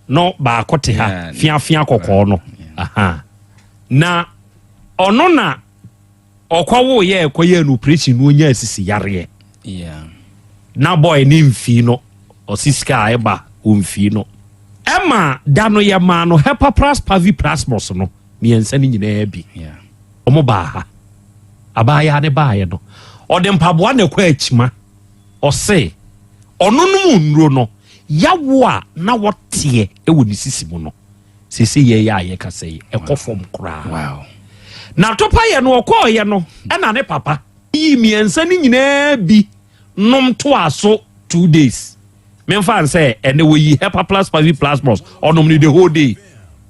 No baako te ha fiafia kɔkɔɔ no. Aha. Na ɔno na ɔkɔwo yɛ ɛkɔyɛ no operation no onya asisi yareɛ. Na boy ne mfii no ɔsi sika a ɛba ɔmfii no. Ɛma da no yɛ maa no Hepapras Pavi Plasmos no mmiɛnsa no nyinaa bi. Ɔmo baa ha. Abaayaa ne baayɛ no ɔde mpaboa na ɛkɔ akyima. Ɔse ɔno nom nnuro no yawo a na wɔteɛ ɛwɔ ne sisi mu no sese yɛyɛ a yɛkasa yi ɛkɔ fam koraa. Na topa yɛ no ɔkɔɔyɛ no ɛna ne papa yi mmiɛnsa no nyinaa bi nom toa so 2 days. Memfa nsɛ ɛnɛ wɔyi Hepaplus Pavi Plasmos ɔnom ne the whole day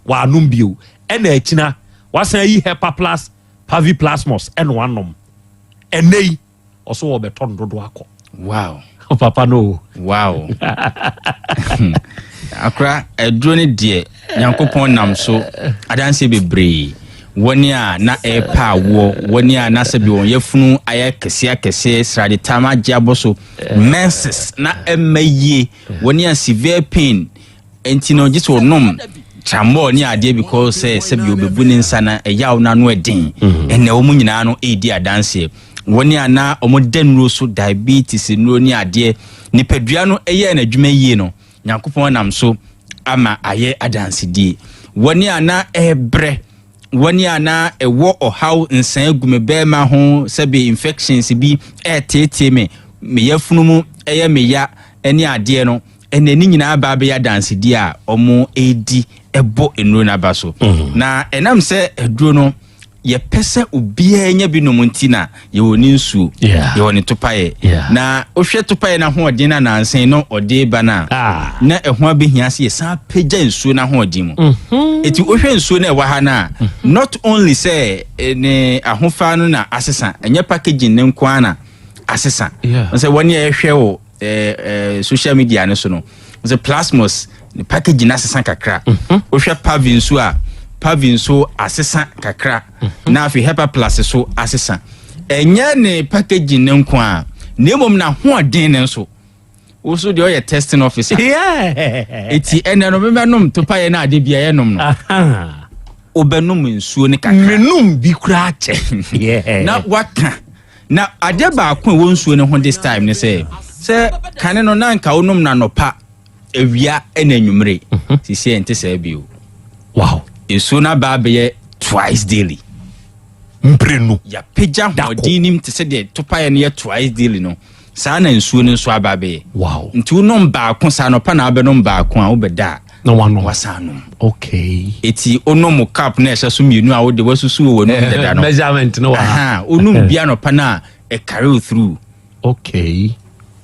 wɔanom bio. Ɛna akyina wasan yi Hepaplus Pavi Plasmos ɛna wanom. Ɛnɛ yi ɔso wɔbɛtɔ no dodo akɔ. Wow. Papa no. Wow. Akora aduro ne deɛ Nyankopɔn nam so adanse bebree. Wɔne a na ɛrepa awoɔ, wɔne a na sɛbi wɔn yafunu ayɛ kɛseɛ akɛseɛ, sradetam agye abɔ so, menses na ɛmma yie, wɔne a severe pain nti no gye sɛ ɔnom tramol ne adeɛ because sɛ sɛbi ɔbɛbu ne nsa na ɛyaw no ano ɛden. Ɛnna wɔn nyinaa no ɛredi adanseɛ. Wɔne a na wɔn da nnuro so, diabetes nnuro ne adeɛ, nipadua no ɛyɛ n'adwuma yie no, Nyankopɔn nam so ama ayɛ adansedie. Wɔne a na ɛrebrɛ, wɔne a na ɛwɔ ɔhaw nsan gu me bɛrima ho sɛbi infections bi ɛreteetee me, me yafunu mu ɛyɛ me ya ɛne adeɛ no, ɛnna ne nyinaa ba abɛyɛ adansedie a wɔn ɛredi ɛbɔ nnuro no aba so. Na ɛnam sɛ aduro no yɛpɛ sɛ obiara nya bi nom nti na yɛwɔ ne nsuo, yɛwɔ ne topaeɛ. Na wohwɛ topaeɛ no ahoɔden no anansen no ɔde ba no a, na ɛho abɛhia sɛ yɛsan pagya nsuo no ahoɔden mu. Enti wohwɛ nsuo no ɛwɔ ha no a, not only sɛ ne ahofa no na asesa, ɛnyɛ packaging ne nko ara na asesa. Sɛ wɔne a yɛhwɛ wɔ social media no so no, sɛ Plasmos ne packaging asesa kakra. Wohwɛ Pavi nso a, Pavi nso asesa kakra. Na afei Hepaplus so asesa. Ɛnyɛ ne packaging ne nko a, na mmom n'ahoɔden ne nso. Wo so deɛ ɔyɛ testing officer. Eti ɛnɛ no mebɛnom topaeɛ no ade bia yɛnom no. Wobɛnom nsuo ne kakra. Menom bi koraa kyɛ. Na waka. Na adeɛ baako a ɛwɔ nsuo no ho this time ne sɛ, sɛ kane no na nka wonom no anɔpa, awia ɛna anwummere. Sisi ɛnte saa bio. Wow. Nsuo no aba abɛyɛ twice daily. Mprenu. Yɛapagya ahoɔden nim te sɛ deɛ topaeɛ no yɛ twice daily no. Saa na nsuo no nso aba abɛyɛ. Wow. Nti wonom baako saa anɔpa na wabɛnom baako a wobɛda a na wanom. Wasan nom. Okay. Eti wonom cup na ɛhyɛ so mmienu a wode wasusu wɔ w'anum dada no. Measurement no wɔ ha. Wonom bi anɔpa no a ɛcarry wo through. Okay.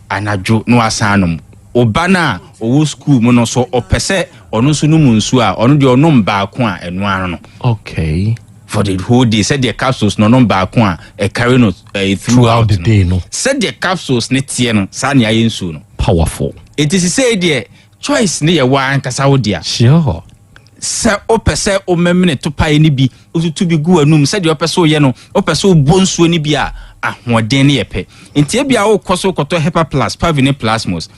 Anadwo na wasan nom. Ɔba no a ɔwɔ school mu no so ɔpɛ sɛ ɔno nso nom nsuo a ɔno deɛ ɔnom baako a ɛno ano no. Okay. For the whole day sɛdeɛ capsules no ɔnom baako a ɛcarry no throughout the day no. Sɛdeɛ capsules ne teɛ no saa ne ayɛ nsuo no. Powerful. Eti sisei deɛ choice ne yɛ wɔ ankasa wo dea. Sure. Sɛ wopɛ sɛ womemene topaeɛ no bi, wotutu bi gu w'anum sɛdeɛ wopɛ sɛ woyɛ no, wopɛ sɛ wobɔ nsuo no bi a, ahoɔden no yɛ pɛ. Nti ebia wokɔ so kɔtɔ Hepa Plus, Pavi ne Plasmos.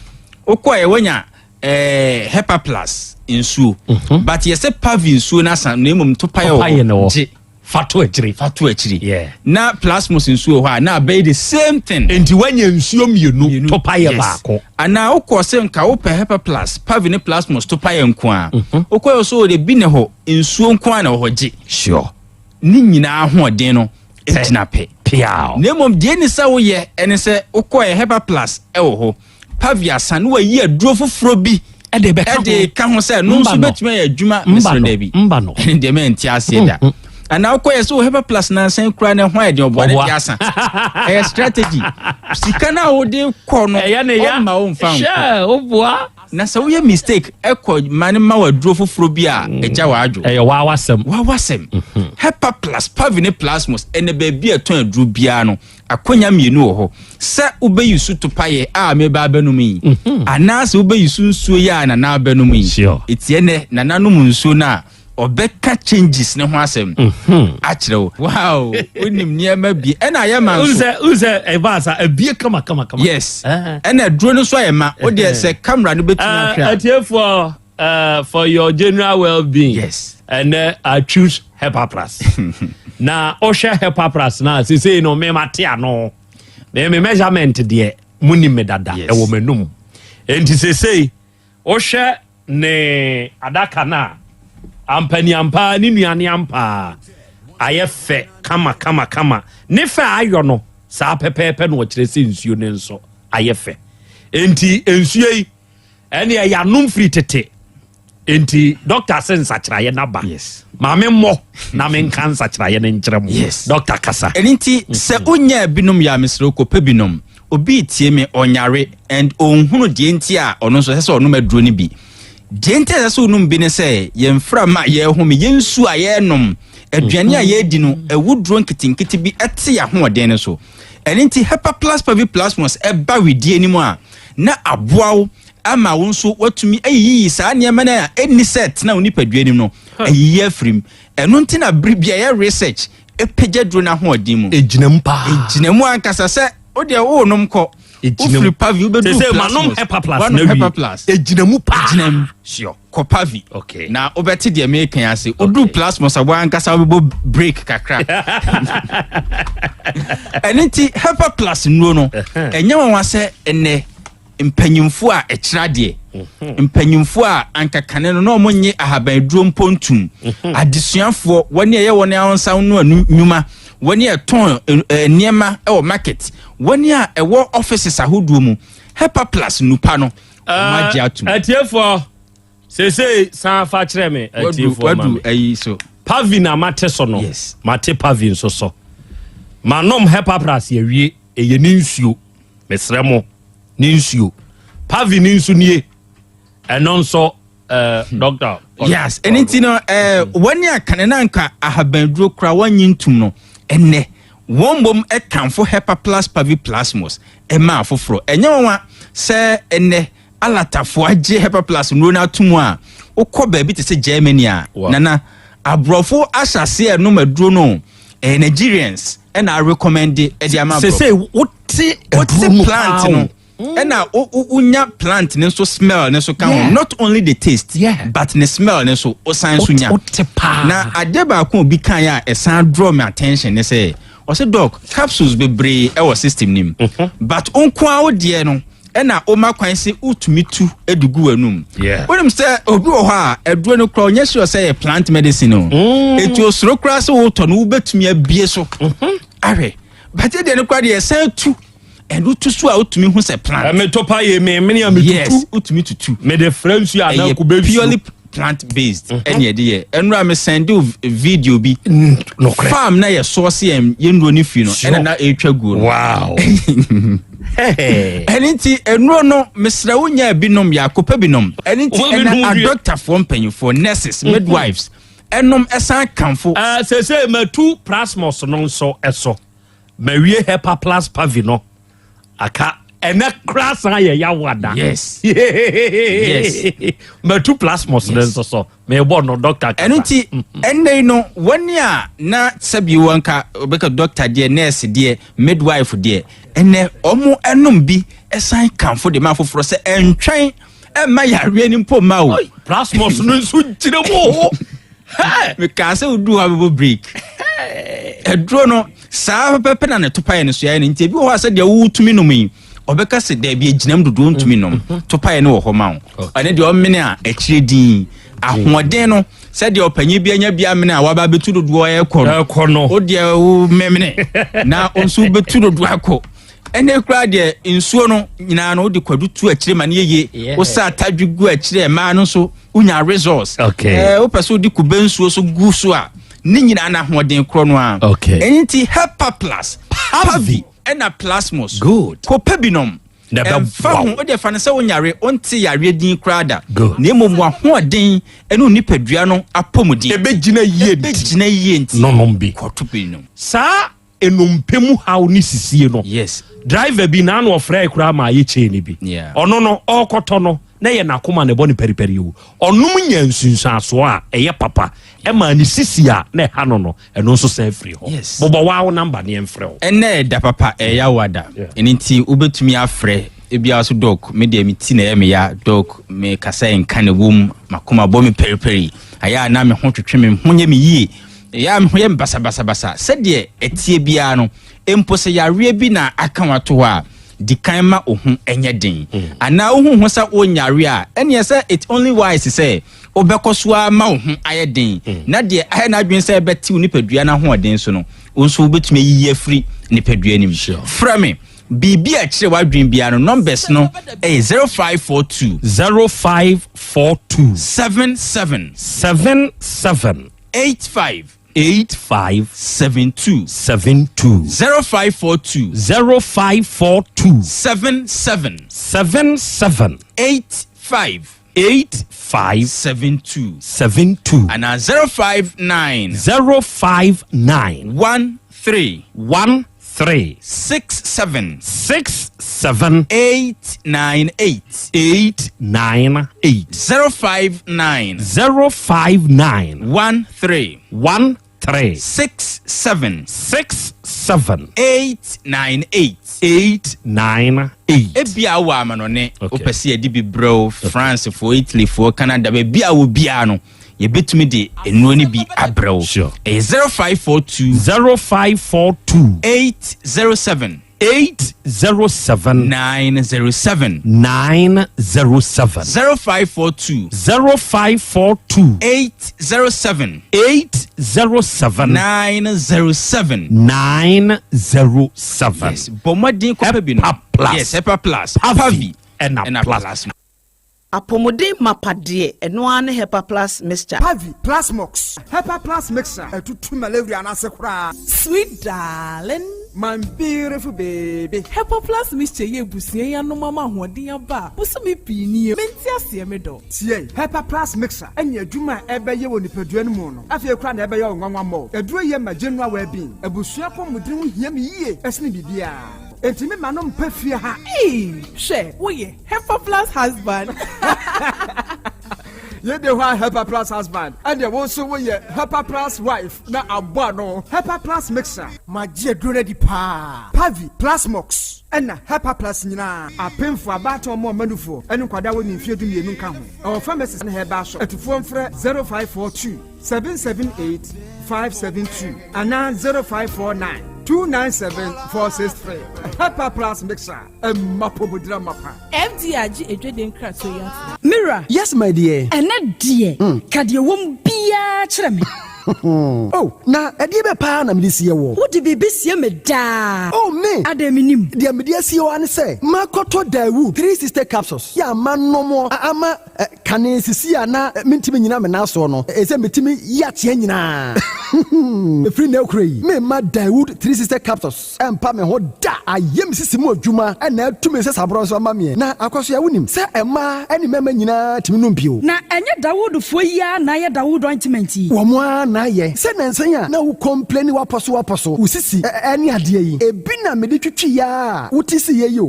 Wokɔɛ woanya eh, Hepa Plus nsuo. Mhm. But yɛ sɛ Pavi nsuo no asa na mmom topaeɛ wɔ hɔ. Gye. Fa to akyire. Fa to akyire. Yeah. Na plasmos nsuo wɔ hɔ a na abɛyɛ the same thing. Nti wanya nsuo mmienu topayɛ yes. baako. Anaa wokɔ sɛ nka wopɛ hepa plus pavi ne plasmos topayɛ nko a. Mhm. Wokɔ yɛ so de bi ne hɔ nsuo nko a na wɔ hɔ gye. Sure. Ne nyinaa ahoɔden no gyina pɛ. Piaw. Na mmom deɛ ni sɛ woyɛ ɛne sɛ wokɔ yɛ hepa plus ɛwɔ hɔ. Pavi asa na wayi aduro foforɔ bi ɛde bɛka ho ɛde ka ho sɛ no nso bɛtumi ayɛ adwuma mesrɛ daabi mba no ɛne deɛ mɛnte aseɛ da mm, mm. anaa wokɔyɛ sɛ wo hepa plus nansan kura ne ho ayɛ deɛ ɔboa ne de asa ɛyɛ strategy sika no a wode kɔ no ɔmma wo mfa nkɔ na sɛ woyɛ mistake ɛkɔ ma ne ma waduro foforɔ bi a mm. ɛgya w'adwo ɛyɛ wawasɛm wawasɛm mhm. hepa plus pavi ne plasmos ɛnɛ baabi a ɛtɔn aduro biara no Akwanya mmienu wɔ hɔ, sɛ wobɛyi su topaeɛ a mereba abɛnom yi, mhm. anaasɛ wobɛyi su nsuo yi a Nana abɛnom yi. Ɛti ɛnɛ Nana nom nsuo no a, ɔbɛka changes ne ho asɛm mhm. akyerɛ wo. Wow, wonim nneɛma bi ɛna ayɛ ma nso. Wosɛ ɛba asa abie kama kama kama. Yes, ɛna aduro no nso ayɛ ma. O deɛ sɛ camera no bɛtumi ahwɛ a. Atiefoɔ. For your general well-being. Yes. And then I choose Hepa Plus. Na ɔhwɛ Hepa Plus na sese no me ma te ano. Me me measurement deɛ mu ni me dada ɛwɔ m'anum. Enti sese ɔhwɛ ne adaka na ampani ampa ne nuane ampa ayɛ fɛ kama kama kama. Ne fɛ ayɔ no saa pɛpɛɛpɛ na ɔkyerɛ sɛ nsuo ne nso ayɛ fɛ. Enti nsuo yi ɛne ɛyɛ anom firi tete nti dɔkta se nsakyeraeɛ no aba yes. maame mmɔ na menka nsakyeraeɛ no nkyerɛ mo yes. dɔkta kasa ɛno nti sɛ wonyaa binom yɛ a mesrɛ kɔpɛ binom obi tie me ɔnyare and ɔnhunu deɛ nti a ɔno nso ɛsɛ sɛ ɔnom aduro no bi deɛ nti a ɛsɛ sɛ ɔnom bi ne sɛ yɛn mframa a yɛhome yɛn nsuo a yɛnom aduane a yɛredi no awuduro nketenkete bi ɛte yɛn ahoɔden no so ɛno nti hepaplas paviplasmos ɛba wedie no mu a na aboa wo ama wo nso woatumi ayiyi saa nneɛma no a ɛnni sɛ ɛtena wo nipadua no mu no ayiyi afiri mu. Ɛno nti na bere bi a yɛ research ɛpagya duro no ahoɔden mu. Ɛgyina mu paa. Ɛgyina mu ankasa sɛ wo deɛ worenom kɔ. Wofiri Pavi wobɛduru Plasmos. Manom Hepa Plus na wie. Ɛgyina mu paa. Ɛgyina mu. Sure. Kɔ Pavi. Okay. Na wobɛte deɛ meka yi ase. Woduru okay. Plasmos a woankasa wobɛbɔ break kakra. Ɛno nti Hepa Plus nnuro no ɛnyɛ nwanwa sɛ ɛnɛ mpanyimfoɔ a ɛkyerɛ adeɛ mhm. mpanyimfoɔ a anka kane no na wɔn nye ahabanduro mpo ntum mhm. adesuafoɔ wɔn a ɛyɛ wɔn ahonsa no nnwuma wɔn a ɛtɔn eh, eh, nneɛma wɔ market wɔn a ɛwɔ offices ahodoɔ mu Hepa Plus nupa no wɔn agye atum. Atiefoɔ seesei san fa kyerɛ me atiefoɔ ma me. Ayi so. Pavi na mate so no. Yes. Mate Pavi nso so. Manom Hepa Plus awie ɛyɛ ne nsuo mesrɛ mo ne nsuo. Pavi ne nso nie ɛno nso uh, doctor. Yes ɛne nti no uh, wɔn a kane na nka ahabanduro kora wɔnye ntum no ɛnɛ wɔn mmom ɛkamfo Hepa Plus Pavi Plasmos ɛma afoforɔ ɛnyɛ wɔn a sɛ ɛnɛ alatafoɔ agye Hepa Plus nnuro no ato mu a wokɔ baabi te sɛ Germany a wow. nana aborɔfo ahyɛ aseɛ ɛnom aduro no ɛyɛ Nigerians ɛna arecommende ɛde ama aborɔfo sese wote aduro no plant no ɛna wonya plant ne nso smell ne nso ka ho not only the taste yeah. but ne smell ne nso wosan so nya na adeɛ baako obi kan a ɛsan draw me attention ne sɛ ɔsɛ doc capsules bebree ɛwɔ system nim mhm. but nko a wo deɛ no ɛna woma kwan sɛ wotumi tu de gu w'anum wonim sɛ obi wɔ hɔ a aduro no kora ɔnyɛ sure sɛ yɛ plant medicine o ɛti mm. osoro koraa sɛ wotɔ no wobɛtumi abie so mhm. ahwɛ but deɛ no koraa deɛ ɛsan tu ɛno tu so a wotumi hu sɛ plant. Ɛmi pa yɛ mi mene a mi tutu. Yes, wotumi tutu. Mi de fira nsuo anaa kube nsuo. Purely plant based mhm. ɛna ɛde yɛ ɛnura mi send you video bi. Nokorɛ. Farm na yɛ source yɛn yɛn nuro ne fi no ɛna na etwa guo no. Wow. Ɛne nti nnuro no mesrɛ wo nya binom yɛ akɔpɛ binom. Ɛne nti ɛna adɔktafoɔ mpanyinfoɔ nurses mhm. midwives ɛnom ɛsan kanfo. Ɛɛ sese matu plasmos no nso ɛso. Mawie Hepa Plus Pavi no, aka Ɛnɛ koraa san yɛ Yawoada. Yes. Yes. Matu plasmos no nso so. Mebɔ no doctor kasa. Ɛno nti ɛnnɛ yi no wɔn a na sɛbi wɔn ka wɔbɛka doctor deɛ nurse deɛ midwife deɛ ɛnɛ wɔn ɛnom bi ɛsan kanfo de ma afoforɔ sɛ ɛntwɛn ɛmma yareɛ no mpo mma o. Plasmos no nso gyina mu o. Mekaa sɛ wodu hɔ abɛbɔ break. Aduro no saa pɛpɛpɛ na ne topaeɛ no so yɛ no nti ebi wɔ hɔ a sɛdeɛ wotumi nom yi ɔbɛka sɛ daabi agyinam dodoɔ ntumi nom mm-hmm. topaeɛ no wɔ hɔ ma wo ɔne deɛ ɔmene a akyire din ahoɔden no sɛdeɛ ɔpanyin bi anya bi amene a waba abɛtu dodoɔ ɛkɔ no wo deɛ wo memene na wo nso wobɛtu dodoɔ akɔ ɛnɛ koraa deɛ nsuo no nyinaa no wode kwadu tu akyire ma no yɛye wosa atadwe gu akyire mmaa no nso wonya resource okay. eh, wopɛ sɛ wode kube nsuo so gu so a ne nyinaa no ahoɔden korɔ no a okay. ɛno nti hepa plus pavi ɛna plasmos good kɔpɛ binom ɛmfa ho wode fa no sɛ wonyare wonte yareɛ din koraa da na mmom wahoɔden ɛne wo nipadua no apɔmuden ɛbɛgyina yie nti ɛbɛgyina yie nti nonom bi kɔto binom saa nnompe mu haw ne sisie no. Yes. Driver bi n'ano ɔfrɛɛ koraa ma ayɛ kyɛɛ no bi. Yeah. Ɔno no ɔrekɔtɔ no na ɛyɛ n'akoma na ɛbɔ no paripari o. Ɔnom nyaa nsunsuansoɔ a ɛyɛ papa ɛmaa ne sisi a na ɛha no no ɛno nso san firi hɔ. Yes. Bobɔ waa wo number ne yɛmfrɛ wo. Ɛnnɛ ɛda papa ɛyɛ awoada ɛno nti wobɛtumi afrɛ ebia so dɔk me deɛ me ti na ɛyɛ me ya dɔk me kasa nka na ɛwom makoma bɔ me paripari ayɛ a na me ho twetwe me ho nyɛ me yie Ɛyɛ a me ho yɛ me basabasabasa. Sɛdeɛ ɛteɛ biara no, mpo sɛ yareɛ bi na aka wo ato hɔ a, di kan ma wo ho nyɛ den. Anaa wohu ho sɛ wonyare a, ɛnneɛ sɛ it's only wise sɛ wobɛkɔ so ara ma wo ho ayɛ den, na deɛ ayɛ n'adwene sɛ ɛbɛte wo nipadua no ahoɔden so no, wo nso wobɛtumi ayiyi afiri nipadua no mu. Frɛ me. Biribi a ɛkyerɛ w'adwene biara no, numbers no yɛ 0542. 0542. 77. 77. 85. 85. 72. 72. 0542. 0542. 77. 77. 85. 85. 72. 72. Anaa 059. 059. 13. 13. 67. 67. 898. 898. 059. 059. 13. 13. 67. 67. 898. 898. Ebia wowɔ amanɔne, wopɛ sɛ yɛde bi brɛ wo, Francefoɔ, Italyfoɔ, Canada, baabi a wɔ biara no, yɛbɛtumi de nnuro no bi abrɛ wo. Ɛyɛ 0542. 0542. 807. 807. 907. 907. 0542. 0542. 807. 807. 907. 907. Yes, bɔ mmɔden kɔpɛ bi no. Hepa plus. Yes, Hepa plus. Pavi ɛna ɛna plus. plus. Apɔmuden mapa deɛ, ɛno ara ne Hepa Plus Mixture. Pavi, Plasmox, Hepa Plus Mixture, ɛtutu malaria no ase koraa. Sweet darling. My beautiful baby. Hepa Plus Mixture yi abusua yi anom ama ahoɔden aba a bosome pii nie. Mente aseɛ me dɔ. Tie, Hepa Plus Mixture ne adwuma a ɛbɛyɛ wɔ nipadua no mu no, afei koraa na ɛbɛyɛ wo nwanwa mmɔ. Aduro yi yɛ ma general well-being. Abusua apɔmuden ho hia me yie sene biribiara. Enti me ma no mpa fie ha. Eii hwɛ woyɛ Hepa plus husband. Yei de hɔ a Hepa plus husband ɛneɛ wo nso woyɛ Hepa plus wife na abɔ ano. Hepa plus mixer. Magye aduro no adi paa. Pavi, Plasmox ɛna Hepa plus nyinaa. Apemfoɔ, abaatan ɔmo ɔma nufoɔ ɛne nkwadaa a wɔnni mfeɛ 12 nka ho. Ɛwɔ pharmacies ne herbal shop. Atufoɔ mfrɛ 0542 778 572 anaa 0549 297 463. Hepa plus mixer. Ɛmma pomodira mapa. FDA agye adwadie nkratoɔ yi atom. Me wura. Yes my dear. Ɛnnɛ deɛ, ka deɛ ɛwɔ mu biara kyerɛ me. Oh, na ɛdeɛ bɛ paa na mede sie woɔ? Wode biribi sie me daa. Oh, me! Adɛn mennim? Deɛ mede asie wo ara ne sɛ, makɔtɔ Daewoo 360 capsules yi a manom ama kane sisi a na mentumi nnyina me nan soɔ no, ɛsɛ metumi yi ateɛ nyinaa. Ɛfiri nnɛ rekora yi, meremma Daewoo 360 Capsules mpa me ho da. Ayɛ me sisi mu adwuma na atu me nsasaborɔ nso ama meɛ. Na Akwasoa, wonim sɛ mmaa ne mmarima nyinaa tumi nom bio. Na ɛnyɛ Dawoodfoɔ yi ara na ayɛ Dawood ointment yi? Wɔn ara na ayɛ. Sɛ nnansa yi a na wo complaini w'apɔso w'apɔso, wo sisi ne adeɛ yi, ebi na mede twitwi ara a wote siiɛ yi o.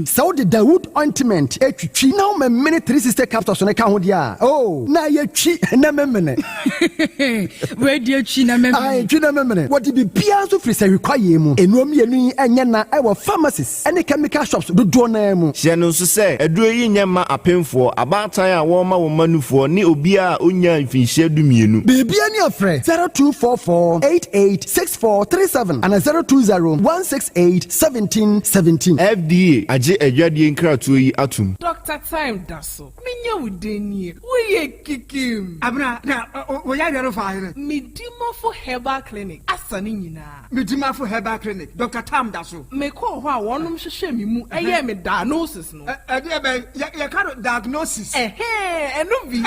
Sɛ wode Dawood ointment twitwi na womemene 360 capsules no ka ho deɛ a, oh, na ayɛ twi na memene. Wei deɛ twi na memene. Ae, twi na memene. Wɔde biribiara nso firi sahwi kwaeɛ mu. Nnuro mmienu yi nyɛ na ɛwɔ pharmacies ne chemical shops dodoɔ no ara mu. Hyɛ no nso sɛ, aduro yi nyɛ mma apemfoɔ, abaatan a wɔrema wɔn mma nufoɔ ne obiara a ɔnnyaa mfinhyia dumienu. Biribiara ni a frɛ 0244 88 6437 anaa 020 168 17 17. FDA agye adwadie nkratoɔ yi atom. Doctor Time da so. Menya wo den nie. Woyɛ kikim. Abena, na wo yareɛ no fa hene? Medimafo Herbal Clinic asa ne nyinaa. Medimafo Herbal Clinic, Doctor Tam da so. Mekɔɔ hɔ a wɔnom hwehwɛɛ me mu yɛɛ me diagnosis no. Ɛdeɛ bɛn? Yɛka no diagnosis. Ɛhɛɛ, ɛno bi.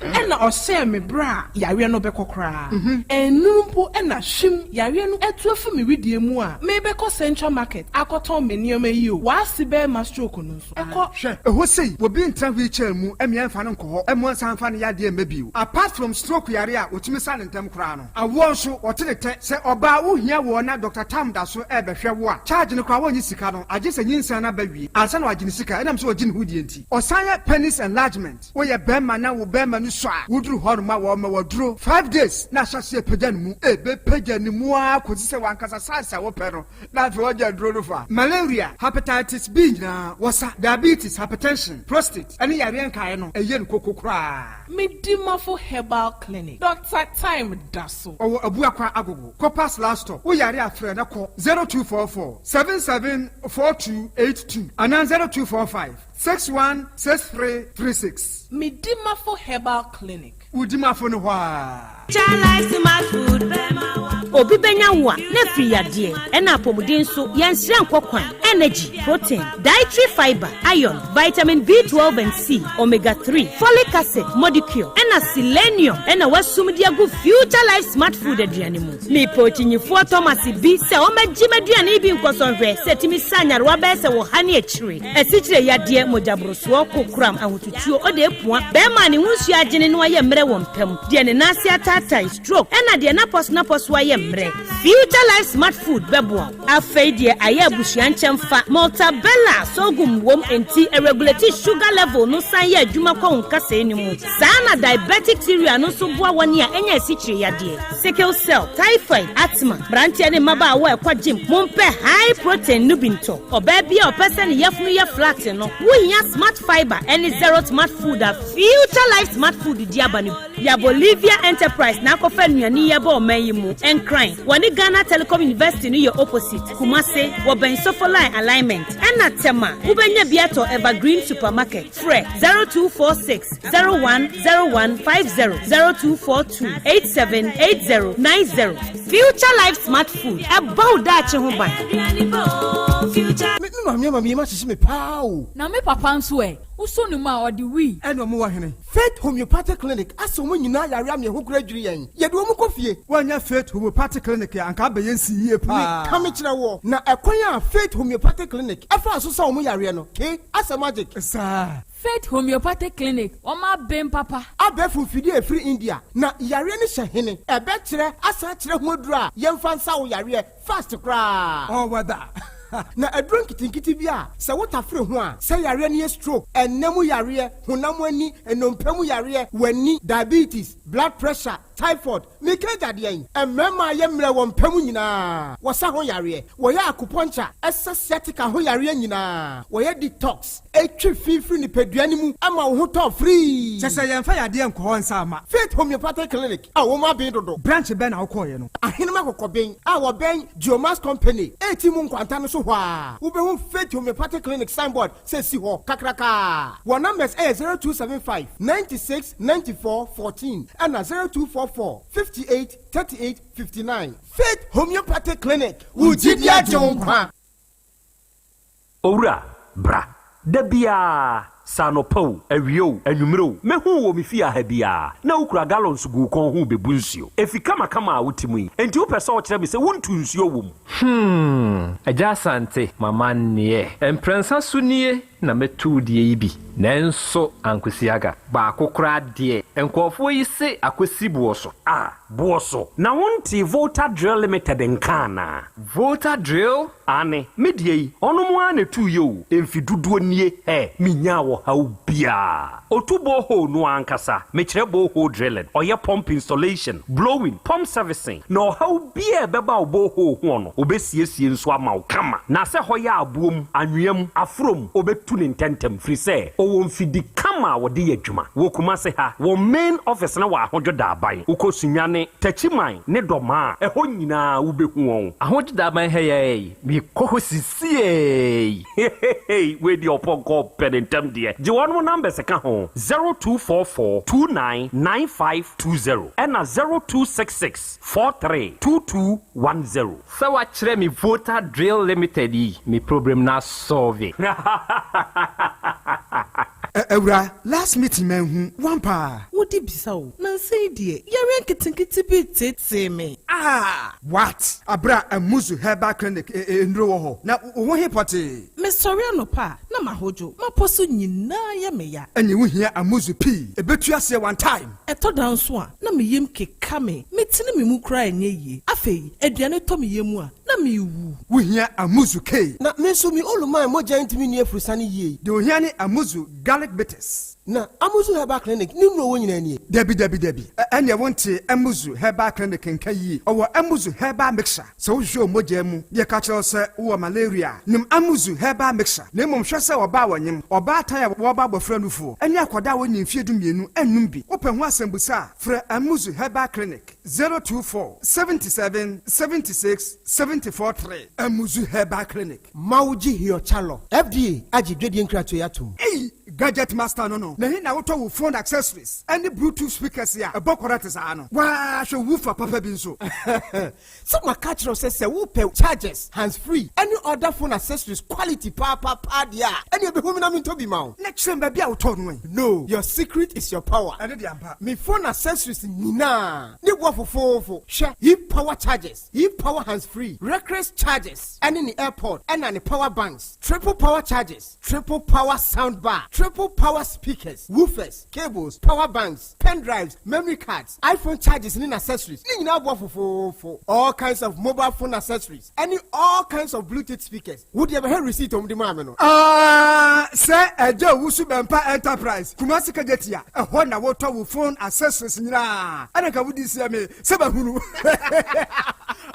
Ɛna ɔhyɛɛ me berɛ a yareɛ no bɛkɔ koraa. Ɛnnuru mpo na hwim, yareɛ no atu afi me wedeɛ mu a merebɛkɔ Central Market akɔtɔn me nneɛma yi o, w'ase bɛrima stroke no nso ɛkɔ. Hwɛ, ɛhɔ sei, obi ntra wheelchair mu mmea mfa no nkɔ hɔ mmoa nsan mfa no yadeɛ mma bio. Apart from stroke yare a wɔtumi sa no ntɛm koraa no, awoɔ nso, wɔte ne tɛ. Sɛ ɔbaa wohia woɔ na Doctor Tam da so rebɛhwɛ wo a, charge no koraa wɔnnye sika no, agye sɛ nyinsɛn no aba wie ansa na wɔagye ne sika ɛnam sɛ ɔgye ne ho die nti. Ɔsan yɛ penis enlargement. Woyɛ bɛɛma na wo bɛɛma no sua a, woduru hɔ nom a wɔma wo aduro five days na ahyɛ aseɛ pagya ne mu. Ɛbɛpagya ne mu ara kɔsi sɛ w'ankasa size a wopɛ no na afei wagya aduro no fa. Malaria, Hepatitis B nyinaa wɔsa, diabetes, hypertension, prostate ɛne yareɛ nkaeɛ no ɛyɛ no koko koraa. Medimafo Herbal Clinic, Doctor Time da so. Ɔwɔ Abuakwa Agogo, Corpus last stop. Wo yare a frɛ na kɔ 0244 77 4282 anaa 0245. 616336. Medimafo Herbal Clinic. Wo dimafo no hɔ aa. Obi bɛnya wo a, na afiri yadeɛ, ɛna apɔmuden nso, yɛnsrɛ nkɔ kwan. Energy, protein, dietary fiber, iron, vitamin B12 and C, omega 3, folic acid, modicure, ɛna selenium ɛna wasum de agu Future Life Smart Food aduane mu. Mepɛ okyinyifoɔ Thomas bi sɛ ɔmmɛgye m'aduane yi bi nkɔsɔ nhwɛ sɛ ɛtumi sa nyarewa bɛyɛ sɛ ɔha ne akyire. Asikyire yadeɛ, mogyaborosoɔ, kokoram, ahotutuo, ɔde apua, bɛrima a ne ho nsuo agyene na wayɛ mmerɛ wɔ mpa mu, deɛ ne nan ase ataatae, stroke, ɛna deɛ n'apɔso-n'apɔso ayɛ mmerɛ. Future Life Smart Food bɛboa wo. Afei deɛ ayɛ abusua nkyɛmfa, Maltabella sorghum wom enti ɛregulate sugar level no san yɛ adwuma kɔ wo nkasɛɛ no mu. Saa ara na diabetic cereal no nso boa wɔn a anya asikyire yadeɛ, sickle cell, typhoid, asthma. Mmeranteɛ ne mmabaawa a ɛkɔ gym, mompɛ high protein no bi ntɔ. Ɔbaa bi a ɔpɛ sɛ ne yafunu yɛ flat no, wohia Smart Fibre ne Zero Smart Food a Future Life Smart Food de aba no bi. Ya Bolivia Enterprise na akɔfa nnuane yi aba ɔman yi mu. Nkran, wɔne Ghana Telecom University no yɛ opposite. Kumase, wɔbɛn Sofoline Alignment. Ɛna Tema, wobɛnya bi atɔ Evergreen Supermarket. Frɛ 0246 01 01 50, 0242 87 80 90. Future Life Smart Food, ɛbɔ wo daakye ho ban. Me me maame ama me yam ahyehye me paa o. Na me papa nso ɛ? Wosɔ ne mu a, ɔde wii. Ɛna ɔmo wɔ hene? Faith Homeopathic Clinic asɛ wɔn nyinaa yare ama ɛho kora dwiri yɛn. Yɛde wɔn kɔ fie. Woannya Faith Homeopathic Clinic a, anka abɛyɛ nsi yie paa. Meka mekyerɛ woɔ, na ɛkwan a Faith Homeopathic Clinic faa so sa wɔn yareɛ no, ke, asɛ magic. Saa. Faith Homeopathic Clinic, wɔn aben papa. Abɛɛfo mfidie a ɛfiri India, na yareɛ no hyɛ hene? Ɛbɛkyerɛ asan akyerɛ ho aduro a yɛmfa nsa wo yareɛ fast koraa. All weather. Na aduro nketenkete bi a sɛ wo tafere ho a, sɛ yareɛ no yɛ stroke, ɛnna mu yareɛ, honam ani, nnompe mu yareɛ, w'ani, diabetes, blood pressure, typhoid, meka agya deɛn? Mmarima a yɛ mmerɛ wɔ mpa mu nyinaa, wɔsa ho yareɛ, wɔyɛ acupuncture, ɛsa sciatica ho yareɛ nyinaa, wɔyɛ detox, ɛtwe fi firi nipadua no mu ma wo ho tɔ firii. Kyɛ sɛ yɛmfa yadeɛ nkɔ hɔ nsa mma. Faith Homeopathic Clinic a wɔn aben dodo. Branch bɛn na wokɔeɛ no? Ahenem Akɔkɔben a wɔbɛn Geomax Company a mu nkwanta no so hɔ ara, wobɛhu Faith Homeopathic Clinic signboard sɛ si hɔ kakrakaa. Wɔn numbers yɛ 0275 96 94 14 ɛna 0244 58 38 59. Faith Homeopathic Clinic, wo gyidi agye wo nkwa. Owura, bra. Da biara, Sɛ anɔpa o, awia o, anwummere o, mɛhu wo wɔ me fie ha biara, na wokura gallons gu wo kɔn ho rebebu nsuo. Efi kamakama a wote mu yi, enti wopɛ sɛ wokyerɛ me sɛ wontu nsuo wɔ mu? Hmm, Agya Asante, m'amanneɛ. Mprɛnsa so nie na mɛtu wo deɛ yi bi, nanso ankosi aga. Baako koraa deɛ, nkurɔfoɔ yi se akɔsi boɔ so. Ah, boɔ so? Na wontee Volta Drill Limited nka anaa? Volta Drill? Aane, me deɛ yi, ɔnom ara na ɛtuiɛ o, mfe dodoɔ nie, hɛ, menyaa ɔhaw biara. Ɔtu borehole no ara ankasa, mekyerɛ borehole drilling, ɔyɛ pump installation, blowing, pump servicing, na ɔhaw biara a ɛbɛba wo borehole hoɔ no, ɔbɛsiesie nso ama wo kama. Na sɛ hɔ yɛ aboɔ mu, anwea mu, aforɔ mu, ɔbɛtu no ntɛntɛm, firi sɛ ɔwɔ mfidi kama a wɔde yɛ adwuma. Wɔ Kumase ha, wɔn main office no wɔ Ahodwo Daaban. Wokɔ Sunyani, Techiman ne Dɔmaa a, ɛhɔ nyinaa wobɛhu wɔn. Ahodwo Daaban ha yi ara yi, mekɔ hɔ sisiei. Hehehe wei deɛ ɔpɔnkɔ ɔpɛ ne ntɛm deɛ. Gye wɔnom numbers ka ho, 0244 29 9520 ɛna 0266 43 2210. Sɛ wakyerɛ me Volta Drill Limited yi, me problem no asɔlve. Awura, last meeting manhu wo ampa? Wode bisa o, nansa yi deɛ yareɛ nketenkete bi reteetee me. Ah! What? Aberɛ a Amuzu Herbal Clinic nnuro wɔ hɔ, na wo ho he pɔtee? Mesɔre anɔpa a, na mahodwo, m'apɔ so nyinaa yɛ me ya. Ɛneɛ wo hia Amuzu pii, ɛbɛtu aseɛ one time. Ɛtɔ da nso a, na me yam keka me, metene me mu koraa ɛnyɛ yie. Afei, aduane tɔ me yam a, na merewu. Wo hia Amuzu K. Na me nso me Oluman mogya ntumi nni afurusane yie. Deɛ ohia ne Amuzu Garlic Bitters. Na Amuzu Herbal Clinic ne nnuro wɔ nyinaa nie. Dabi dabi dabi, ɛneɛ wo ntee Amuzu Herbal Clinic nka yie. Ɔwɔ Amuzu Herbal Mixture. Sɛ wo hwehwɛ wo mogyaa mu na yɛka kyerɛ wo sɛ wo wɔ malaria a, nom Amuzu Herbal Mixture. Na mmom hwɛ sɛ ɔbaa a ɔnyem, ɔbaatan a wɔreba abɔfra nufoɔ, ɛne akwadaa a wɔnni mfeɛ 12 nnom bi. Wopɛ ho asɛmbusa a, frɛ Amuzu Herbal Clinic. 024 77 76 74 3 Amuzu Herbal Clinic. Mawugye Hiochalɔ, FDA agye dwadie nkratoɔ yi atom. Ei! Gadget master no no, na he na wotɔ wo phone accessories ɛne bluetooth speakers a ɛbɔ kɔrɛt saa no? Waa hwɛ woofer papa bi nso. Sɛ maka akyerɛ wo sɛ sɛ wopɛ chargers, hands free ɛne other phone accessories quality paapaa deɛ a, ɛneɛ bɛhu me na mentɔ bi ma wo. Na kyerɛ me baabi a wotɔɔ no ɛ. No, your secret is your power. Ɛno deɛ ampa. Me phone accessories nyinaa ne boɔ fofoofo. Hwɛ, Eve power chargers, Eve power hands free, Recris chargers ɛne ne airpod ɛna ne power banks, triple power chargers, triple power sound bar, triple power speakers, woofers, cables, power banks, pen drives, memory cards, iPhone chargers ne n'accessories ne nyinaa boɔ fofoofo. All kinds of mobile phone accessories ɛne all kinds of bluetooth speakers. Wo deɛ bɛhwɛ receipt a wɔde maa me no. Ah, sɛ Agya Owusu Bɛmpa Enterprise, Kumasi Kejetia, ɛhɔ na wotɔ wo phone accessories nyinaa. Ɛna nka wodi seɛ me sɛ mahunu.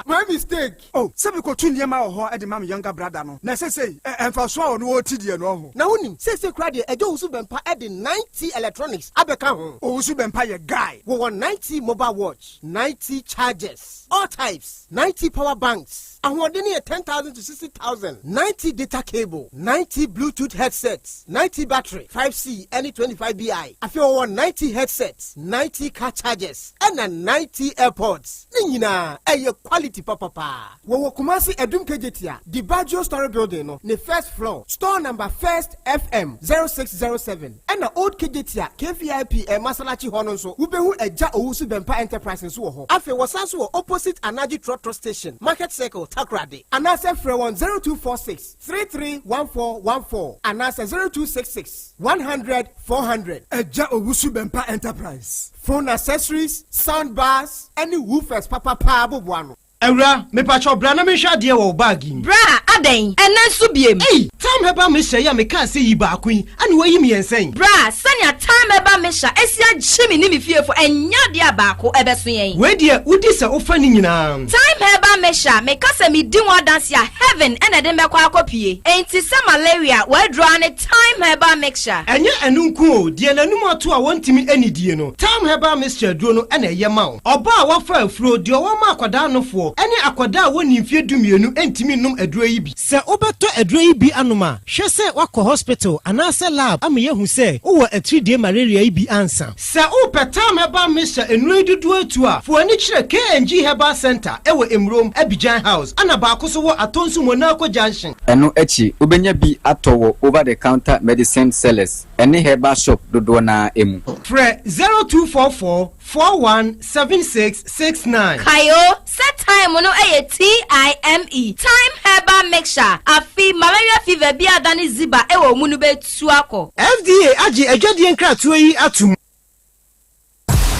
My mistake. Oh, sɛ mekɔtu nneɛma wɔ hɔ de ma me younger brother no, na seesei ɛ, mfasoɔ a ɔno ɔreti deɛ no ɔho. Na wonim, seesei koraa deɛ Agya Owusu Bɛmpa de 9T Electronics abɛka ho. Owusu Bɛmpa yɛ guy. Wɔwɔ 9T mobile watch, 9T chargers, all types, 9T power banks, ahoɔden no yɛ 10,000 to 60,000, 9T data cable, 9T bluetooth headsets, 9T battery, 5C ɛne 25BI. Afei wɔwɔ 9T headsets, 9T car chargers, ɛna 9T airpods. Ne nyinaa ɛyɛ quality papapaa. Wɔwɔ Kumasi Adum Kejetia, DiBaggio Story Building no ne first floor, store number First FM 0607. Ɛna Old Kejetia KVIP Masalachi hɔ no nso, wobɛhu Agya Owusu Bɛmpa Enterprise nso wɔ hɔ. Afei wɔsan nso wɔ opposite Anaji Trɔtrɔ Station, Market Circle, Takoradi. Anaasɛ frɛ wɔn 0246 331414 anaasɛ 0266 100 400. Agya Owusu Bɛmpa Enterprise. Phone accessories, sound bars, ɛne woofers papapaa boboa ano. Awura, mepakyɛw bra na menhwɛ adeɛ wɔ wo bag yi mu. Bra, adɛn? Ɛnnɛ nso biem? Ei! Thyme Herbal Mixture yi a mekaa sɛ yi baako yi, ɛna woayi mmiɛnsa yi? Bra, sɛnea Thyme Herbal Mixture asi agye me ne me fiefo, ɛnyɛ adeɛ a baako ɛbɛso yɛn. Wei deɛ, wodi sɛ wofa ne nyinaa. Thyme Herbal Mixture, meka sɛ medi ho adanse a, heaven na ɛde me bɛkɔ akɔpue. Enti sɛ malaria, w'aduro ara ne Thyme Herbal Mixture. Ɛnyɛ ɛno nko o, deɛ n'anum ato a wɔntumi nnidie no, Thyme Herbal Mixture aduro no na ɛyɛ ma wo. Ɔbaa a wafa afuro, deɛ ɔwɔ ma akwadaa nofoɔ, ne akwadaa a wɔnni mfeɛ 12 ntumi nnom aduro yi bi. bi. Sɛ wobɛtɔ aduro yi bi anom a, hwɛ sɛ woakɔ hospital anaasɛ lab ama yɛahu sɛ wowɔ atiridie malaria yi bi ansa. Sɛ wopɛ Tam Herbal Mixture nnuro yi dodoɔ atu a, fa w'ani kyerɛ KNG Herbal Centre wɔ Emurom, Abidjan House, ɛna baako nso wɔ Atonsu Monaco Junction. Ɛno akyi, wobɛnya bi atɔ wɔ over the counter medicine sellers ne herbal shop dodoɔ no ara mu. Frɛ 0244 41 76 69. Kae o, sɛ thyme no yɛ TIME, Thyme Herbal Mixture, afe malaria fever bi a adane ziba wɔ wo mu no bɛtu akɔ. FDA agye adwadie nkratoɔ yi atom.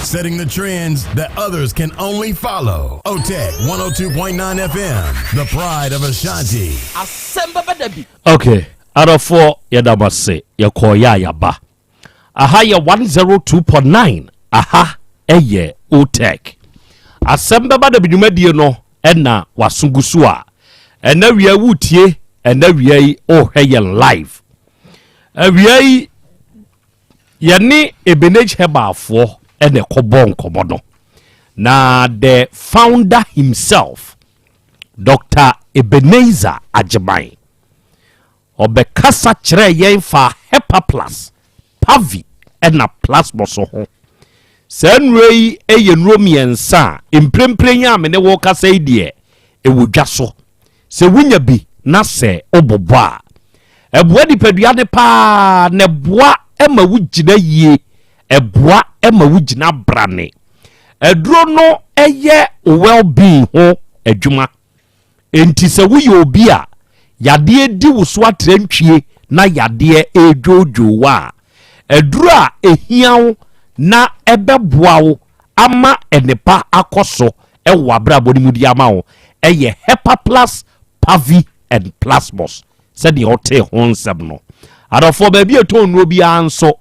Setting the trends that others can only follow. OTEC 102.9 FM, the pride of Ashanti. Asɛm bɛba da bi. Ok, adɔfoɔ yɛda mo ase, yɛkɔɔ yɛ a yɛaba. Aha yɛ 102.9, aha ɛyɛ OTEC. Asɛm bɛba da bi dwumadie no ɛna waso gu so a, ɛna wia wotie, ɛna wia yi wohwɛ yɛn live. Awia yi Yɛne Ebenage Herbalfoɔ na ɛkɔbɔɔ nkɔmmɔ no, na the founder himself, Doctor Ebenezer Agyeman, ɔbɛkasa kyerɛɛ yɛn faa Hepaplus, Pavi ɛna Plasmos ho. Saa nnuro yi yɛ nnuro mmiɛnsa a mprempren yi a me ne wo kasa yi deɛ ɛwɔ dwa so. Sɛ wunya bi na sɛ wobobɔ a, ɛboa nipadua no paa na ɛboa ma wugyina yie, ɛboa ma wugyina brane. Aduro no yɛ wo well-being ho adwuma. Enti sɛ woyɛ obi a yadeɛ di wo so atrantwie na yadeɛ redwoodwoo wo a, aduro a ɛhia wo na ɛbɛboa wo ama nnepa akɔ so wɔ w'abrabɔ no mu de ama wo yɛ Hepaplus, Pavi and Plasmos sɛdeɛ wotee ho nsɛm no. Adɔfoɔ, baabi a ɛtɔn nnuro biara nso,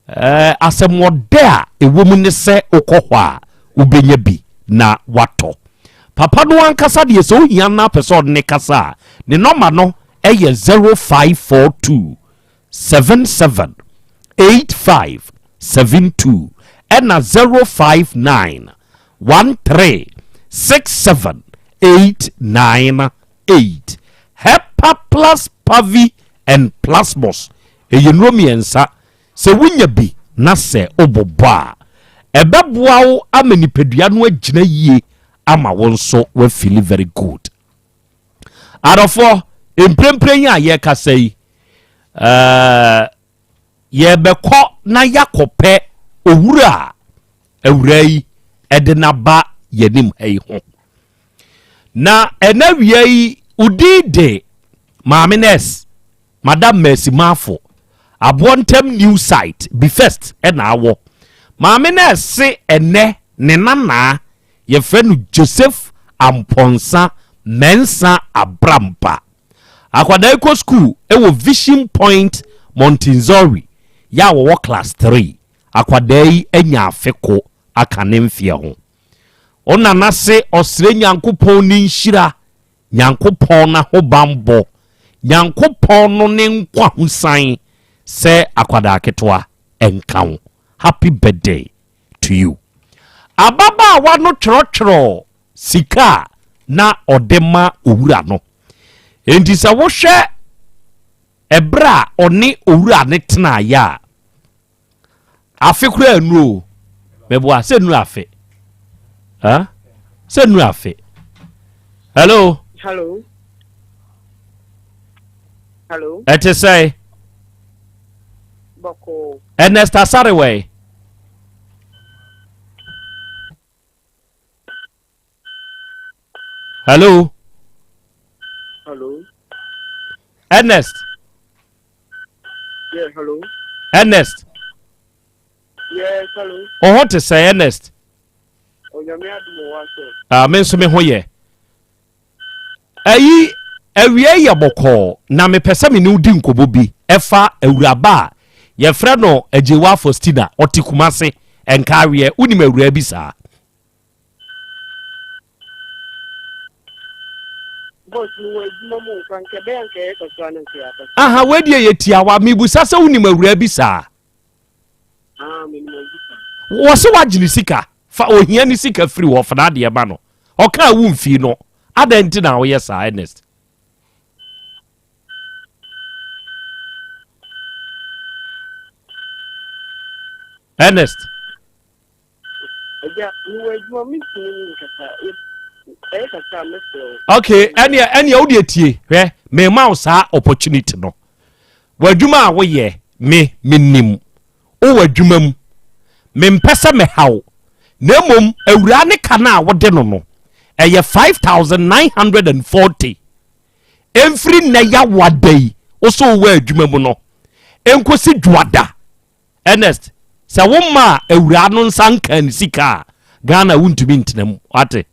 eh, asɛmɔdɛ a ɛwɔ mu ne sɛ wokɔ hɔ a wobɛnya bi na watɔ. Papa no ankasa deɛ sɛ wohia no apɛ sɛ ɔde ne kasa a, ne nɔma no yɛ 0542 77 85 72 ɛna 059 13 67 89 8. Hepaplus Pavi and Plasmos ɛyɛ nnuro mmiɛnsa sɛ wonya bi na sɛ wobobɔ a ɛbɛboa wo ama nipadua no agyina yie ama wo nso woafili very good. Adɔfoɔ, mprempren yi a yɛrekasa yi, ɛɛ yɛrebɛkɔ na yɛakɔpɛ owura a awura yi ɛde n'aba yɛnim ha yi ho. Na ɛna wia yi, wodin de Maame Nurse Madam Mercy Marfo, Aboɔ Ntam New Site, Be First na awɔ. Maame no ɛse ɛnɛ ne nanaa yɛfrɛ no Joseph Amponsah Mensah Abrampa. Akwadaa yi kɔ school wɔ Vision Point Montessori yɛ a wɔwɔ class 3. Akwadaa yi anya afe ko aka ne mfeɛ ho. Wo nana se ɔsrɛ Nyankopɔn ne nhyira Nyankopɔn n'ahobanbɔ, Nyankopɔn no ne nkwahosan sɛ akwadaa ketewa nka wo. Happy birthday to you. Ababaawa no twerɛtwerɛɔ sika a na ɔde ma owura no. Enti sɛ wohwɛ ɛberɛ a ɔne owura no tenaeɛ a, Afe koraa nnuru o. Meboa sɛ nnuru afe. Huh? Sɛ nnuru afe. Hello. Hello. Hello. Ɛte sɛ. Bɔkɔɔ. Ernest Asare wɛ. Hello. Hello. Ernest. Yeah, hello. Ernest. Yes, hello. Wo ho te sɛ Ernest? Onyame adum wɔ asɛ. Ah, me nso me ho yɛ. Ayi awia yɛ bɔkɔɔ na mepɛ sɛ me ne wo di nkɔmmɔ bi ɛfa awuraba a yɛfrɛ no Agyewa Faustina ɔte Kumase Nkaaweɛ wonim awuraa bi saa? Boss, mewɔ adwuma mu nka nka ɛbɛyɛ nka ɛyɛ kakra no nka yɛakasa. Aha, wei deɛ yɛ tiawa. Mebusa sɛ wonim awuraa bi saa? Ah, menim obi saa. Wɔ se wagye ne sika. Fa ohia ne sika firi hɔ, fa n'adeɛ ma no. Ɔkaa wo mfii no. Adɛn nti na woyɛ saa, Ernest? Ernest. Agya, mewɔ adwuma mentumi nkasa. Ɛyɛ kakra a mɛfrɛ wo. Okay, ɛneɛ ɛneɛ wo deɛ tie hwɛ mema wo saa opportunity no. W'adwuma a woyɛ me menim wowɔ adwuma mu mempɛ sɛ mɛha wo na mmom awuraa ne ka no a wode no no ɛyɛ 5940 ɛmfiri nnɛ yawoada yi wo so wowɔ adwuma mu no ɛnkɔsi dwoada Ernest, sɛ wo mmaa awuraa no nsa nkaa ne sika a, Ghana wontumi ntena mu. Wate?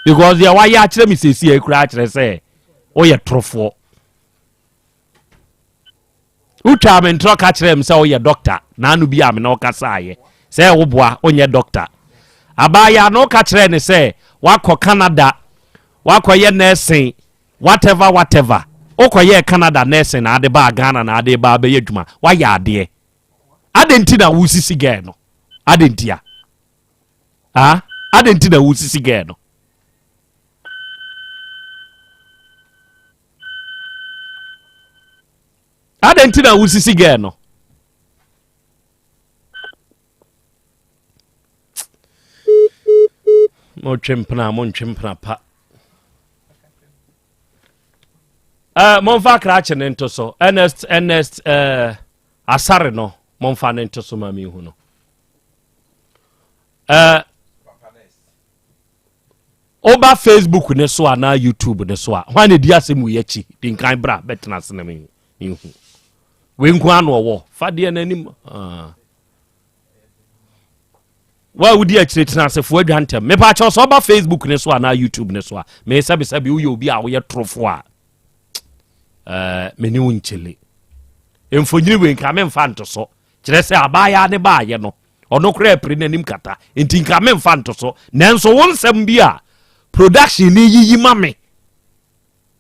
Because deɛ wayɛ akyerɛ me seesie koraa kyerɛ sɛ woyɛ torofoɔ. Wotwaa me ntorɔ ka kyerɛɛ me sɛ woyɛ dɔkta na ano bi a me ne wokasaeɛ sɛ woboa wonyɛ dɔkta. Abaayaa no woka kyerɛɛ ne sɛ woakɔ Canada woakɔyɛ nursing Whatever whatever wokɔ yɛɛ Canada nursing na ade baa Ghana na ade baa bɛyɛ adwuma wayɛ adeɛ adɛn nti na wosisi girl no adɛn nti a ah adɛn nti na wosisi girl no adɛn nti na wosisi girl no motwe mpena montwe mpena pa uh, momfa krakye ne nto so Ernest Ernest uh, asare no momfa ne nto so ma mehu no uh, woba facebook ne so anaa youtube ne so a hwan na ɛdi asɛm wei akyi di nkan bra bɛtena ase na mehu wei nko ano ɔwɔ fa deɛ n'anim uh. Wo a wodi akyire tena ase fo adwa ntɛm. Mepa kyɛw sɛ ɔba Facebook ne so anaa YouTube ne so a, me sɛbesɛbe woyɛ obi a woyɛ torofo a, ɛɛ me ne wo nkyele. Mfonyini wei nka memfa nto so. Kyerɛ sɛ abaayaa ne baayɛ no, ɔno koraa apire n'anim kata. Nti nka memfa nto so. Nanso wo nsɛm bi a production ne yiyi ma me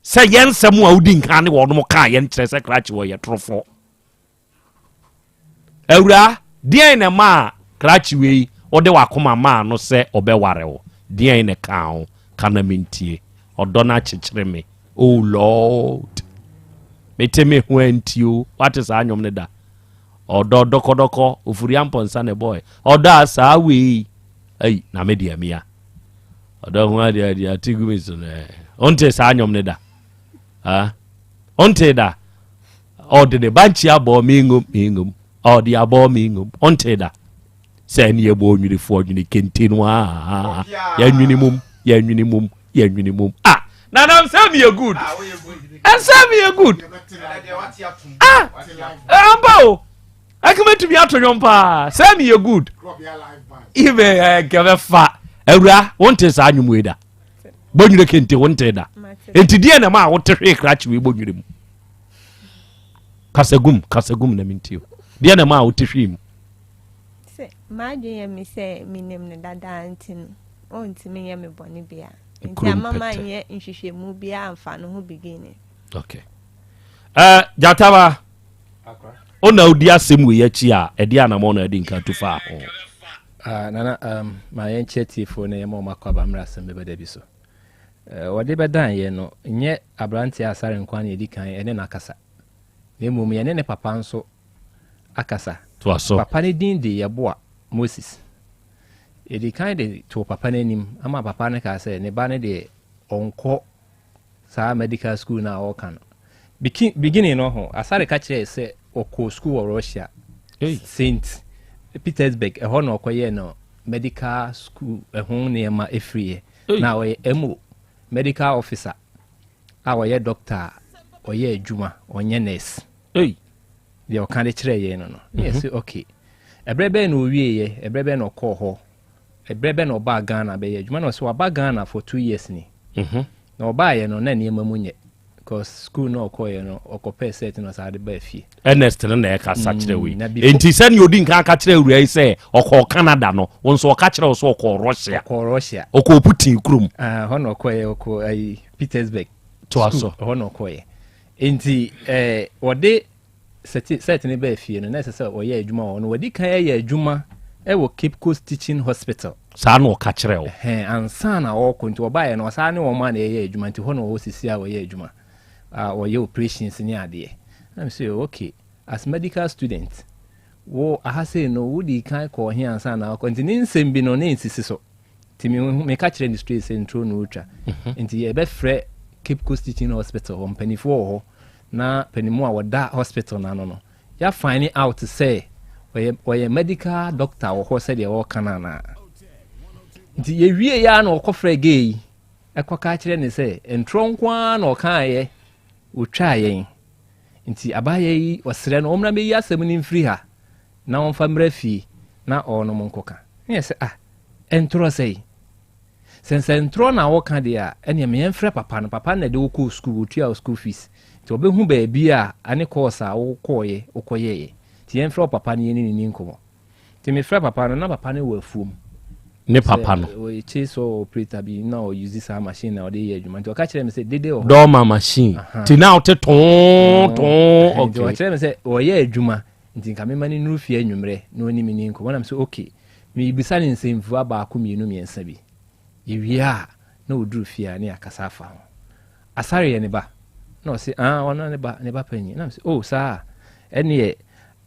sɛ yɛn nsɛm a wodi nkan ne wɔnom kaa yɛn kyerɛ sɛ krakye wɔ yɛ torofo. Awuraa, deɛn na ɛmaa krakye wei wode w'akoma maa no sɛ ɔbɛware wo? Deɛn na ɛkaa ho? Ka na mentie. Ɔdɔ no akyekyere me. Oh Lord. Mete me ho anti o. Wate saa nnwom no da? Ɔdɔ dɔkɔdɔkɔ, ofuri ampɔnsa na ɛbɔɛ. Ɔdɔ a saa wei. Ei, na me deɛ mea. Ɔdɔ ho adeɛ adeɛ ate gu me so no. Wonte saa nnwom no da? Ah? Wonte da? Ɔde ne bankye abɔ me ngom me ngom. Ɔde abɔ me ngom. Ɔnte da. Sɛ ne yɛbɔ onwinifoɔ nwini kente no a. Yɛnwini mum, yɛnwini mum, yɛnwini mum. Ah, nanam sɛ meyɛ good. Ɛsɛ meyɛ good. Ah, ampa o. Ɛka mɛtumi ato nwom paa. Sɛ meyɛ good. Ibe ɛkɛbɛfa. Awura, wonte saa nwom wei da. Bɔnwire kente wonte da. Enti deɛ na ma a wote hwee krakye wei bɔnwire mu. Kasagum, kasagum na mentie o. Deɛ na ɛma a wote hwee mu? Sɛ m'adwene yɛ me sɛ menim no dadaa nti no, ɔntumi nyɛ me bɔne biara. Nti ama manyɛ nhwehwɛmu biara amfa no ho beginning. Okay. Uh, Jataba, ona odi asɛm wei akyi a ɛde anamɔ na adi nka tu faa ho. Uh, nana um, ma yɛnkyɛ tiefoɔ na yɛma ɔma akɔ aba mmerɛ asɛm bɛbɛ da bi so. Uh, wɔde bɛdan yɛ no nyɛ aberanteɛ Asare nko ara na yɛdi kan ne no akasa, na mmom yɛne ne papa nso akasa. Toa so. Papa no din de Yeboah Moses. Yɛdi kan de too papa no anim ama papa no kaa sɛ ne ba no deɛ ɔnkɔ saa medical school no a ɔreka no. Beginning no ho, Asare ka kyerɛɛ sɛ ɔkɔɔ school wɔ Russia, Saint Petersburg, ɛhɔ na ɔkɔyɛɛ no medical school ɛho nneɛma ɛfiriiɛ. Na ɔyɛ MO, medical officer. a ɔyɛ dɔkta a ɔyɛ adwuma ɔnyɛ nurse Ei. Deɛ ɔka de kyerɛɛ yɛn no no ne yɛse Mhm. okay ɛberɛ bɛn na ɔwieeɛ ɛberɛ bɛn na ɔkɔɔ hɔ ɛberɛ bɛn na ɔbaa Ghana bɛyɛ adwuma na ɔsɛ waba Ghana for 2 years ni na ɔbaeɛ no na nneɛma mu nyɛ because school na ɔkɔeɛ no ɔkɔpɛɛ set na ɔsan de baa fie. Ernest no na ɛkasa kyerɛ wei. Na before Enti sɛnea odi nkan aka kyerɛ awuraa yi sɛ ɔkɔɔ Canada no, wo nso ɔka kyerɛ wo sɛ ɔkɔɔ Russia. Ɔkɔɔ Russia. Ɔkɔɔ Putin kurom. Ah, hɔ na ɔkɔeɛ, ɔkɔɔ ayi Petersburg. Toa School, so. Ɛhɔ na ɔkɔeɛ. Enti eh, wɔde sɛte sɛte no baa fie no, na ɛsɛ sɛ ɔyɛ adwuma wɔ hɔ no. Wadi kan ayɛ adwuma wɔ Cape Coast Teaching Hospital. Saa na ɔka kyerɛɛ wo. Ɛhɛn, ansa na ɔrekɔ. Nti ɔbaeɛ no, ɔsan ne wɔn a na ɛyɛ adwuma. Nti hɔ na ɔwɔ sisi a ɔyɛ adwuma. A ɔyɛ operations ne adeɛ. Na me sɛ, okay. As medical student, wo aha sei no wodii kan kɔɔ he ansa na wokɔ? Nti ne nsɛm bi no na ɛnsisi so. Nti me meka kyerɛ no straight sɛ nturo na ɔretwa. Mhm. Nti yɛbɛfrɛ Cape Coast Teaching Hospital hɔ mpanimfoɔ wɔ hɔ na panimu a wɔda hospital no ano no yɛ find out sɛ ɔyɛ ɔyɛ medical doctor wɔ hɔ sɛdeɛ wɔka no anaa. Nti yɛwie yɛ a na ɔkɔfrɛ gay yi ɛkɔka kyerɛ ne sɛ ntorɔ nko ara na ɔkaeɛ ɔtwaa yɛn. Nti abaayewa yi ɔsrɛ no ɔmmra mmɛyi asɛm no mfiri ha na ɔmfa mmra fie na ɔnom nkɔka. Ne yɛ sɛ ah ɛntorɔ sɛi? Sɛ nsɛntorɔ na woka deɛ a ɛneɛ ma yɛmfrɛ papa no, papa no na ɛde wo kɔɔ sukuu, ɔtua wo school fees nti ɔbɛhu baabi a ane course a wokɔɔyɛ wokɔyɛeɛ nti yɛmfrɛ wo papa no yɛne no nni nkɔmmɔ. Nti mefrɛ papa no na papa no wɔ afuom. Ne papa no. Ɔyɛ chainsaw operator bi na ɔ use saa machine na ɔde yɛ adwuma nti ɔka kyerɛ me sɛ dede wɔ hɔ. Dɔɔma machine. Nti na ɔte too too okay. Nti ɔkyerɛ me sɛ ɔyɛ adwuma nti nka mema no nnuru fie anwummerɛ na ɔne me ni nkɔmmɔ na me sɛ okay. Mebisa no nsɛmfua baako mmienu mmiɛnsa bi. Yɛwie a na ɔduru fie a ne yɛakasa afa ho. Asare yɛ ne ba? Na ɔse ah ɔno ne ba ne ba panyin. Na me sɛ oh saa ɛneɛ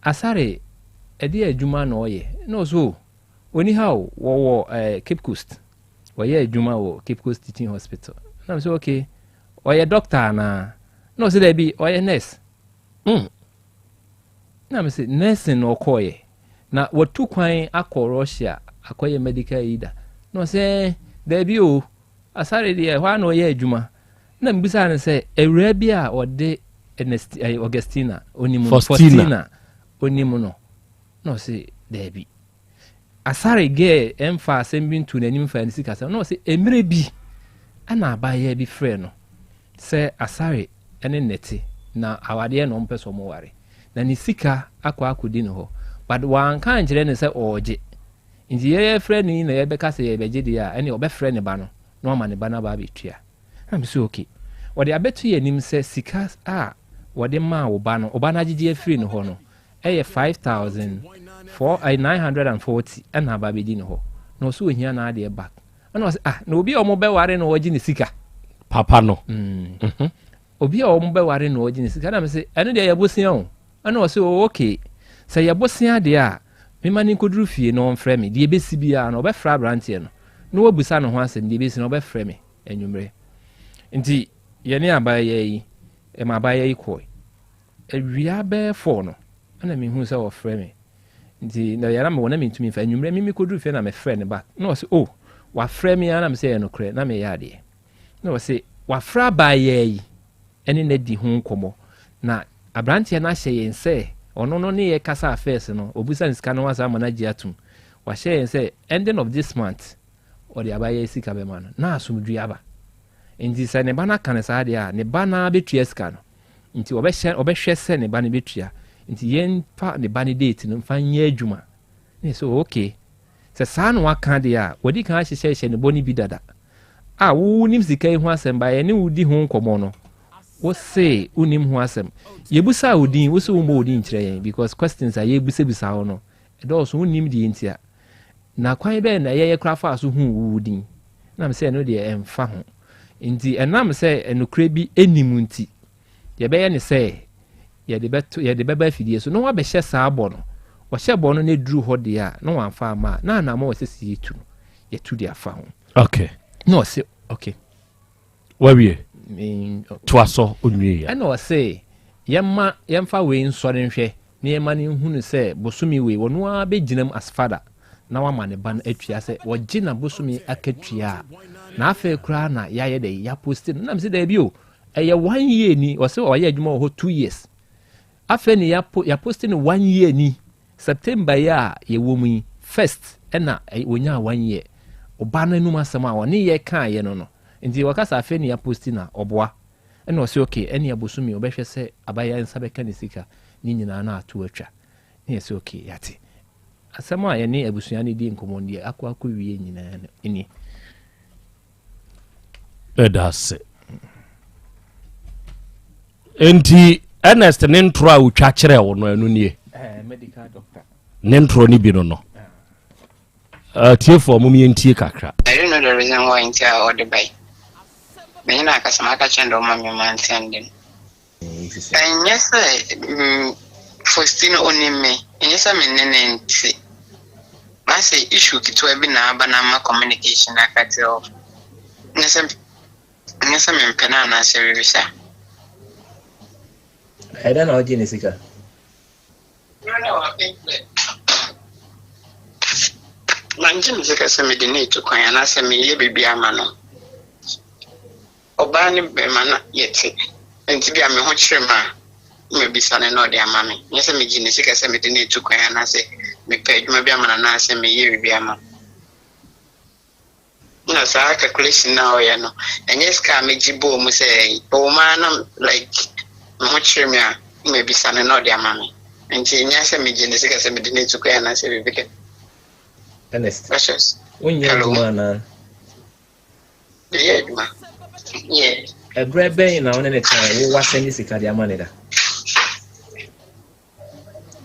Asare ɛdeɛ adwuma na ɔyɛ? Na ɔse oh ɔni ha o wɔwɔ eh, Cape Coast. Ɔyɛ adwuma wɔ Cape Coast Teaching Hospital. Na me sɛ okay ɔyɛ doctor anaa? Na ɔse daabi ɔyɛ nurse. Mm. Na me se nursing na ɔkɔɔyɛ. Na watu kwan akɔ Russia akɔyɛ medical ayi da. Na ɔse eh, daabi o, Asare deɛ ɛhɔ ara na ɔyɛ adwuma. Na mebisaa no sɛ awuraa bi a ɔde Ernest, eh, Augustina, onim no, Faustina, onim no. Na ɔse daabi. Asare gɛɛ ɛmfa asɛm bi nto n'anim mfa ne sikasɛm. Na ɔse mmerɛ bi ɛna abaayewa bi frɛ no sɛ Asare ne nnɛte na awadeɛ na ɔmpɛ sɛ ɔmo ware. Na ne sika akɔ akɔdi ne hɔ. But wanka ankyerɛ no sɛ ɔɔgye. Nti yɛfrɛ no yi na yɛbɛka sɛ yɛbɛgye deɛ a, ɛneɛ ɔbɛfrɛ ne ba no na wama ne ba no aba abɛtua. Na me sɛ okay. Wɔde abɛto yɛn anim sɛ sika a wɔde maa wo ba no, wo ba no agyegye afiri ne hɔ no, ɛyɛ 54, 940 ɛna aba abɛdi ne hɔ. Na ɔsɛ ohia n'adeɛ back. Ɛna ɔsɛ ah, na obi a wɔn bɛware no ɔgye ne sika. Papa no. Obi a wɔn bɛware no ɔgye ne sika. Ɛna me sɛ ɛno deɛ yɛ bosea o. Ɛna ɔsɛ oh okay. Sɛ yɛ bosea deɛ a, mema no nkɔduru fie na ɔmfrɛ me. Deɛ ɛbɛsi biara no ɔbɛfrɛ aberanteɛ no na wabusa ne ho asɛm. Deɛ ɛbɛsi no ɔbɛfrɛ me anwummerɛ. Nti yɛne abaayewa yi, ɛma abaayewa yi kɔe. Awia bɛyɛ 4 no, ɛna mehuu sɛ ɔfrɛ me. Nti na yɛra mewɔ na mentumi mfa. Anwummerɛ me mekɔduru fie na mefrɛ no back. Na ɔse oh, wafrɛ me ara na mesɛ ɛyɛ nokorɛ na meyɛ adeɛ. Na ɔse wafrɛ abaayewa yi ɛne no adi ho nkɔmmɔ. Na aberanteɛ no ahyɛ yɛn sɛ ɔno no ne yɛ kasaa first no, ɔbisa no sika no ho asɛm ama no agye atum. Wahyɛ yɛn sɛ ending of this month ɔde abaayewa yi sika bɛma no na asomdwoeɛ aba. Nti sɛ ne ba no aka no saa deɛ a, ne ba no ara bɛtua sika no. Nti ɔbɛhyɛ ɔbɛhwɛ sɛ ne ba no bɛtua. Nti yɛmfa ne ba no date no mfa nyɛ adwuma. Ne sɛ okay. Sɛ saa na waka deɛ a, wadi kan ahyehyɛhyɛ ne bɔ no bi dada. A wo wonim sika yi ho asɛm ba yɛne wo di ho nkɔmmɔ no, wo se wonim ho asɛm. Yɛbusaa wo din, wo se wommɔ wo din nkyerɛ yɛn because questions a yɛbisabisa wo no, ɛdɔɔso, wonnim deɛ ntia. Na kwan bɛn na yɛyɛ koraa faa so huu wo wo din? Na me sɛ ɛno deɛ ɛmfa ho. Nti ɛnam sɛ nokorɛ bi nni mu nti, yɛbɛyɛ ne sɛ yɛde bɛto yɛde bɛba afidie so na wabɛhyɛ saa bɔ no. Ɔhyɛ bɔ no na ɛduru hɔ deɛ a na wamfa amma a, na anammɔn a ɛsɛ sɛ yɛtu no, yɛtu de afa ho. Okay. Na ɔse okay. Wawie. Toa so onwie ya. Ɛna ɔse yɛma yɛmfa wei nsɔre nhwɛ na yɛma no nhunu sɛ bosome wei ɔno ara bɛgyina mu as father na wama ne ba no atua sɛ wɔgye na bosome akatua a na afei koraa na yɛayɛ dɛ yɛaposti no. Na mese daabi o, ɛyɛ 1 year ni. Ɔse ɔyɛ adwuma wɔ hɔ 2 years. Afei ne yɛaposti no 1 year ni. September yi a yɛwɔ mu yi first ɛna wɔnyaa 1 year. Ɔba no anum asɛm a ɔne yɛ kaeɛ no no. Nti wɔka sɛ afei ne yɛaposti na ɔboa. Ɛna ɔse okay, ɛne abosome ɔbɛhwɛ sɛ abaayewa nsa bɛka ne sika ne nyinaa na ato atwa. Ne yɛsɛ okay, yɛate. Asɛm a yɛne abusua no di nkɔmmɔ no deɛ akɔ akɔ wie nyinaa no nie. Ɛda ase. Enti Ernest ne ntorɔ a otwa kyerɛ wo no ɛno nie. Medical doctor. Ne ntorɔ no bi no no. Atiefoɔ mom yɛntie kakra. I don't know the reason why nti a ɔde bae. Menye no akasa maka kyerɛ no dɛ ɔmma me ma nsɛnde no. Ɛnyɛ sɛ mm, Faustina onim me, ɛnyɛ sɛ me ne no nte. But asɛ issue ketewa bi na aba na ama communication aka off. Nyɛ sɛ mempɛ no anaasɛ biribi saa. Ɛyɛ dɛn na wogye ne sika? Mangye ne sika sɛ mede no etu kwan anaasɛ meyɛ biribi ama no. Ɔbaa ne bɛrima na yɛte. Nti bi a me ho kyerɛ me a, mabisa no na ɔde ama me. Nyɛ sɛ megye ne sika sɛ mede no etu kwan anaasɛ mepɛ adwuma bi ama no anaasɛ meyɛ biribi ama no. Na saa calculation na ɔyɛ no, ɛnyɛ sika a megye bɔɔ mu sɛ ɔwɔ mu ara na like me ho kyerɛ me a, mabisa no na ɔde ama me. Nti nyɛ sɛ megye ne sika sɛ mede no etu kwan anaasɛ biribi dɛ. Ernest, Precious. wonyɛ Hello. adwuma anaa? Meyɛ adwuma. Yeah. Ɛberɛ bɛn na wo ne ne tena wo wasɛnde sika de ama ne da?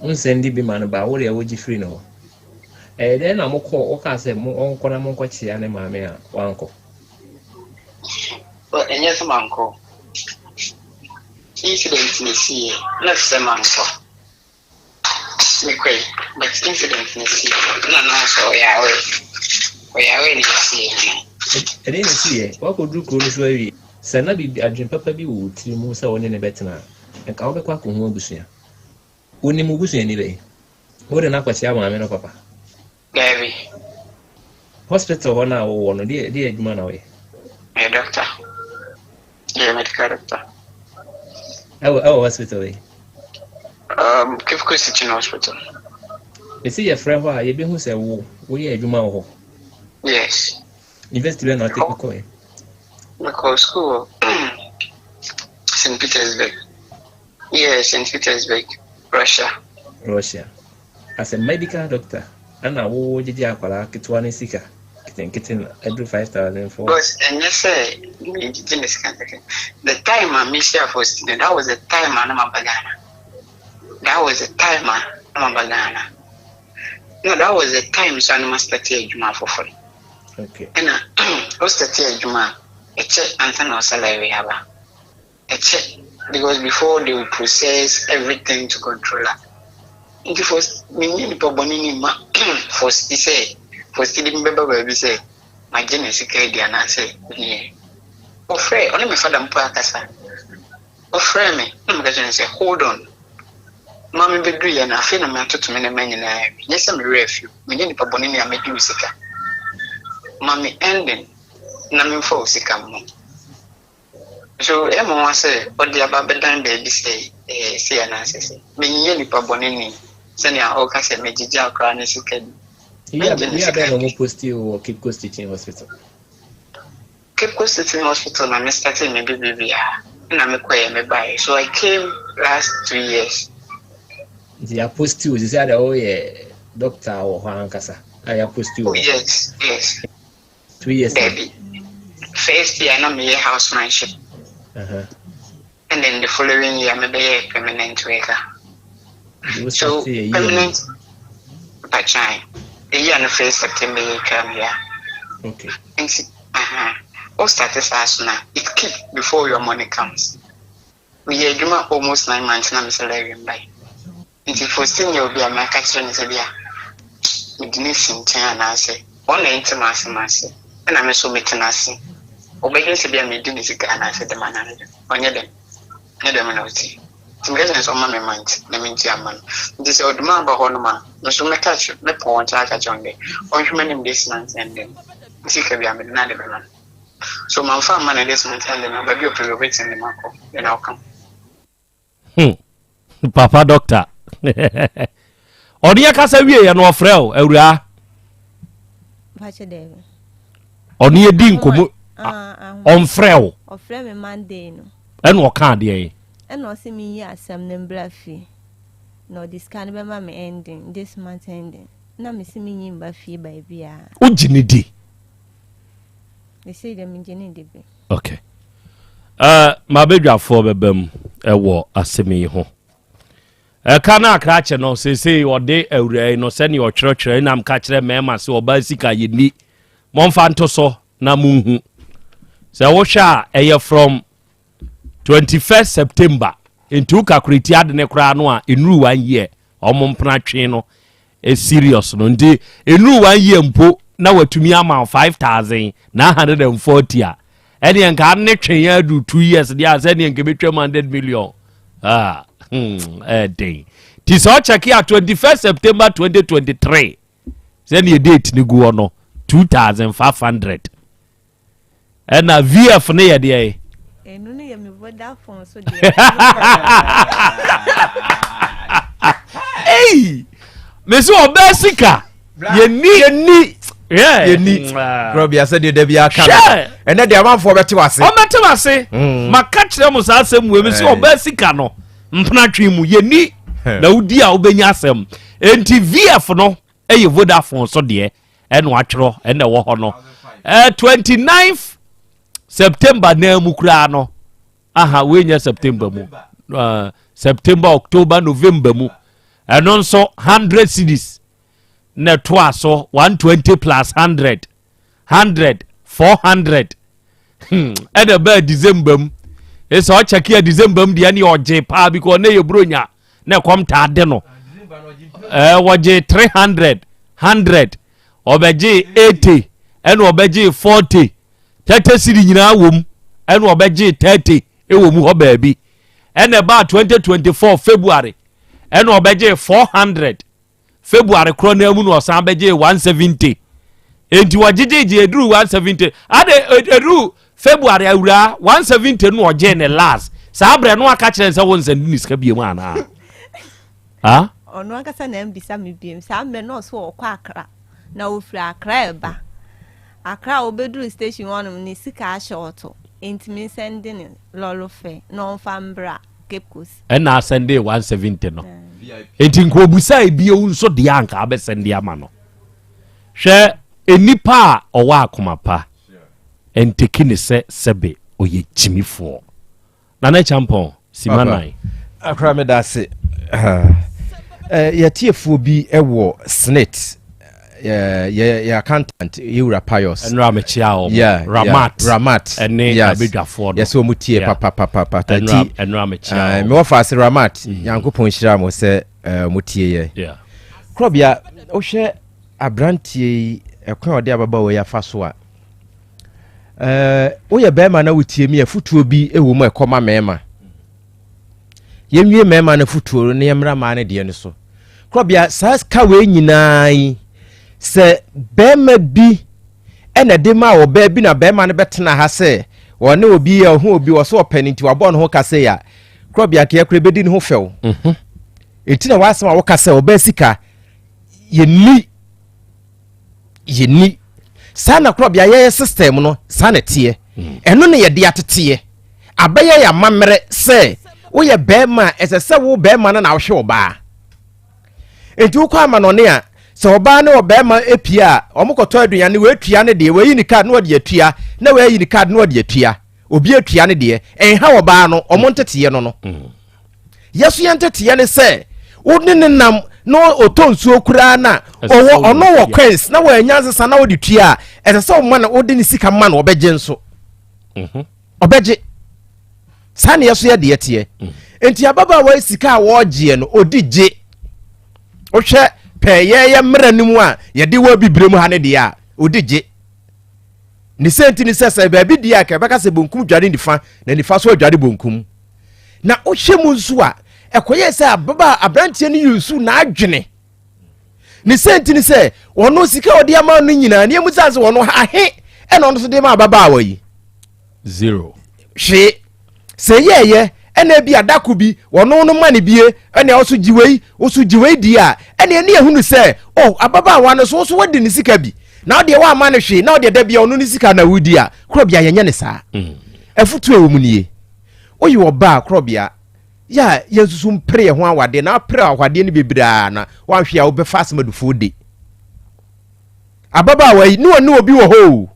Wonsɛnde bi ma no ba wo deɛ wogye firi ne hɔ. Ɛyɛ dɛn na mokɔ wokaa sɛ mo ɔnkɔ na monkɔkyea ne maame a wankɔ? Well, ɛnyɛ sɛ mankɔ. Incident na esiiɛ na sɛ mankɔ. Mekɔe, but incident na esiiɛ na na sɛ ɔyɛ aware. Ɔyɛ aware na esiiɛ no. Ɛdeɛn na esiiɛ? Woakɔduru kuro no so awie. Sɛ na biribi adwene papa bi wɔ wo tiri mu sɛ wo ne no bɛtena a, nka wobɛkɔ akɔhu abusua. Wonim wo busuani bɛn? Wode no akɔkyea maame no papa? Daabi. Hospital hɔ no a wowɔ no, deɛ deɛ adwuma na woyɛ? Meyɛ doctor. Meyɛ medical doctor. Ɛwɔ hospital yi? Cape Coast Teaching Hospital. Ɛsi yɛfrɛ hɔ a yɛbɛhu sɛ wo woyɛ adwuma wɔ hɔ. Yes. University bɛn na ɔte kɔɛ? Mekɔ school wɔ St. Petersburg. Yeah, St. Petersburg, Russia. Russia. As a medical doctor, ɛna wo gyegye akwadaa ketewa ne sika ketenkete na ɛduru 5,004. Because ɛnyɛ sɛ megyegye ne sika kɛkɛ. The time a mehyia Faustina, that was the time a na maba Ghana. That was the time a na maba Ghana. No, that was the time so a na ma start adwuma foforɔ. Okay. Ɛna o start adwuma a, ɛkyɛ ansa na o salary aba. Ɛkyɛ because before they will process everything to controller. Nti first menyɛ nipa bɔne ni ma Fausti sɛ Fausti de me bɛba baabi sɛ magye ne sika adi anaasɛ neɛ. Ɔfrɛ ɔne me fada mpo akasa. Ɔfrɛ me na meka kyerɛ no sɛ hold on. Ma me bɛduru yɛ no afei na matoto me nneɛma nyinaa awie. Nyɛ sɛ me werɛ afi o. Menyɛ nipa bɔne ni a mɛdi wo sika. Ma me ending na memfa wo sika mmɔ. So ɛyɛ me nwanwa sɛ ɔde aba abɛdan baabi sɛ ɛyɛ sei anaasɛ sei. Menyɛ nipa bɔne ni sɛnea ɔka sɛ megyegye akwaraa ne sika bi. Year Mengye ne year sika bɛn na bi. ɔmo post wɔ Cape Coast Teaching Hospital? Cape Coast Teaching Hospital na me started me biribiara na mekɔɛ me baeɛ. So I came last 2 years. Nti yɛapost wo sisi ada woyɛ doctor wɔ hɔ ankasa a yɛapost Oh wɔ hɔ. yes. 2 years ni. Dabi. First year na meyɛ housemanship. And then the following year mebɛyɛ permanent worker. Nti wo So start yɛ year permanent patran. Eyi a no first September yɛ twa mu ya. Okay. Nti o start saa so na it keep before your money comes. Meyɛ adwuma almost 9 months na me salary mbae. Nti Faustin yɛ obi a maka kyerɛ no sɛ bi a mede no si nkyɛn anaasɛ ɔna ɛnte m'asɛm ase ɛna me nso mete n'ase. Ɔbɛdwene sɛ bi a medi ne sika anaasɛ dɛm anaa dɛm. Ɔnyɛ dɛm. Nyɛ dɛm na ɔte. Nti meka kyerɛ no sɛ ɔma me month na mentua mma no. Nti sɛ ɔde ma aba hɔ nom a, me nso mɛka kyerɛ mɛpɔ wɔn nkyɛn aka kyerɛ wɔn dɛ ɔnhwɛ m'anim this month ending. Me sika bi a mede no ade bɛma no. So mamfa amma no this month ending a, baabi a ɔpɛ bi ɔbɛtumi de makɔ. Then I'll come. Papa doctor, ɔne yɛ kasa wie yɛ no ɔfrɛ o awuraa. Mpakyɛ dɛbi. Ɔne yɛ di nkɔmɔ, ɔmfrɛ o? Ɔfrɛ me Monday no. Ɛna ɔka adeɛ yi? Ɛna ɔsɛ mi yi asɛm no mbra fie na ɔde sika no bɛma me ending this month ending, na me si mi nyi mba fie baabiara. Wogye ne di? Ɛsei deɛ megye ne di bi. Okay, mabadwafoɔ bɛba mu ɛwɔ asɛm yi ho. Ɛka no akrakye no seesei ɔde awura yi no sɛnea ɔtwerɛtwerɛ nam ka kyerɛ mmarima sɛ ɔbaa sika yɛnni, momfa nto so na monhu sɛ wohwɛ a ɛyɛ from 21st September. Nti wo calculate ade ne koraa no a, ɛnuru one year. Ɔmo mpena twe no serious no. Nti ɛnuru one year mpo na watumi ama 5,940 a, ɛneɛ nka ne twe yɛn adu 2 years deɛ a, sɛneɛ nka bɛtwam 100 million. Ah, ɛden nti sɛ ɔkyɛke a, 21 September 2023, sɛneɛ date no gu hɔ no, 2500. Ɛna VF no yɛ deɛ? Ɛno no yɛ me Vodafone so deɛ. Ei, mesi ɔbaa sika yɛni yɛni yɛni kurɔbea sɛdeɛ da bi aka no, ɛnɛ deɛ amanfoɔ bɛte wase. Ɔbɛte wase. Maka kyerɛ mo saa asɛm wei, mesi ɔbaa sika no mpena twe mu yɛni na wodi a wobɛnya asɛm. Enti VF no ɛyɛ Vodafone so deɛ, ɛna watwerɛ ɛna ɛwɔ hɔ no, 29 September naa mu koraa no. Aha, wei nyɛ September mu, September, October, November mu. Ɛno nso 100 cedis na ɛtoa so, 120 plus 100, 100, 400. Ɛna ɛbaa December mu. Ɛsɛ ɔkyɛke a, December mu deɛ ne ɔgye paa because ne yɛ buronya na ɛkɔm taa de no. Wɔgye 300, 100, ɔbɛgye 80, ɛna ɔbɛgye 40, 30 cedi nyinaa wɔ mu, ɛna ɔbɛgye 30 ɛwɔ mu hɔ baabi. Ɛna ɛbaa 2024 February, ɛna ɔbɛgye 400. February korɔ naa mu na ɔsan bɛgye 170. Enti wɔgyegyegye eduru 170 ade, eduru February awura 170 no, ɔgye ne last. Saa berɛ no aka kyerɛ sɛ wo nsɛnde ne sika biem anaa? Ah? Ɔno ankasa na mbisa me biem. Saa mmerɛ no ɔso ɔkɔ Akra na ofiri Akra ɛba Akra a, obɛduru station hɔnom ne sika ahyɛ ɔtɔ, ntumi nsɛnde ne lɔre fɛ na ɔmfa mbra Cape Coast. Ɛna asɛnde 170 no. Enti nka obusa ebio nso deɛ, anka abɛsɛnde ama no. Hwɛ, nipa a ɔwɔ akoma pa nteki ne sɛ sɛbe ɔyɛ gyimifoɔ. Nana Kyampɔn sima nan. Akora, meda ase. Yɛtiefoɔ bi wɔ SSNIT, yɛ accountant yɛwura Pius. Ɛnura mekyia wɔn. Ramat. Ramat. Ɛne abadwafoɔ no. Yɛsɛ wɔn tie papapapa. Ɛnura mekyia wɔn. Mewɔ fa ase Ramat. Nyankopɔn nhyira mo sɛ mo tie yɛ. Korɔbea, wohwɛ aberanteɛ yi ɛkwan a ɔde ababaawa yi afa so a, woyɛ bɛrima na wotie mi, afutuo bi wɔ mu a ɛkɔma mmarima. Yɛnwie mmarima no afutuo no na yɛmmra mmaa no deɛ no so. Korɔbea, saa ka wei nyinaa yi, sɛ bɛrima bi ɛna de ma ɔbaa bi na bɛrima no bɛtena ha sɛ wɔne obi yɛ ɔho obi wɔ so ɔpɛ no nti wabɔ ne ho ka sɛ a, korɔbea keɛ korɔ bɛdi ne ho fɛw. Ɛti na w'asɛm a woka sɛ ɔbaa sika yɛnni yɛnni saa na korɔbea yɛyɛ system no saa na ɛteɛ. Ɛno na yɛde ateteɛ abɛyɛ yɛ amammerɛ sɛ woyɛ bɛrima a, ɛsɛ sɛ wo bɛrima no na wohwɛ ɔbaa. Nti wokɔ amanɔne a, sɛ ɔbaa ne ɔbɛrima apue a, ɔmo kɔtɔ aduane, wɔatua ne deɛ, wɔayi ne card na wɔde atua, na wɔayi ne card na wɔde atua, obi atua ne deɛ, ɛnha ɔbaa no. Ɔmo nteteɛ no. Yɛso yɛn nteteɛ ne sɛ wo ne ne nam na ɔtɔ nsuo koraa na ɔwɔ ɔno wɔ coins na wɔanya nsesa na wɔde tua a, ɛsɛ sɛ ɔma no, wode ne sika ma no, ɔbɛgye nso. Ɔbɛgye. Saa ne yɛso yɛ deɛ teɛ. Nti ababaawa yi sika a wɔregyeɛ no, ɔdi gye. Wohwɛ pɛɛ yɛyɛ mmerɛ no mu a yɛde wɔ abibire mu ha ne deɛ a, ɔdi gye. Ne sɛ nti ne sɛ sɛ baabi deɛ a ka ɛbɛka sɛ bonkum dware nifa na nifa so adware bonkum. Na wohwɛ mu nso a, ɛkɔyɛ sɛ ababa aberanteɛ no yi nsu n'adwene. Ne sɛ nti ne sɛ ɔno sika a ɔde ama no nyinaa ne emu san sɛ ɔno ahe ɛna ɔno nso de ma ababaawa yi? Zero. Hwee. Sɛ yɛɛyɛ ɛna ebi adako bi ɔno no ma ne bie ɛna ɔso gye wei, ɔso gye wei die a, ɛna ɛne ehunu sɛ oh, ababaawa no so ɔso wadi ne sika bi na ɔdeɛ wama no hwee na ɔdeɛ da bi a ɔno ne sika na wodi a, korɔbea yɛnyɛ ne saa. Afutuo a ɛwɔ mu nie: woyɛ ɔbaa, korɔbea yɛ a, yɛnsusu mpere yɛn ho awadeɛ na apere awadeɛ no bebree a na wanhwɛ a wobɛfa asɛm adufoɔ de. Ababaawa yi ne ɔne obi wɔ hɔ o,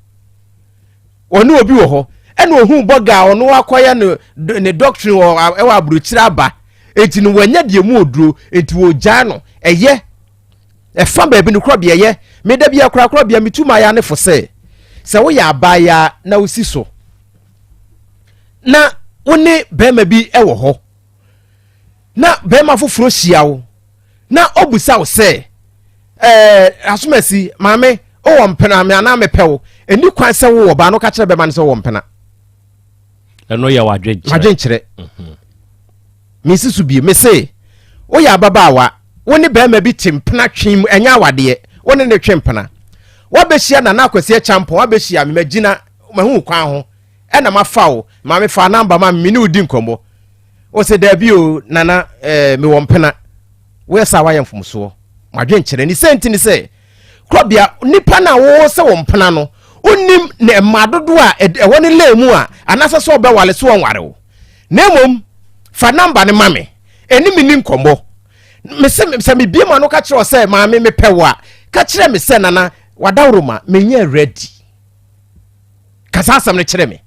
ɔne obi wɔ hɔ ɛna ohun bɔga a ɔno akɔyɛ no ne doctrine wɔ ɛwɔ aburokyire aba, eti no wɔanya deɛ mu oduro eti wɔgyaa no. Ɛyɛ ɛfa baabi no, korɔbea yɛ meda bi akora korɔbea metu ma ya ne fo sɛ sɛ woyɛ abaayaa na wosi so na wo ne bɛrima bi wɔ hɔ. na bɛrima foforɔ hyia wo na ɔbusa wo sɛ ɛɛ asomasi maame wowɔ mpena me anaa mepɛ wo ɛni kwan sɛ wowɔ baa no ka kyerɛ bɛrima no sɛ wowɔ mpena ɛno yɛ wadwenkyerɛ wadwenkyerɛ mhm. mesi so bie mese woyɛ ababaawa wo ne bɛrima bi te mpena twe mu ɛnyɛ awadeɛ wo ne ne twe mpena wabɛhyia nana akwasi akyampɔn wabɛhyia me magyina mahu kwan ho ɛna mafa wo maame fa namba ma me ne wo di nkɔmmɔ wo sɛ daabi o nana ɛɛ mewɔ mpena woyɛ saa wayɛ mfomsoɔ madwenkyerɛ ne sɛ nti ne sɛ korɔbea nipa no a wɔwɔ sɛ wɔn mpena no wonim ne mmaa dodoɔ a ɛwɔ ne lane mu a anaasɛ sɛ ɔbɛwale so wɔnware wo na mmom fa namba no ma me ɛne me ni nkɔmmɔ mese sɛ mebie ma no ka kyerɛ sɛ maame mepɛ wo a ka kyerɛ me sɛ nana wadaworoma menyɛ ready ka saa asɛm no kyerɛ me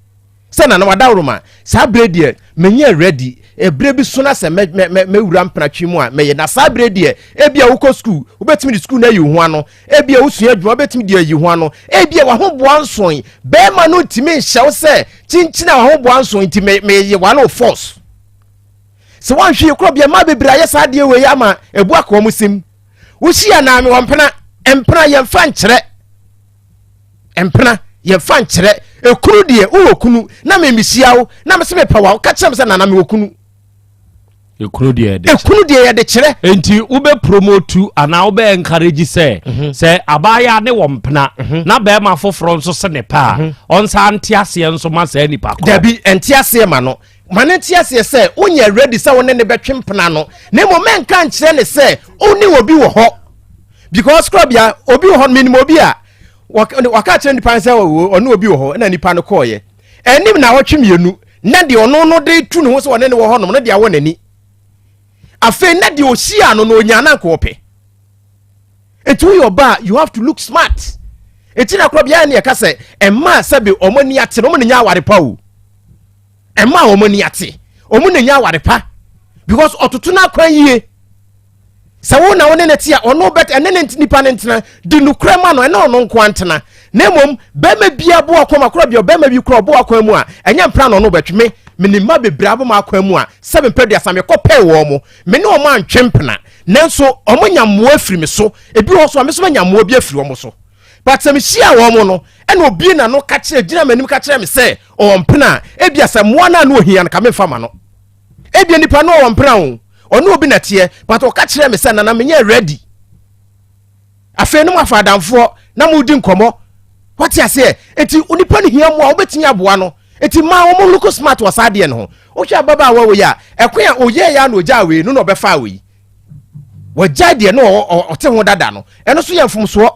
sɛ nana wadaworoma saa berɛ deɛ menyɛ ready ɛberɛ bi so na sɛ mɛwura mpenatwe mu a mɛyɛ na saa berɛ deɛ ebia wokɔ sukuu wobɛtumi de sukuu no ayi ho ano ebia wosua adwuma wobɛtumi de ayi ho ano ebia wahoboa nson bɛrima no ntumi nhyɛ wo sɛ kyinkyin a wahoboa nson nti meyɛ wano force sɛ woanhwɛ yɛ korɔ bia ma bebree ayɛ saa adeɛ wei ama ɛbu akɔ wɔn sim wohyia naa mewɔ mpena mpena yɛmfa nkyerɛ mpena yɛmfa nkyerɛ ekunu deɛ wowɔ kunu na memehyia wo na mese mepɛ wa woka kyerɛ me sɛ nana mewɔ kunu ekunu deɛ yɛde kyerɛ ekunu deɛ yɛde kyerɛ nti wobɛ promote anaa wobɛ encourage sɛ mhm. sɛ abaayewa ne wɔ mpena mhm. na bɛrima foforɔ nso se ne pɛ a mhm. ɔnsa nte aseɛ nso ma saa nipa korɔ dabi nte aseɛ ma no ma ne nte aseɛ sɛ wonyɛ ready sɛ wo ne ne bɛtwe mpena no na mmom mɛnka nkyerɛ ne sɛ wo ne obi wɔ hɔ because korɔbea obi wɔ hɔ menim obi a wɔka kyerɛ nipa no sɛ ɔne obi wɔ hɔ ɛna nipa no kɔɔyɛ anim na ɔtwe mmienu na deɛ ɔno no de tu ne ho sɛ ɔne ne wɔ hɔ nom no deɛ awɔ n'ani afei na deɛ ɔhyia no na ɔnya na nka ɔpɛ nti woyɛ ɔbaa you have to look smart nti na korɔbea ne ɛka sɛ ɛmaa sɛbe ɔmo ani ate no ɔmo ne nya aware pa o ɛmaa ɔmo ani ate ɔmo ne nya aware pa because ɔtoto no akwan yie Sɛ wo na wo ne no te a, ɔno bɛt ɛne ne nipa no ntena, di nokorɛ ma no, ɛne ɔno nko ntena. Na mmom, bɛrima biara bo akwan mu, akorɔ bia ɔbɛrima bi kora ɔbo akwan mu a, ɛnyɛ mpena na ɔno bɛtwe. Me, menim mma bebree abɔ m'akwan mu a, sɛ mempɛ duasa, mekɔ pɛɛ wɔn mo. Me ne wɔn antwe mpena, nanso wɔn anya mmoa afiri me so. Ebi wɔ hɔ nso a, me nso manya mmoa bi afiri wɔn so. But sɛ mehyiaa wɔn no, ɛna obie n'ano ka kyerɛ, gyina m'anim ka kyerɛ me sɛ ɔwɔ mpena a, ebia sɛ mmoa no a na ohia no, ka memfa ma no. Ebia nipa no ɔwɔ mpena o, ɔne obi na teɛ, but ɔka kyerɛ me sɛ nana menyɛ ready. Afei no mo afa adamfoɔ na mo di nkɔmɔ. Wate aseɛ? Eti onipa no hia mmoa, wobɛtumi aboa no. Eti mmaa wɔn look smart wɔ saa adeɛ no ho. Wohwɛ ababaawa wei a, ɛkwan a ɔyɛɛ ya na ɔgyaa wei no na ɔbɛfaa wei. Wagyae deɛ na ɔte ho dada no. Ɛno nso yɛ mfomsoɔ.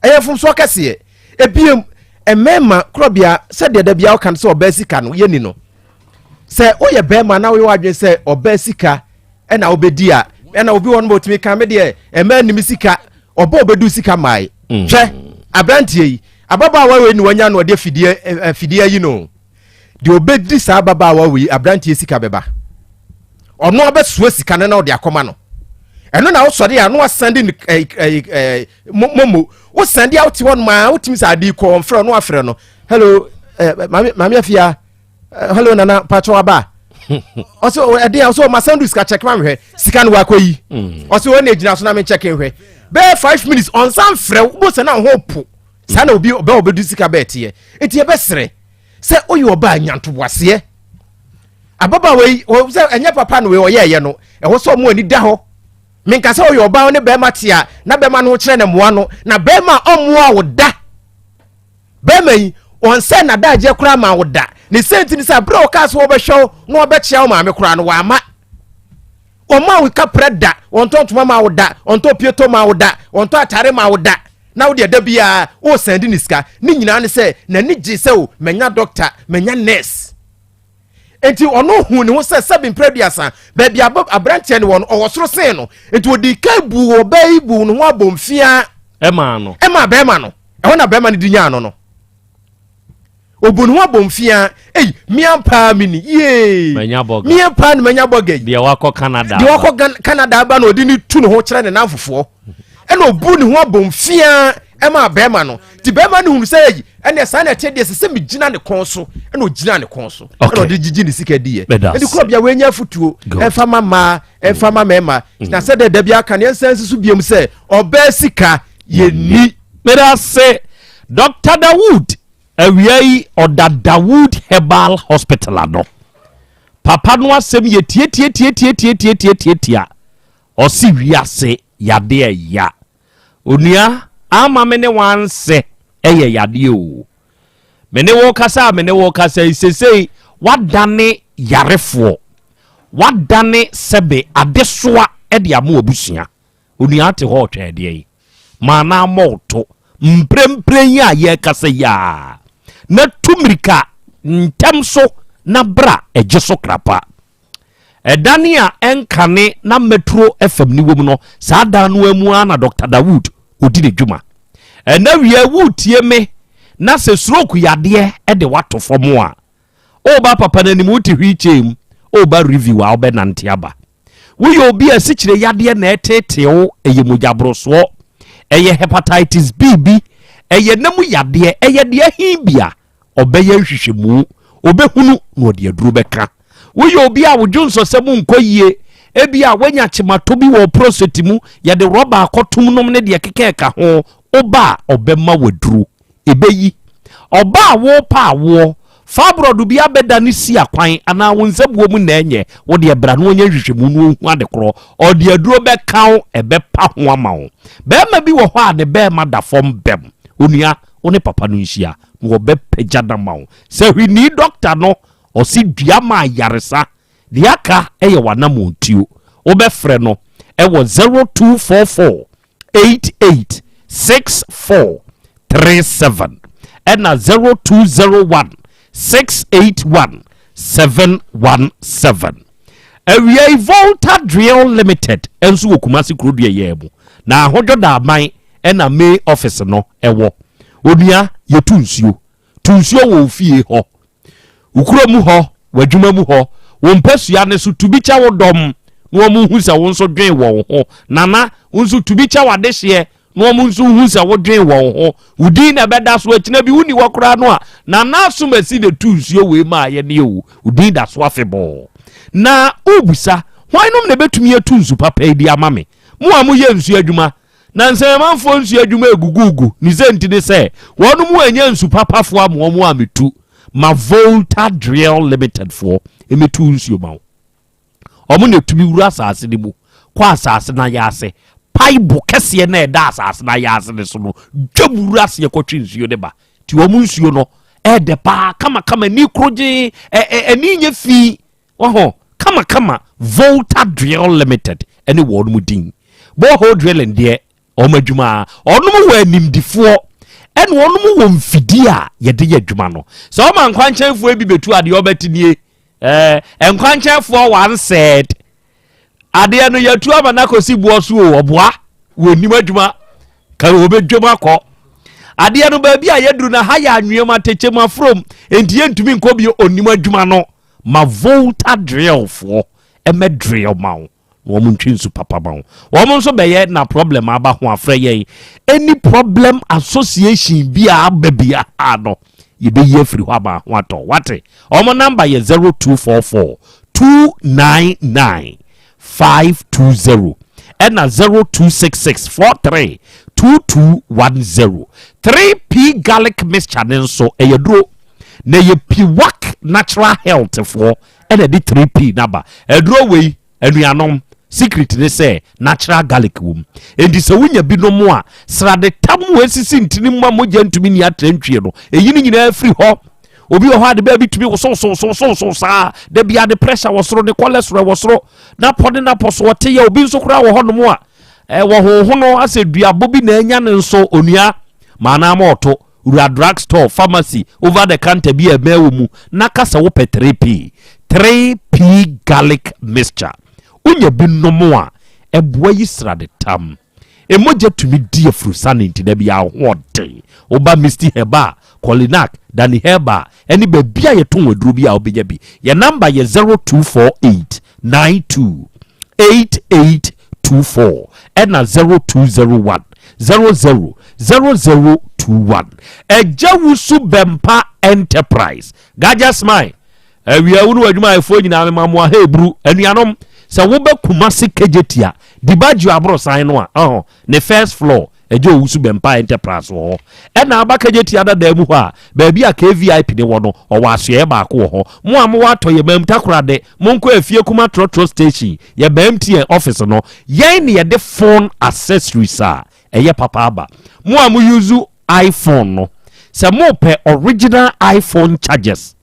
Ɛyɛ mfomsoɔ kɛseɛ. Ebiem, mmarima korɔbea sɛdeɛ da biara woka no sɛ ɔbaa sika no yɛni no. Sɛ woyɛ bɛrima na woyɛ w'adwene sɛ ɔbaa sika ɛna wobɛdi a ɛna obi wɔ no ma ɔtumi ka me deɛ ɛma anim sika ɔbɔ ɔbɛdu sika mae mm. hwɛ aberanteɛ yi ababaawa wei ne wanya no ɔde afidie afidie ayi no deɛ ɔbɛdi saa ababaawa wei aberanteɛ sika bɛba ɔno abɛsoa sika no na ɔde akɔma no ɛno na wosɔre a na wasande no ɛɛ momo wosande a wote hɔ nom a wotumi sɛ ade kɔ ɔmfrɛ ɔno afrɛ no hello ɛɛ maame maame afia Eh, hello nana patro aba ɔsɛ ɛde a ɔsɛ ɔma sandu sika check ma mehwɛ sika no wakɔ yi hmm. ɔsɛ ɔna egyina so na me check nhwɛ bɛyɛ five minutes ɔnsan frɛ wo sɛ na ho po saa na obi ɔbɛ ɔbɛdu sika bɛɛ teɛ eti ɛbɛsrɛ sɛ oyɛ ɔbaa nyantoboaseɛ ababaawa yi sɛ ɛnyɛ papa no wei ɔyɛɛyɛ no ɛwɔ sɛ ɔmo ani da hɔ menka sɛ ɔyɛ ɔbaa ne bɛrima te a na bɛrima no ho kyerɛ ne mmoa no na bɛrima ɔmmoa wo da Bɛrima yi, ɔnsɛe n'adagyeɛ koraa maa wo da. Ne sɛ nti ne sɛ berɛ a ɔkaa sɛ wɔbɛhwɛ wo na wɔbɛkyea wo maame koraa no, wamma. Ɔmmaa wo kaprɛ da, ɔntɔ ntoma maa wo da, ɔntɔ pieto maa wo da, ɔntɔ atare maa wo da. Na wo deɛ da biara woresan di ne sika. Ne nyinaa ne sɛ n'ani gye sɛ o, manya dɔkta, manya nurse. Enti ɔno huu ne ho sɛ sɛbe mprɛ aduasa, baabi a aberanteɛ no wɔ no, ɔwɔ soro sen no. Enti ɔdii kan buu ɔbaa yi buu ne ho abomfiaa. Ɛmaa no. Ɛmaa bɛrima no. Ɛhɔ na bɛrima no di nyaa no no. Ɔbu ne ho abomfiaa. Ei, mea paa mini. Yee. Manya bɔga. Mea paa na manya bɔga yi. Deɛ wakɔ Canada. Deɛ wakɔ Canada aba na ɔde ne tu ne ho kyerɛ ne namfofoɔ. Ɛna ɔbu ne ho abomfiaa. ɛmaa bɛrima no. Nti bɛrima no hunu sɛ ɛyi ɛnna saa na ɛteɛ deɛ ɛsɛ sɛ megyina ne kɔn so ɛna ɔgyina ne kɔn so ɛna ɔde gyigyi ne sika diiɛ. Nti korɔ bia wɔanya afutuo ɛmfa ma mmaa ɛmfa ma mmarima mm. na sɛ dɛ da bi aka ne ɛnsan nsi so biom sɛ ɔbaa sika yɛnni. Meda ase Dr. Dawood awia yi ɔda Dawood Herbal Hospital ano. Papa no asɛm yɛ tiatiatiatiatiatiatiatia. Ɔse wiase yadeɛ ya. Onua ama me ne wansɛ ɛyɛ yadeɛ o. Me ne wo kasa a me ne wo kasa yi sesei wadane yarefoɔ. Wadane sɛbe adesoa de ama w'abusua. Onua te hɔ ɔtwɛn deɛn? Ma no ammɔ wo to mprempren yi a yɛrekasa yi ara, na tu mmirika ntɛm so na bra ɛgye so krapa. Ɛdan a ɛnkane na Metro FM ni wom no, saa dan no ara mu ara na Dr. Dawood ɔdi ne dwuma. Ɛnɛ wia woretie me na sɛ stroke yadeɛ de wato fam a, Woba papa no anim, wote wheelchair mu, woba review a wobɛnante aba. Woyɛ obi a asikyire yadeɛ na ɛtetee wo, ɛyɛ mogyaborosoɔ, ɛyɛ hepatitis B bi, ɛyɛ nam yadeɛ, ɛyɛ deɛ he bi a, ɔbɛyɛ nhwehwɛmu, ɔbɛhunu na ɔde aduro bɛka. Woyɛ obi a wo dwonsɔsɛm nkɔ yie, ebi a woanya kyematɔ bi wɔ prostate mu, yɛde rɔba akɔtom nom ne deɛ keka ɛka ho, woba a ɔbɛma waduro. Ebeyi. Ɔba a worepɛ awoɔ, fibroid bi abɛda ne si akwan anaa wo nsabuo mu na ɛnyɛ, wo deɛ bra na ɔnyɛ nhwehwɛmu na ɔnhu ade korɔ. Ɔde aduro bɛka wo, ɛbɛpa ho ama wo. Barima bi wɔ hɔ a ne barima da fam bɛm. Onua, wo ne papa no nhyia na wɔbɛpagya no ama wo. Sɛ hwini dɔkta no, ɔse dua ma ayaresa. Deɛ aka yɛ w'anammɔntuo. Wobɛfrɛ no wɔ 0244 88 64 37 ɛna 0201 681 717. Awia yi Volta Drill Limited nso wɔ Kumasi kurodua yɛn mu na Ahodwo Daaman ɛna main office no ɛwɔ. Onua yɛtu nsuo. Tu nsuo wɔ wo fie hɔ. Wo kuro mu hɔ, w'adwuma mu hɔ, wo mpasua no so, tu bi kyɛ wo dɔm na wɔn hu sɛ wo nso dwen wɔn ho. Nana, wo nso tu bi kyɛ w'adehyeɛ na wɔn nso hu sɛ wo dwen wɔn ho. Wo din na ɛbɛda so akyina bi wonni hɔ koraa no a, Nana Asomasi na tu nsuo wei maa yɛ ne o, wo din da so afebɔɔ. Na wobusa, hwan nom na ɛbɛtumi atu nsu papa yi de ama me? Mo a moyɛ nsuo adwuma, Na nsɛmmanfoɔ nsuo adwuma egugugu ne sɛ nti ne sɛ wɔn mu anya nsu papafoɔ ama wɔn a metu ma Volta Drill Limited foɔ emetu nsuo ma wo. Wɔn na etumi wura asase no mu kɔ asase no ayɛ ase paibo kɛseɛ na ɛda asase no ayɛ ase no so no dwam wura aseɛ kɔtwe nsuo no ba nti wɔn nsuo no ɛɛdɛ paa kamakama ani korogyen ɛ ɛ ani nyɛ fi Waho kama kama Volta Drill Limited ɛne wɔn mu din. Borehole drilling deɛ wɔn adwuma a wɔn wɔ animdifoɔ ɛna wɔn wɔ mfidie a yɛde yɛ adwuma no. Sɛ wɔn nkwankyɛnfoɔ bi bɛtu adeɛ ɔbɛte nie ɛɛ nkwankyɛnfoɔ one said adeɛ no yɛtu ama no akɔsi boɔ so o ɔboa wɔnim adwuma ka wɔbɛdwam akɔ adeɛ no baabi a yɛduru no ha yɛ anweam atɛkyɛm afurom enti yɛntumi nkɔ bio ɔnim adwuma no Ma Volta drill foɔ ɛmɛ drill ma wo na wɔn ntwe nsu papa ma wo. Wɔn nso bɛyɛ na problem aba ho afrɛ yɛn. Any problem association bi a aba biara no yɛbɛyi afiri hɔ ama ho atɔ. Wate? Wɔn number yɛ 0244 299 520 ɛna 0266 43 2210. 3P garlic mixture ne nso ɛyɛ duro. Na ɛyɛ Piwak Natural Health foɔ ɛna ɛde 3P no aba. Aduro wei, anuanom, secret ne sɛ natural garlic wɔ mu. Enti sɛ wonya bi nom a, srade tam a esisi ntini mu a mogya ntumi nni atrantwie no, eyi ne nyinaa firi hɔ. Obi wɔ hɔ a ne baabi tumi wosowsowsowsow saa, da bi a ne pressure wɔ soro, ne cholesterol wɔ soro, n'apɔ ne n'apɔ so ɔte yɛ. Obi nso koraa wɔ hɔnom a, ɛwɔ honhono asɛ duabɔ bi na anya ne nso, onua, maa no ama ɔto. Wura drug store, pharmacy, over the counter bi a ɛbɛn wo mu na ka sɛ wopɛ 3P, 3P garlic mixture. Wonya bi nom a, ɛboa yi srade tam. Mogya tumi di afurusane nti da biara wo ho ɔden. Woba Misty Herbal, Kolinak, Danny Herbal ɛne baabi a yɛtɔn aduro bi a wobɛnya bi. Yɛn namba yɛ 0248 92 8824 ɛna 0201 00. 0021. Agya Wusu Bɛmpa Enterprise. Gagya Smile. Awia wo ne w'adwumayɛfoɔ nyinaa mema mo aha eburu. Anuanom, sɛ wobɛ Kumasi Kejetia, Dibaggio aborosan no a, ɔhɔ, ne first floor, Agya Owusu Bɛmpa Enterprise wɔ hɔ. Ɛna aba Kejetia dadaa mu hɔ a, baabi a KVIP ne wɔ no, ɔwɔ asoɛeɛ baako wɔ hɔ. Mo a mowɔ Atɔyɛmam, Takorade, monkɔ Afie Kuma Trɔtrɔ Station, yɛba MTN office no, yɛn ne yɛde phone accessories a ɛyɛ papa aba. Mo a mo use iPhone no, sɛ mopɛ original iPhone chargers,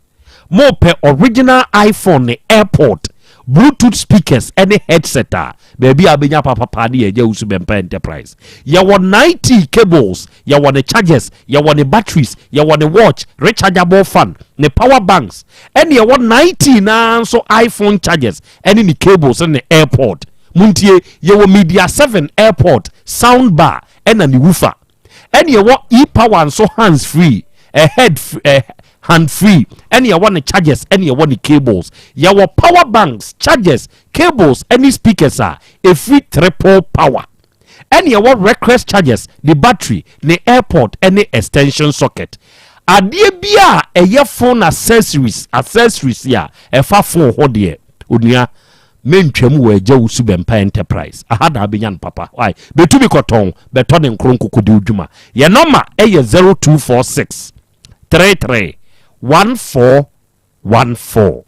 Mopɛ original iPhone ne AirPod, Bluetooth speakers ne headset a, baabi a wobɛnya papapa ne yɛ Agya Wusu Bɛmpa Enterprise. Yɛwɔ 9T cables, yɛwɔ ne chargers, yɛwɔ ne batteries, yɛwɔ ne watch, rechargeable fan, ne power banks, ɛne yɛwɔ 9T no ara nso iPhone chargers ne ne cables ne ne AirPod. Montie, yɛwɔ Media 7 AirPod, sound bar ɛna ne woofer. Ɛne ɛwɔ e-power nso hands free, ɛ head ɛ hand free, ɛne ɛwɔ ne chargers, ɛne ɛwɔ ne cables. Yɛwɔ power banks, chargers, cables ɛne speakers a ɛfiri triple power. Ɛne ɛwɔ reckless chargers, ne battery, ne airpod ɛne extension socket. Adeɛ bi a ɛyɛ phone accessories, accessories a ɛfa phone ho deɛ, onua Mentwam wɔ Agya Wusu Bɛmpa Enterprise. Aha na abɛnya no papa. Wai, bɛtumi kɔtɔn, bɛtɔ ne nkoro nkokodi dwuma. Yɛ nɔma ɛyɛ 0246 33 1414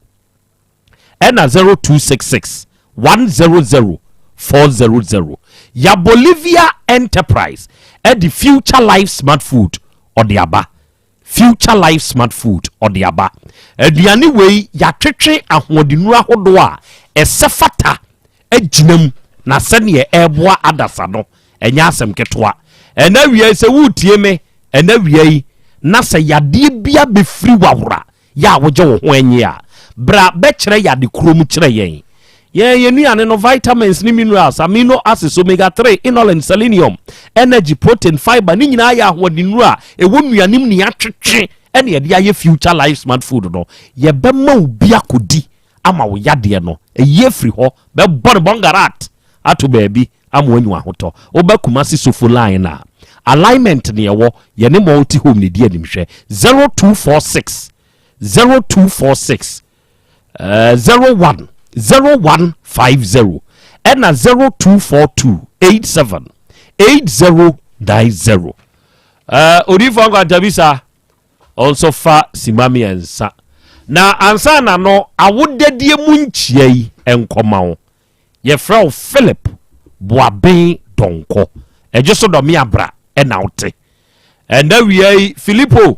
ɛna 0266 100 400. Ya Bolivia Enterprise ɛde Future Life Smart Food ɔde aba. Future Life Smart Food ɔde aba. Aduane wei yɛatwetwe ahoɔdennuru ahodoɔ a ɛsɛ fata agyina mu na sɛdeɛ ɛreboa adasa no ɛnyɛ asɛm ketewa. Ɛnɛ awia yi sɛ woretie me ɛnɛ awia yi na sɛ yadeɛ bi abɛfiri wawora yɛ a wogye wo ho ɛnye a, bra bɛkyerɛ yade kuro mu kyerɛ yɛn. Yɛn yɛn nnuane no vitamins ne minerals, amino acids, omega 3, inulin, selenium, energy, protein, fiber ne nyinaa yɛ ahoɔdennuro a ɛwɔ nnuane mu ne yɛatwetwe ɛne yɛde ayɛ Future Life Smart Food no. Yɛbɛma wo bi akɔdi ama wo yadeɛ no ɛyi afiri hɔ, bɛbɔ no bɔngarat ato baabi ama wanyu ahotɔ. Woba Kumasi Sofo line a, alignment ne ɛwɔ yɛne multi home ne di animhwɛ 0246 0246 01 0150 ɛna 0242 87 8090. Odiyifoɔ Nkwantabisa ɔnso fa sima mmiɛnsa na ansa na no awodadie mu nkyia yi nkɔma wo. Yɛfrɛ wo Philip Boaben Dɔnkɔ. Ɛgye so dɔme abra ɛna wote. Ɛnna wia yi, Filipo,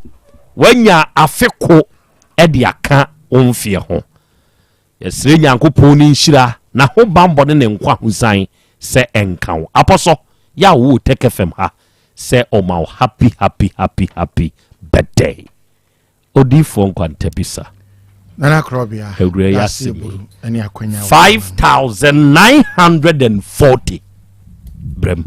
woanya afe ko de aka wo mfeɛ ho. Yɛsrɛ Nyankopɔn ne nhyira, n'ahobanbɔ ne ne nkwahosan sɛ ɛnka wo. Apɔsɔ, yɛ a wowɔ Tech FM ha sɛ ɔma wo happy happy happy happy birthday. Odiyifoɔ Nkwantabisa. Nana Korɔbea, Awura yi Dase asɛm yi. Eburu ne akwanya wɔ 5940 brɛm.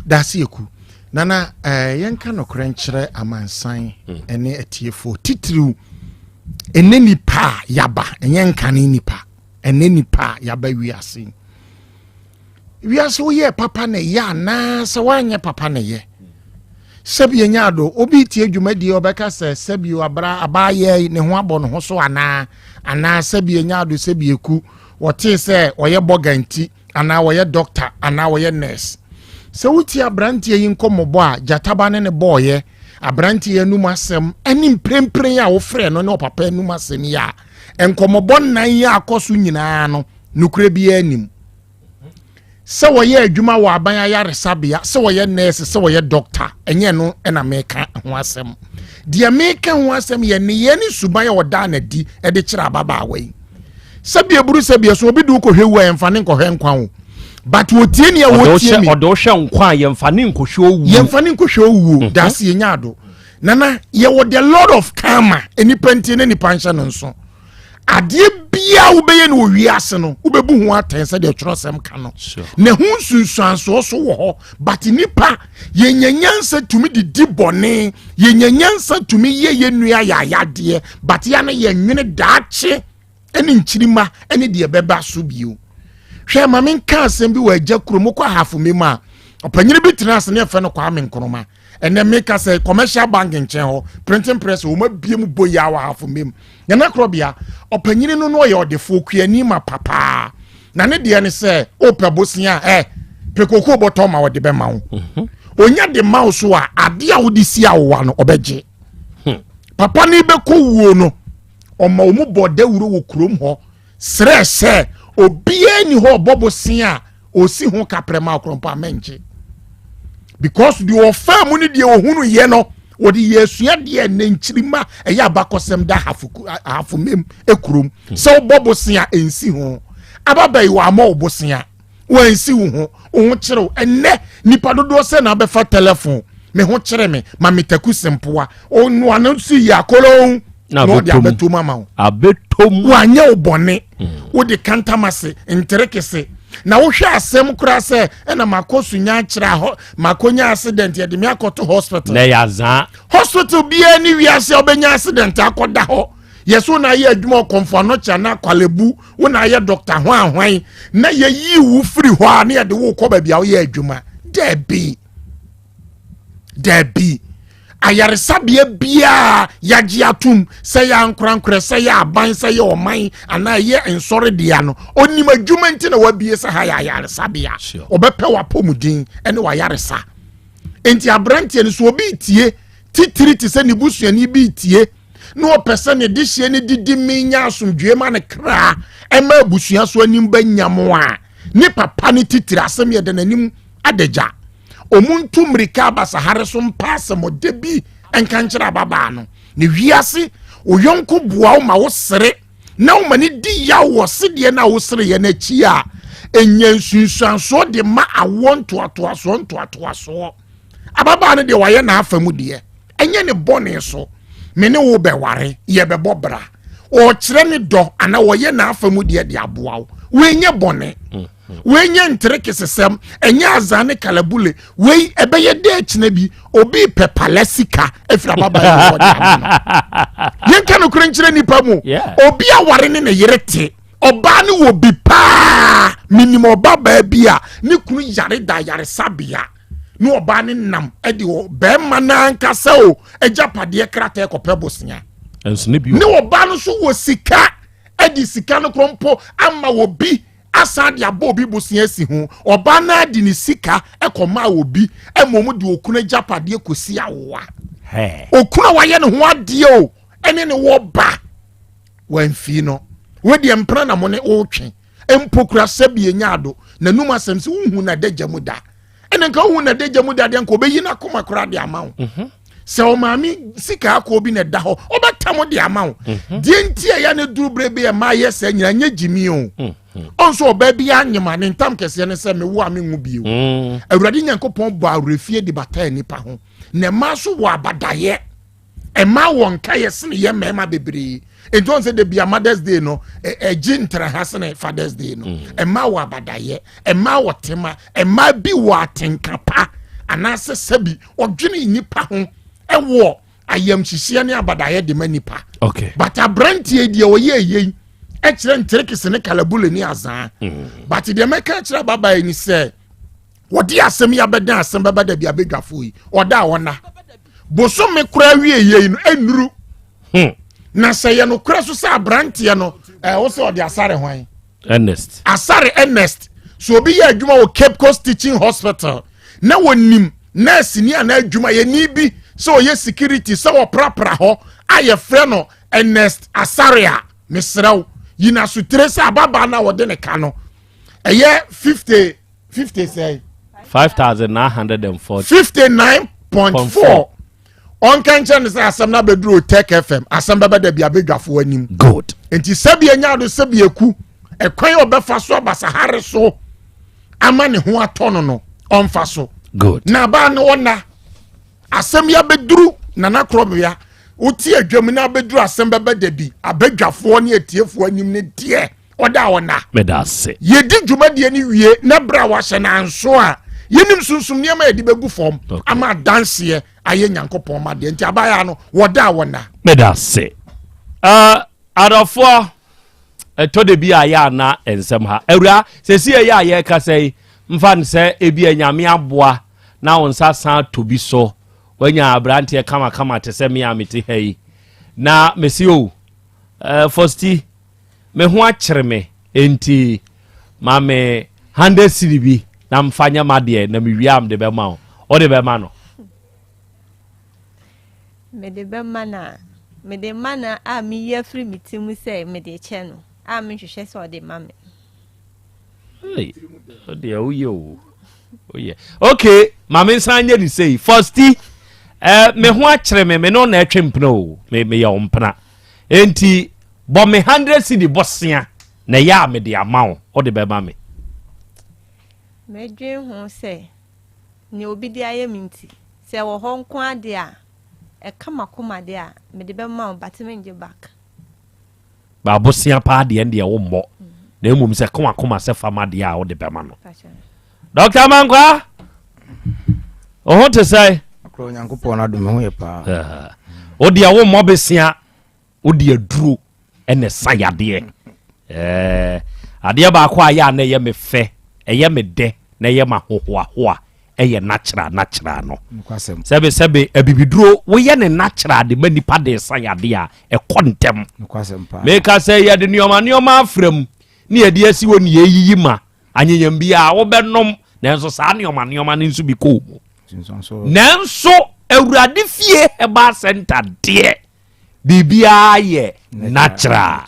Dase Eku. Nana, eh, yɛnka nokorɛ nkyerɛ amansan hmm. ne atiefoɔ titiriw ɛnɛ nipa a yaba ɛnyɛ nkane nipa ɛnɛ nipa a yaba wiase wiase woyɛ papa na ɛyɛ anaa sɛ woanyɛ papa na ɛyɛ sɛbi ɛnyɛ ado obi tie dwumadie ɔbɛka sɛ sɛbi abra abaayɛ ne ho abɔ ne ho so anaa anaa sɛbi ɛnyɛ ado sɛbi eku wɔtee sɛ ɔyɛ bɔga nti anaa wɔyɛ dɔkta anaa wɔyɛ nurse. Sɛ wotie aberanteɛ yi nkɔmmɔbɔ a gyataba ne ne bɔɔyɛ, aberanteɛ anum asɛm ne mprempren a wofrɛ no ne ɔpapa anum asɛm yi a, nkɔmmɔbɔ nnan yi a akɔ so nyinaa no, nokorɛ biara nnim. Sɛ wɔyɛ adwuma wɔ aban ayaresabea, sɛ wɔyɛ nurse, sɛ wɔyɛ dɔkta, ɛnyɛ no na meka ho asɛm. Deɛ meka ho asɛm yɛ nneyɛɛ ne suban a ɔdaa n'adi de kyerɛ ababaawa yi. Sɛbi eburu sɛbi ɛso obi de wokɔhwɛ wu a yɛmfa ne nkɔhwɛ nkwa o. But wɔtie nea wɔtie mi. Ɔde wohwɛ nkwa a yɛmfa ne nkɔhwɛ owuo. Yɛmfa ne nkɔhwɛ owuo. Mhm. Daase yɛnya ado. Nana yɛwɔ the lord of karma. Nipa ntie ne nipa nhyɛ no nso. Adeɛ biara wobɛyɛ no wɔ wiase no wobɛbu ho atɛn sɛdeɛ twerɛsɛm ka no. Na ho nsunsuansoɔ so wɔ hɔ. But nipa yɛnya nyansa tumi didi bɔne yɛnya nyansa tumi yɛ yɛn nua yaayadeɛ but ya no yɛnwene daakye ne nkyirima ne deɛ ɛbɛba so bio hwɛ ma menka asɛm bi wɔ agya kurom kɔ ahafo mi mu a ɔpanyini bi tena ase ne yɛfrɛ no Kwame Nkrumah. Ɛnɛ meka sɛ commercial bank nkyɛn hɔ printing press wɔn abie mu bɔ yi awɔ ahafo mmam. Nana Korɔbea, ɔpanyini no no ɔyɛ ɔdefoɔ kuani ma papaa. Na ne deɛ ne sɛ wopɛ bosea a ɛ pɛ kokoo bɔtɔ ma ɔde bɛma wo. Mhm. Onya de ma wo so a adeɛ a wode si awowa no ɔbɛgye. Hmm. Papa no bɛkɔ wuo no ɔma wɔn bɔ dawuro wɔ kurom hɔ srɛ sɛ obiara ni hɔ ɔbɔ bosea a ɔsi ho kaprɛ ma akorɔmpo a mɛngye because deɛ ɔfaa mu ne deɛ ɔhunu yɛ no wɔde yɛ asua deɛ ɛnɛ nkyirima ɛyɛ abakɔsɛm da ahafo mem kurom hmm. sɛ wobɔ bosea ɛnsi ho ababa yi wɔamɔ wo bosea wɔansi wo ho wo ho kyerɛw ɛnɛ nipa dodoɔ sɛ na abɛfa telefon me ho kyerɛ me ma metaku sempoa ɔnoa no si yɛ akɔlɔn na ɔde abɛtom ama wo abɛtom wanyɛ wo bɔne hmm. wode kantamase nterekese na wohwɛ asɛm koraa sɛ ɛna makɔ sunya akyerɛ hɔ makɔnya accident yɛde me akɔto hospital na ɛyɛ azaa hospital biara ne wiase a wobɛnya accident akɔda hɔ yɛsɛ wo na ayɛ adwuma ɔkɔmfo anɔkye anaa kwalebu wo na ayɛ dɔkta ho ahwan na yɛyi wo firi hɔ a na yɛde wo kɔ baabi a woyɛ adwuma daabi Dabi. Ayaresabea biara yɛagye atom sɛ yɛ ankorankorɛ, sɛ yɛ aban, sɛ yɛ ɔman anaa ɛyɛ nsɔre dea no, onim adwuma nti na wabie sɛ ha yɛ ayaresabea. Ɔbɛpɛ w'apɔmuden ne w'ayaresa. Nti aberanteɛ no so obi tie titiri te sɛ ne busuani bi tie na ɔpɛ sɛ ne dehyeɛ no didi me nya asomdwoe ma ne kra ɛma abusua so anim ba nyam a ne papa ne titiri asɛm yɛ da n'anim adagya. Ɔmu ntu mmirika abasahare so mpa asɛmɔdɛ bi nka nkyerɛ ababaa no. Ne wiase oyɔnko boa wo ma wo sere na woma no di yaw wɔ sedeɛ no a wosereeɛ no akyi a, ɛnya nsunsuansoɔ de ma awoɔ ntoatoasoɔ ntoatoasoɔ. Ababaa no deɛ wayɛ n'afa mu deɛ, ɛnyɛ ne bɔne so. Me ne wo bɛware, yɛbɛbɔ bra. Ɔkyerɛ ne dɔ anaa ɔyɛ n'afa mu deɛ de aboa wo. Wei nyɛ bɔne. Mm. Wei nyɛ nterekesesɛm, ɛnyɛ azaa ne kalabule. Wei ɛbɛyɛ dɛ akyina bi obi pɛ pala sika afiri ababaa yi wɔ de ama no. Yɛnka nokorɛ nkyerɛ nipa mu. Obi aware ne ne yere te. Ɔbaa no wɔ bi paa. Menim ɔba baa bi a ne kunu yare da yaresabea na ɔbaa no nam de bɛrima no ankasa o agyapadeɛ krataa kɔpɛ bosea. Ne ɔbaa no nso wɔ sika de sika no korɔ mpo ama obi asan de abɔ obi bosea asi ho. Ɔbaa no ara de ne sika kɔmaa obi ma wɔn de okunu agyapadeɛ kɔsi awowa. Okunu a wayɛ ne ho adeɛ o, ɛne ne wɔ ba wamfii no. Wedeɛ mpena na mo ne wotwe mpo kura sɛbi enya ado n'anum asɛm sɛ wohu n'adagya mu da. Ɛna nka wohu n'adagya mu da deɛ nka ɔbɛyi n'akoma koraa de ama wo. Mhm. Sɛ ɔmaame sika akɔɔ bi na ɛda hɔ ɔbɛtam de ama wo. Mhm. Deɛ nti a ɛyɛ ne duru berɛ bi a ɛma ayɛ saa nyinaa nyɛ gyimi o. Mhm. Ɔnso ɔbaa bi anyema ne ntam kɛseɛ ne sɛ mewo a menwo bio. Mm. Awurade Nyankopɔn bɔ awerɛfie de bataa nnipa ho. Na ɛma nso wɔ abadayɛ. Ɛma wɔ nkaeɛ sene yɛ mmarima bebree. Nti ɔn sɛ da bia Mother's Day no ɛgye ntraha sene Father's Day no. Ɛma wɔ abadayɛ, ɛma wɔ tema, ɛma bi wɔ atenka pa anaasɛ sɛbi ɔdwene nnipa ho ɛwɔ ayamhyehyeɛ ne abadayɛ de ma nipa. Okay. But aberanteɛ deɛ ɔyɛ yei ɛkyerɛ nterekese ne kalabule ne azaa. Mm. But deɛ mɛka akyerɛ ababaa yi ni sɛ wɔde asɛm yi abɛdan asɛm bɛba da bi abɛdwafoɔ yi ɔda a ɔna bosome koraa wie yei no ɛnnuru hmm. na sɛ yɛ nokorɛ so sɛ aberanteɛ no ɛwo sɛ ɔde asare hwan Ernest asare Ernest so obi yɛ adwuma wɔ Cape Coast Teaching Hospital na wɔnim nurse ni anaa adwumayɛni bi sɛ ɔyɛ security sɛ wɔprapra hɔ a yɛfrɛ no Ernest Asare a mesrɛ wo yi n'asotire sɛ ababaa no a wɔde ne ka no ɛyɛ 50 50 sɛn 5940 59.4 ɔnka nkyerɛ no sɛ asɛm no abɛduru Otec FM asɛm bɛbɛ da bi abɛdwafoɔ anim good nti sɛbi anya ado sɛbi eku ɛkwan a ɔbɛfa so aba sahare so ama ne ho atɔ no no ɔmfa so good na abaa no ɔna asɛm yi abɛduru nana korɔbea wote adwam na abɛduru asɛm bɛbɛ da bi abɛdwafoɔ ne atiefoɔ anim ne deɛ ɔda a ɔna. Meda ase. Yɛdi dwumadie no wie na berɛ a wahyɛ no anso a, yɛnim sunsum nneɛma yɛde bɛgu fam ama adanseɛ ayɛ Nyankopɔn ma deɛ nti abaayaa no wɔda a wɔna. Meda ase. Uh, adɔfoɔ ɛtɔ da bi a yɛ ana nsɛm ha awura sɛsi ɛyɛ a yɛrekasa yi mfa no sɛ ebi anyame aboa na wo nsa san atɔ bi so. Wanya aberanteɛ kamakama te sɛ me a mete ha yi. Na mese o, eh, Fosti, me ho akyere me, enti ma me hundred cedi bi na mfa nyɛ m'adeɛ na mewie a mede bɛma wo. Wode bɛma no? Mede bɛma no a, mede ma no a meyi afiri me ti mu sɛ mede kyɛ no a menhwehwɛ sɛ ɔde ma me. Hey, deɛ woyɛ o woyɛ okay ma me nsan nyɛ ne sei firsti eh, me ho akyere me me ne na ɛtwe mpena o me meyɛ wo mpena enti bɔ me 100 cedi bɔsea na ɛyɛ a mede ama wo wode bɛma me. Mɛdwen ho sɛ nea obi de ayɛ me nti sɛ ɛwɔ hɔ nko ara deɛ a ɛka m'akoma deɛ a mede bɛma wo but mengye back. Ba bosea paa deɛ ɛndeɛ wo mmɔ na mmom sɛ ka wakoma sɛ fa ma deɛ a wode bɛma no. Dr. Mankwaa, wo ho te sɛ? Akora Onyankopɔn no adom ho yɛ paa. Wo deɛ wo mmɔ besea, wo deɛ aduro ɛna ɛsa yadeɛ. Adeɛ baako a yɛ a na ɛyɛ me fɛ, ɛyɛ me dɛ na ɛyɛ ma hohoahoa ɛyɛ natural natural no. Sɛbe sɛbe abibiduro woyɛ ne natural de ma nipa de sa yadeɛ a ɛkɔ ntɛm. Meka sɛ yɛde nneɛma nneɛma afra mu ne yɛde asi hɔ ne yɛyiyi ma anyenyam biara wobɛnom nanso saa nneɛma nneɛma no nso bi kɔɔ mu. Nanso Awurade fie herbal center deɛ biribiara yɛ natural.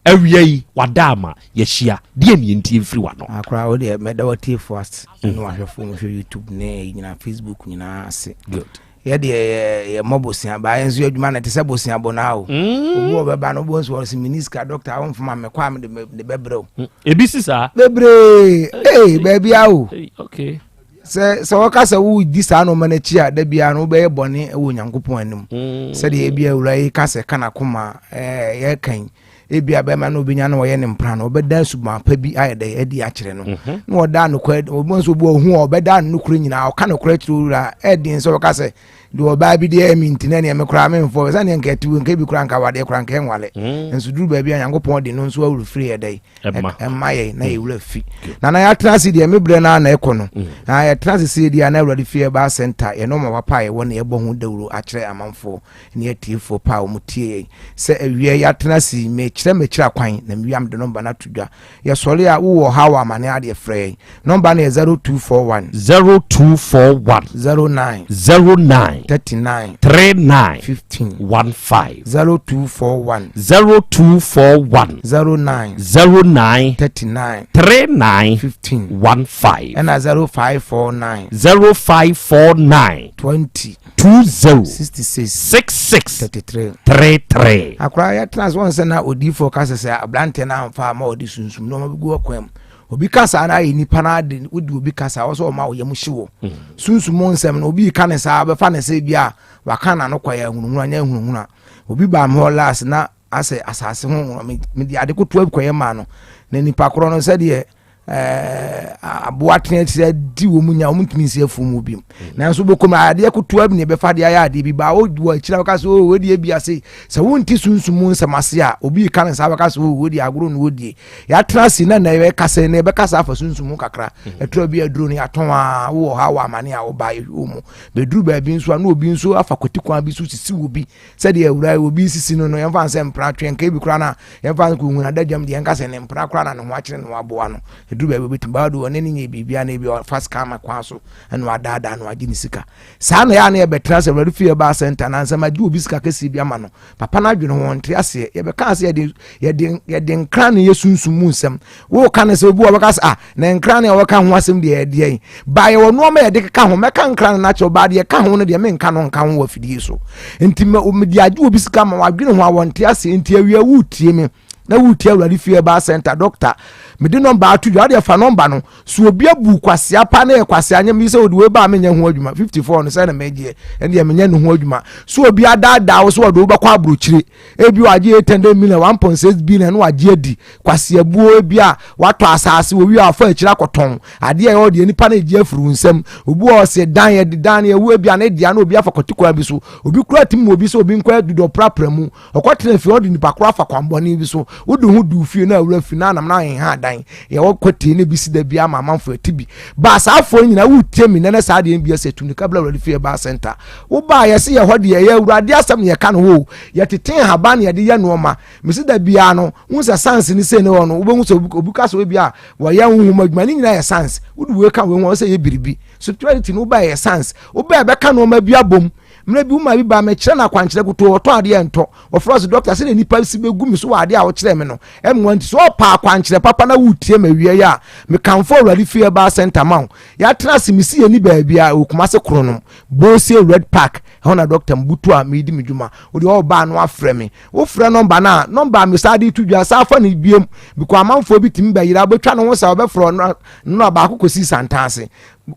Awia yi wada ama yɛahyia deɛ ne yɛntie mfiri wano. Akora wo deɛ mɛda w'atiefo ase ne w'ahwɛfo wɔhwɛ YouTube ne nyinaa Facebook nyinaa ase. Good. Yɛ deɛ yɛ yɛ mmɔ bosea baa yɛn nso yɛ adwuma no te sɛ bosea bɔ naa o. Obi wɔ bɛba no obi nso wɔ sɛ mini sika dɔkta awo nfama mɛ kɔ a mede mede bɛbrɛ o. Ebi si saa. Bebree ee baabi a o. Okay. Sɛ sɛ wɔka sɛ wodi saa nneɛma no akyi a da biara no wobɛyɛ bɔne wɔ Onyankopɔn anim. Sɛdeɛ ebi awura yi ka sɛ ka n'akoma ɛɛ yɛka yi ebi a bɛrima no obenya na ɔyɛ ne mpra no ɔbɛda suban pa bi ayɛ dɛ adi akyerɛ no mhm. na ɔda nokorɛ obi nso obi ɔhu a ɔbɛda no nokorɛ nyinaa ɔka nokorɛ kyerɛ owura ɛden sɛ ɔka sɛ deɛ ɔbaa bi deɛ ɛmi nti na nea me koraa memfɔ sɛ neɛ nka ɛte nka bi koraa nka awadeɛ koraa nka ɛnwale mm. nso duru baabi a Nyankopɔn de no nso awuru firi yɛ dɛ ɛma yɛ na yɛ wura fi na na yɛatena ase deɛ me berɛ no a na ɛkɔ no mm. na yɛtena ase sie deɛ na awurade fie ɛbaa center yɛn nɔɔma papa a yɛwɔ na yɛbɔ ho dawuro akyerɛ amanfoɔ ne atiefoɔ pa a wɔn tie yɛn sɛ awia yɛatena ase yi mekyerɛ mekyerɛ akwan na mewia mede nɔmba no ato dwa yɛsɔre a wowɔ ɔhaw wɔ amane adeɛ frɛ yɛn nɔmba no yɛ 0241 0241 09 09 39 39 15 15 0241 0241 09 09 39 39 15 15 ɛna 0549 0549 20 20 66 66 33 33. Akora yɛtena ase wɔn sɛ na odiifoɔ ka sɛ sɛ aberanteɛ no amfa ama ɔde sunsum nneɛma bi gu ɔkwan mu obi ka saa na ayɛ nipa no ade wodi obi ka saa wɔsɛ ɔma ɔyam hye wɔ mm. sunsum nsɛm no obi ka ne saa bɛfa ne sɛ bi a waka n'ano kɔ yɛ ahunahuna nyɛ ahunahuna obi baa me hɔ last na asɛ asase ho nwoma mede ade kotoa bi kɔyɛ maa no na nipa korɔ no sɛdeɛ ɛɛ aboa tena akyire di wɔn nya wɔn ntumi nsi afuo mu bi mm. nanso bɛkɔ mu adeɛ kotoa bi na ɛbɛfa deɛ ayɛ adeɛ bi baa wɔ akyire bɛka sɛ oo wɔdi ebi ase sɛ wɔnti sunsun mu nsɛm ase a obi ka ne nsa bɛka sɛ oo wɔdi agorɔ na wɔdie yɛatena ase na na yɛbɛkasa na yɛbɛkasa afa sunsun mu kakra mm. ɛtura bi aduro no yɛatɔn a wowɔ ha wɔ amane a wɔba yɛhwɛ wɔ mu bɛduru baabi nso a na obi nso afa kwati kwan bi so sisi wɔ bi sɛdeɛ awura yi obi sisi no no yɛmfa nsɛ mpena twe nka ebi koraa na yɛmfa nko hu adadwam deɛ nka sɛ ne mpena koraa na ne ho akyere ne ho aboa no ɛduru baabi obɛtumi baa do ɔne ne nyɛ biribia na ebi ɔfa sika ama kwan so ɛna wadaadaa no agye ne sika saa na yɛ a na yɛbɛtena sɛ awurade fie ɛbaa sɛnta na nsɛm agye obi sika kɛseɛ bi ama no papa no adwene ho ɔnte aseɛ yɛbɛka sɛ yɛde yɛde yɛde nkra ne yɛ sunsum mu nsɛm woka ne sɛ obi wɔ bɛka sɛ ah na nkra ne a wɔka ho asɛm deɛ ɛdeɛ yi ba yɛwɔ nneɛma yɛde keka ho mɛka nkra no n'akyɛw ba deɛ ka ho no deɛ menka no nka ho wɔ afidie so nti mede agye obi sika ma wadwene ho a wɔnte aseɛ nti awia wotie me na wotie awurade fie ɛbaa center doctor mede nɔmba ato dwa wodeɛ fa nɔmba no so obi abu kwasea pa na yɛ kwasea nyɛ mi sɛ ɔde wei baa menyɛ ho adwuma 54 no sɛ na mɛgyeɛ ɛndeɛ menyɛ ne ho adwuma so obi adaadaa wo so ɔde wobɛkɔ aburokyire ebi wagye 800 million 1.6 billion na wagye adi kwaseabuo ebi a watɔ asase wɔ wi a wafa akyire akɔtɔn adeɛ a ɛwɔ deɛ nipa no egye afiri wo nsam obi wɔ ɔsɛ dan yɛ de dan yɛ wo ebi a ne deɛ na obi afa kɔte kwan bi so obi kura tim obi sɛ obi nkɔ adudɔ prapra mu ɔkɔtena fie ɔde nipa koro afa kwanbɔne bi so wode ho du fie na awura fi na anam na ahenha adan. ntomadan yɛwɔ kɔtee ne bi si da bi ama amanfoɔ ɛte bi ba saa afoɔ nyinaa wotie mi nɛnɛ saa deɛ bi ɛsɛ tumi kabla awurade fie ba center wobaa yɛse yɛ hɔ deɛ ɛyɛ awurade asɛm ne yɛka no hɔ yɛtete nhaban ne yɛde yɛ nnoɔma mesi da biara no wohu sɛ sans ne sei ne hɔ no wobɛhu sɛ obi ka sɛ obi a wɔyɛ honhom adwuma ne nyinaa yɛ sans wode wei ka wei ho sɛ yɛ biribi spirituality no wobaa yɛ sans wobaa ɛbɛka nnoɔma bi abom mmerɛ bi woma bi ba mekyerɛ no akwankyerɛ kotoo ɔtɔ adeɛ ntɔ wɔfrɛ so dɔkta sɛdeɛ nnipa si bɛgu me so wɔ adeɛ a wokyerɛ me no ɛmmoa nti sɛ ɔpa akwankyerɛ papa na wotie ma wie a mekamfo awurade fie baa center ma wo yɛatena ase mesi yɛni baabi a ɛwɔ Kumase Kronom Bose Red Park ɛhɔ na dɔkta mbutu a medi me dwuma wode ɔbaa no afrɛ me wofrɛ nɔmba no a nɔmba a mesaa de to dwa saa fa no biom bikɔ amanfoɔ bi tumi bɛyera wobɛtwa ne ho sa wɔbɛfrɛ no baako kɔsi santaase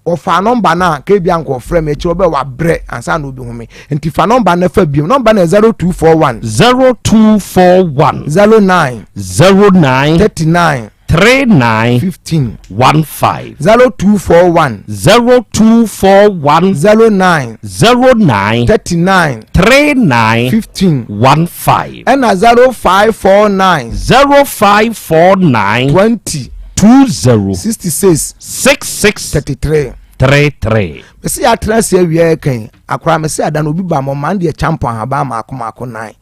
ɔfaa nɔmba no a kebia nka ɔfrɛ me akyiri ɔbɛ wabrɛ ansa na obi hu me nti fa nɔmba no fa biom nɔmba no yɛ 0241 0241 09 09 39 39 15 15 0241 0241 09 09 39 39 15 15 ɛna 0549 0549 20 20 66 66 33 33. Mese yɛatena ase awia yɛ akora mese ada no obi ba ma ɔman deɛ kyampo ahaban maako maako nan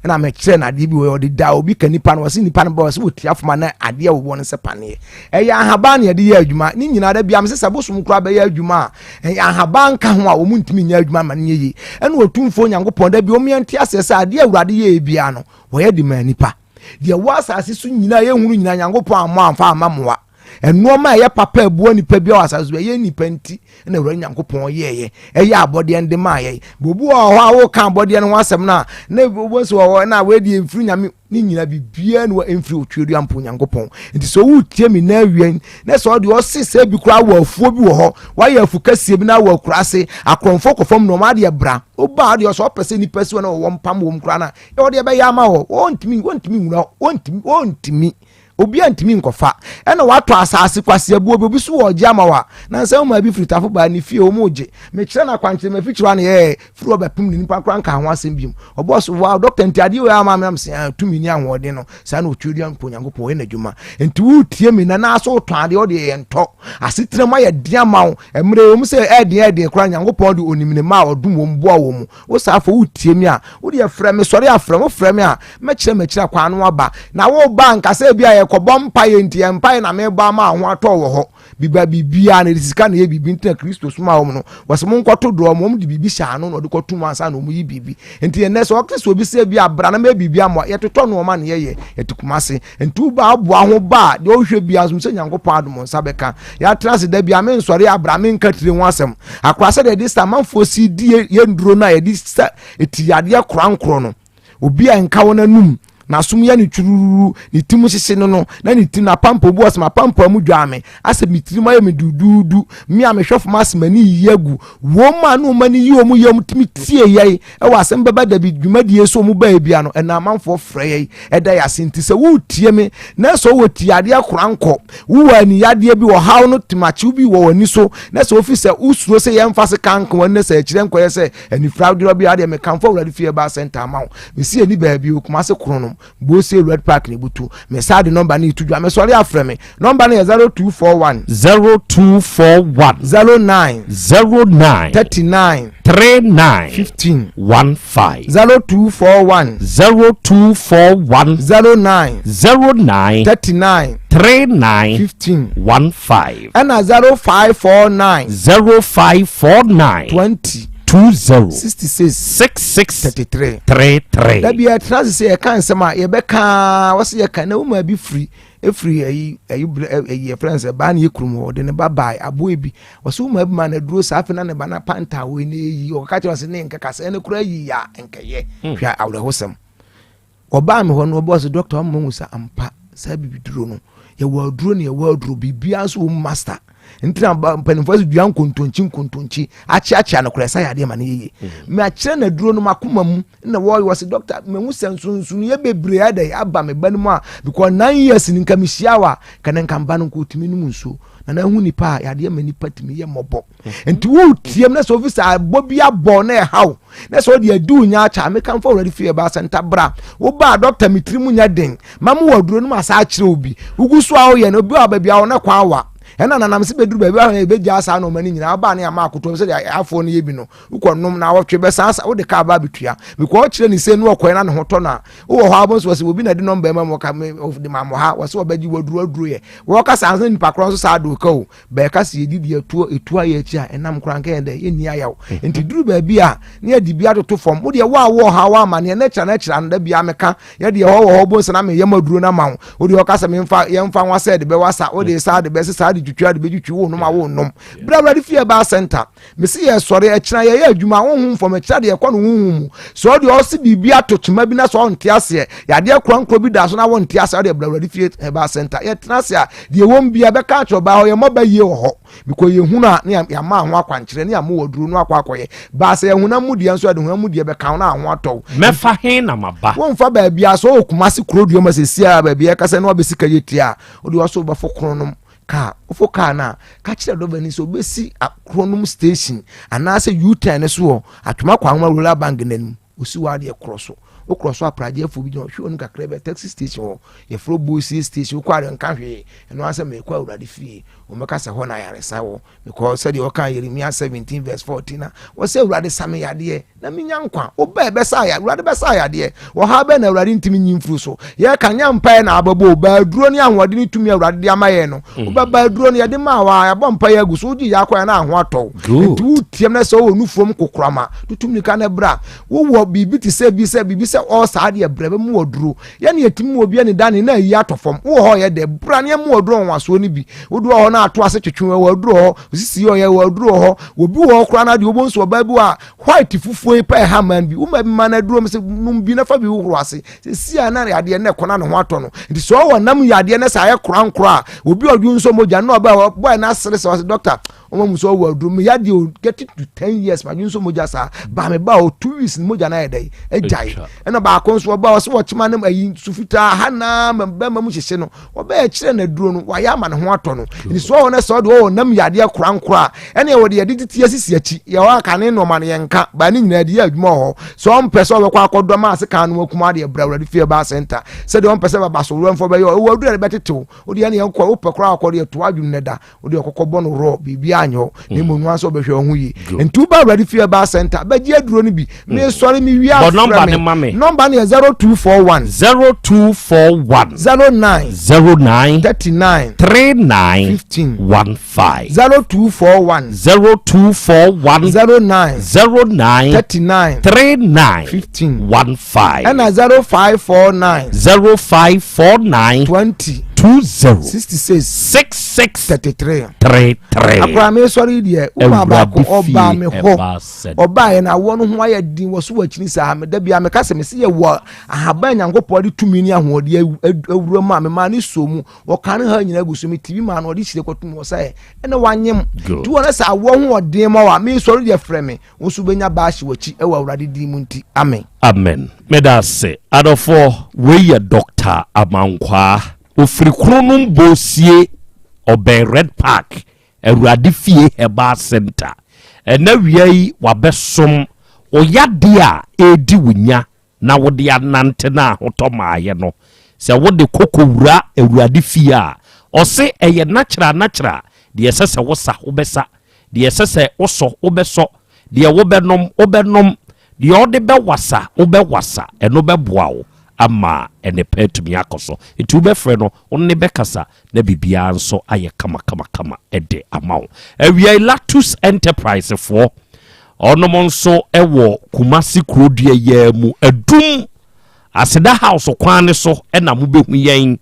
ɛna mekyerɛ no adeɛ bi wɔ ɔde da obi ka nipa no wɔse nipa no bɔ wɔse wɔtia foma na adeɛ wowɔ no sɛ paneɛ ɛyɛ ahaban na yɛde yɛ adwuma ne nyinaa da bia mese sɛ bosom koraa bɛyɛ adwuma a ɛyɛ ahaban nka ho a wɔn ntumi nyɛ adwuma ma no nyɛ yie ɛna ɔtumfoɔ Nyankopɔn da bi wɔn yɛnte aseɛ sɛ adeɛ awurade yɛɛ biara no wɔyɛ de maa nipa deɛ wɔ asase so nyinaa yɛhunu nyinaa Nyankopɔn ammɔ amfa amma mmoa nneɛma a ɛyɛ papa ɛboa nipa bi a wɔ asase so ɛyɛ nipa nti na awurade nyankopɔn yɛɛyɛ ɛyɛ abɔdeɛ no de maa yɛn obi wɔ hɔ a woka abɔdeɛ no ho asɛm no a na wobɛhu sɛ wɔ hɔ na wɔadi mfiri nyame ne nyina biribiara ne wɔ mfiri otweadua mpo nyankopɔn nti sɛ wotie me na awia na sɛ ɔde ɔse sɛ bi koraa wɔ afuo bi wɔ hɔ wayɛ afu kɛseɛ bi na wɔ akura ase akorɔmfoɔ kɔ fam na ɔma adeɛ bra woba adeɛ ɔsɛ ɔpɛ sɛ nipa si hɔ na wɔwɔ mpam wɔm koraa na ɔde ɛbɛyɛ ama hɔ wɔntumi wɔntumi nwura wɔntumi wɔntumi Obiara ntumi nkɔfa. Ɛna watɔ asase kwaseabuo bi, obi so wɔ ɔgye ama wa. Na nsɛm maa bi firi tafo baa ne fie, wɔn regye. Mekyerɛ no akwankyerɛ, mafikyiri hɔ a na yɛɛ firi hɔ bɛpem ne nipa koraa nka ho asɛm biom. Ɔbɔɔ so, wow, dɔkta nti adeɛ wei ama me nam sɛ ah, tumi ne ahoɔden no, saa na ɔtuo dua mpo Onyankopɔn ɔyɛ n'adwuma. Nti woretie me na na so wotɔn adeɛ ɔde yɛ ntɔ. Asetena mu ayɛ den ama wo. Mmerɛ wɔn sɛ ɛɛden ɛɛden koraa Nyankopɔn de onim ne mma a ɔdom wɔn boa wɔn mu. Wo saafo wotie me a, wo deɛ frɛ me, sɔre afrɛ me, wofrɛ me a, mɛkyerɛ m'akyiri akwan no aba. Na woba a, nka sɛ ebi a yɛkɔbɔ mpaeɛ nti, yɛ mpaeɛ na mebɔ ama wo ho atɔ wɔ hɔ. Biba biribiara na yɛde sika na ɛyɛ biribi nti na Kristo somaa wɔn no. Wɔsɛ monkɔto dorɔ ma wɔn de biribi hyɛ ano na wɔde kɔto mu ansa na wɔn yi biribi. Nti ɛnnɛ sɛ wɔte sɛ obi sɛ bi a bra na mɛyɛ biribi ama wo, yɛtotɔ nnoɔma na yɛyɛ, yɛte Kumase. Nti wo ba aboa ho ba a, deɛ ɔhwɛ biara nso sɛ Nyankopɔn adom nsa bɛka. Yɛatena ase da biara mensɔre abra menka tire ho asɛm. Akora sɛdeɛ yɛde sa amanfoɔ si di yɛ nduro no a yɛde sa ti yadeɛ korankorɔ no. Obi a nka wɔn anum n'asom yɛ no twururu ne ti mu hyehye no no na ne ti n'apampa obi wɔ sɛ m'apampa mu dwaa me asɛ me tirim ayɛ me duduudu me a mehwɛ fam asɛ m'ani yiyi agu wɔn a na wɔn ani yi wɔn yam tumi tie yɛn ɛwɔ asɛm bɛba dabi dwumadie so wɔn baa bia no ɛna amanfoɔ frɛ yɛn ɛda yɛ ase nti sɛ woretie me na sɛ wowɔ ti adeɛ korankɔ wowɔ aniyadeɛ bi ɔhaw no temakyew bi wɔ w'ani so na sɛ wofi sɛ wosuro sɛ yɛmfa se kanka w'ani na sɛ akyirɛ nkɔyɛ sɛ anifira dworɔ bi adeɛ mekamfo awurade fie ba sɛnta ama wo mesi ani baabi o Kumase kronom Bose Red Park na ebutu me saa de nɔmba no etu dwa mesɔre afrɛ me nɔmba no yɛ 0241 0241 09 09 39 39 15 15 0241 0241 09 09 39 39 15 15 ɛna 0549 0549 20 20 66 66 33 33. Dabi yɛtena ase sɛ yɛka nsɛm a yɛbɛka wɔsɛ yɛka na woma bi firi efiri ayi ayi ayi yɛfrɛ no sɛ baa ne yɛ kurom hɔ ɔde ne ba baa aboa bi wɔsɛ woma bi ma na duro saa afei na ne ba na panta wɔ ne eyi ɔkaka kyerɛ sɛ ne nkeka sɛ ɛne kora yi ya nkɛyɛ hmm. hwɛ awerɛhosɛm Wɔbaa me hɔ no, wɔbɔɔ sɛ dɔkta wɔn hu sɛ ampa saa bibiduro no yɛwɔ aduro ne yɛwɔ aduro biribiara nso wɔ mu master. Nti na mpanimfoɔ sɛ dua nkontonkyi nkontonkyi akyeakyea no korɛ sa yadeɛ ma no yɛye. Makyerɛ no aduro no makoma mu na wɔyɛ wɔ sɛ dɔkta mahu sɛ nsonsonoeɛ bebree adɛ aba me ba no mu a, because 9 years ni nka mehyia wa ka ne nka mba no nka ɔtumi nom nsuo na na ahu nipa a yadeɛ ma nipa tumi yɛ mmɔbɔ. Nti wotiam na sɛ ofi sɛ abɔ bi abɔ na ɛhaw na sɛ ɔde adi wo nya akyɛ a, meka mfa Awurade Fie Ɛbaa Sɛnta bra. Wobaa dɔkta me tiri mu nyɛ den ma mo wɔ aduro no mu asa akyerɛ obi wogu so a woyɛ no obi a baabi a wo ne kwan wa ɛna nanam sɛ bɛduru baabi a yɛbɛgyaa saa nɔɔma no nyinaa wobaa ne ama akotoɔ sɛdeɛ afoɔ no yɛ bi no, wokɔ nom na awɔtwe bɛsan sa wode kaa ba abɛtua because ɔkyerɛ ne sɛ ne ɔkɔɛ na ne ho tɔ no a wowɔ hɔ abɔ nso wɔ sɛ obi na de nɔmba ma mu ɔka me de ma mo ha wɔ sɛ wɔbɛgye waduro aduro yɛ wɔka saa nso nipa korɔ nso saa de ɔka o bɛɛka sɛ yɛdi deɛ ɛtuo ɛtu ayɛ akyi a ɛnam koraa nka yɛn dɛ yɛnni ayaw. Nti duru baabi a ne yɛde bi atoto fam wo deɛ wo a wɔ ha wɔ amaneɛ ne kyerɛ no kyerɛ no da bia meka yɛdeɛ hɔ wɔ hɔ bonsa na meyɛ ma duro no ama wo. Wo deɛ ɔka sɛ memfa yɛmfa nwa sɛ de bɛwa sa wo de saa de bɛse saa de twitwi a de bɛtwitwi wo nom a wo nom berɛ. Awurade Fie Baa Center mesi yɛ sɔre ɛkyena yɛyɛ adwuma honhom fam, ɛkyena deɛ ɛkɔ no honhom mu. Sɛ ɔde ɔse biribi ato kyema bi na sɛ ɔnte aseɛ, yadeɛ korankoro bi da so na wɔnte aseɛ, ɔde brɛ Awurade Fie Herbal Center. Yɛtena ase a deɛ wɔm bia bɛka akyerɛ ɔbaa hɔ. Yɛmmɔ ba yie wɔ hɔ because yɛhunu a ne yɛama ho akwankyerɛ ne yɛama wɔ duro no akɔ akɔyɛ baa sɛ yɛhonam mu deɛ nso yɛde honam mu deɛ bɛka ho na aho atɔ wo. Mɛfa he na maba? Womfa baabi a sɛ ɔwɔ Kumase kuro dua mu sɛ sia baabi a ɛkasa na wabɛsi ka yɛ tia a wode ɔso wobɛfo kronom kaa. Wofo kaa no a, ka kyerɛ dɔba ni sɛ wobɛsi Kronom station anaasɛ U-turn no so wɔ Atwoma Kwanwoma Rural Bank no anim. Osi wɔ adeɛ korɔ so, wokorɔ so apragyeafoɔ bi gyina hɔ, hwɛ wɔn kakra bɛ taxi station hɔ, yɛfrɛ Bosie station. Wokɔ adeɛ nka hwee, ɛno ara sɛ mekɔ Awurade fie. Wɔbɛka sɛ hɔ na ayaresa wɔ because sɛdeɛ ɔka Yeremia 17 verse 14 a wɔsɛ Awurade sa me yadeɛ na menya nkwa. Wobɛ bɛsa ya Awurade bɛsa yadeɛ. Wɔha bɛ na Awurade ntumi nyi mfiri so. Yɛka nyɛ mpaeɛ na abɛbɔ o baaduro ne ahoɔden ne tumi Awurade de ama yɛn no. Wobɛba aduro no yɛde maa wa yɛabɔ mpaeɛ agu so, wogye yɛ akɔ yɛ na aho atɔ. Nti wotiam na sɛ wowɔ nufuom kokorama tutum nika no bra. Wowɔ biribi te sɛ bi sɛ biribi sɛ ɔɔ saa deɛ brɛ bɛmu wɔ duro yɛne yɛtumi wɔ bi ani da ne na ayi atɔ fam. Wowɔ hɔ yɛ dɛ bra ne ɛmu wɔ duro nwasoɔ no bi wode wɔ hɔ na ato ase twetwe wɔ aduro hɔ sisi ɔyɛ wɔ aduro hɔ. Obi wɔ hɔ koraa na deɛ wobɔ nso ɔbaa bi wɔ a white fufuo yi pɛ ɛha man bi woma bi ma no aduro m sɛ nom bi na fa bi hohoro ase sɛ si a na yadeɛ na ɛkɔ na ne ho atɔ no. Nti sɛ ɔwɔ nam yadeɛ na sɛ ayɛ korankora a obi ɔdwo nso mogya na ɔbaa bɔɛ na asere sɛ ɔsɛ dɔkta ɔma mu sɛ ɔwɔ aduro mu yadeɛ o get to 10 years ma dwo nso mogya saa baa me ba o 2 weeks ne mogya no ayɛ dɛ agyae. Ɛna baako nso ɔba ɔsɛ wɔkyema no ayi nsu fitaa ha naa bɛma mu hyehye no ɔbɛyɛ kyerɛ no aduro no wayɛ ama ne ho atɔ no. Nti sɛ ɔwɔ no sɛ ɔde ɔwɔ nam yadeɛ korankora a ɛne wɔde yɛde tete asisi akyi yɛwɔ aka ne nneɛma no yɛnka baa ne nyinaa de yɛ adwuma wɔ hɔ. Sɛ ɔmpɛ sɛ ɔbɛkɔ akɔdɔ ma ase kan no akum adeɛ brɛ Awurade Fie Baa Center sɛdeɛ ɔmpɛ sɛ baba so wurɛmfo bɛyɛ ɔwɔ aduro yɛde bɛtetew wode ɛne yɛnkɔ wopɛ koraa akɔ de ɛto adwene no da wode ɔkɔkɔ bɔ no rɔ biribi anyɛ hɔ na mmom no ansɛ ɔbɛhwɛ wo ho yie. Nti woba Awurade Fie Baa Center bɛgye aduro no bi. Mesɔre mewie Bɔ nɔmba afrɛ no ma me. Nɔmba no yɛ 0241 0241 09 09 39 39 15 15. 0241 0241 09 09 39 39 15 15. Ɛna 0549 0549 20 20 66 66 33. 33. Akora me sɔre yi deɛ woma baako Awurade ɔbaa me Fie hɔ Ɛbaa Center. Ɔbaa yɛ na awoɔ no ho ayɛ den wɔ so wɔ akyini saa. Meda bia meka sɛ mese yɛwɔ ahaban Nyankopɔn de tumi ne ahoɔden awura mu a memaa ne so mu wɔka ne ha nyina gu so metibi maa no ɔde hyire kɔtom wɔ sɛ ɛne wanyem. Good. Nti wɔ no sɛ awoɔ ho ɔden ma wa mesɔre deɛ frɛ me wo nso wobɛnya baahye w'akyi ɛwɔ Awurade din mu. Nti amen. Amen. Meda ase adɔfoɔ. Wei yɛ Dr Amankwaa, ofiri Kronom Bosie, ɔbɛn Red Park, Awurade Fie Herbal Center. Ɛna wia yi wabɛsom ɔyadeɛ a ɛredi wo nya na wode anante no ahotɔ maayɛ no sɛ wode kɔkɔ wura Awurade fie a ɔse ɛyɛ natural natural. Deɛ ɛsɛ sɛ wosa wobɛsa, deɛ ɛsɛ sɛ wosɔ wobɛsɔ, deɛ wobɛnom wobɛnom, deɛ ɔde bɛwasa wobɛwasa. Ɛno bɛboa wo ama ɛnepɛ atumi akɔ so. Nti wobɛfrɛ no, wo ne bɛkasa na biribiara nso ayɛ kamakamakama ɛde ama wo. Awia Latus Enterprise foɔ ɔnom nso ɛwɔ Kumasi kurodua yɛ mu, Adum Aseda House kwan ne so ɛna mobɛhu yɛn.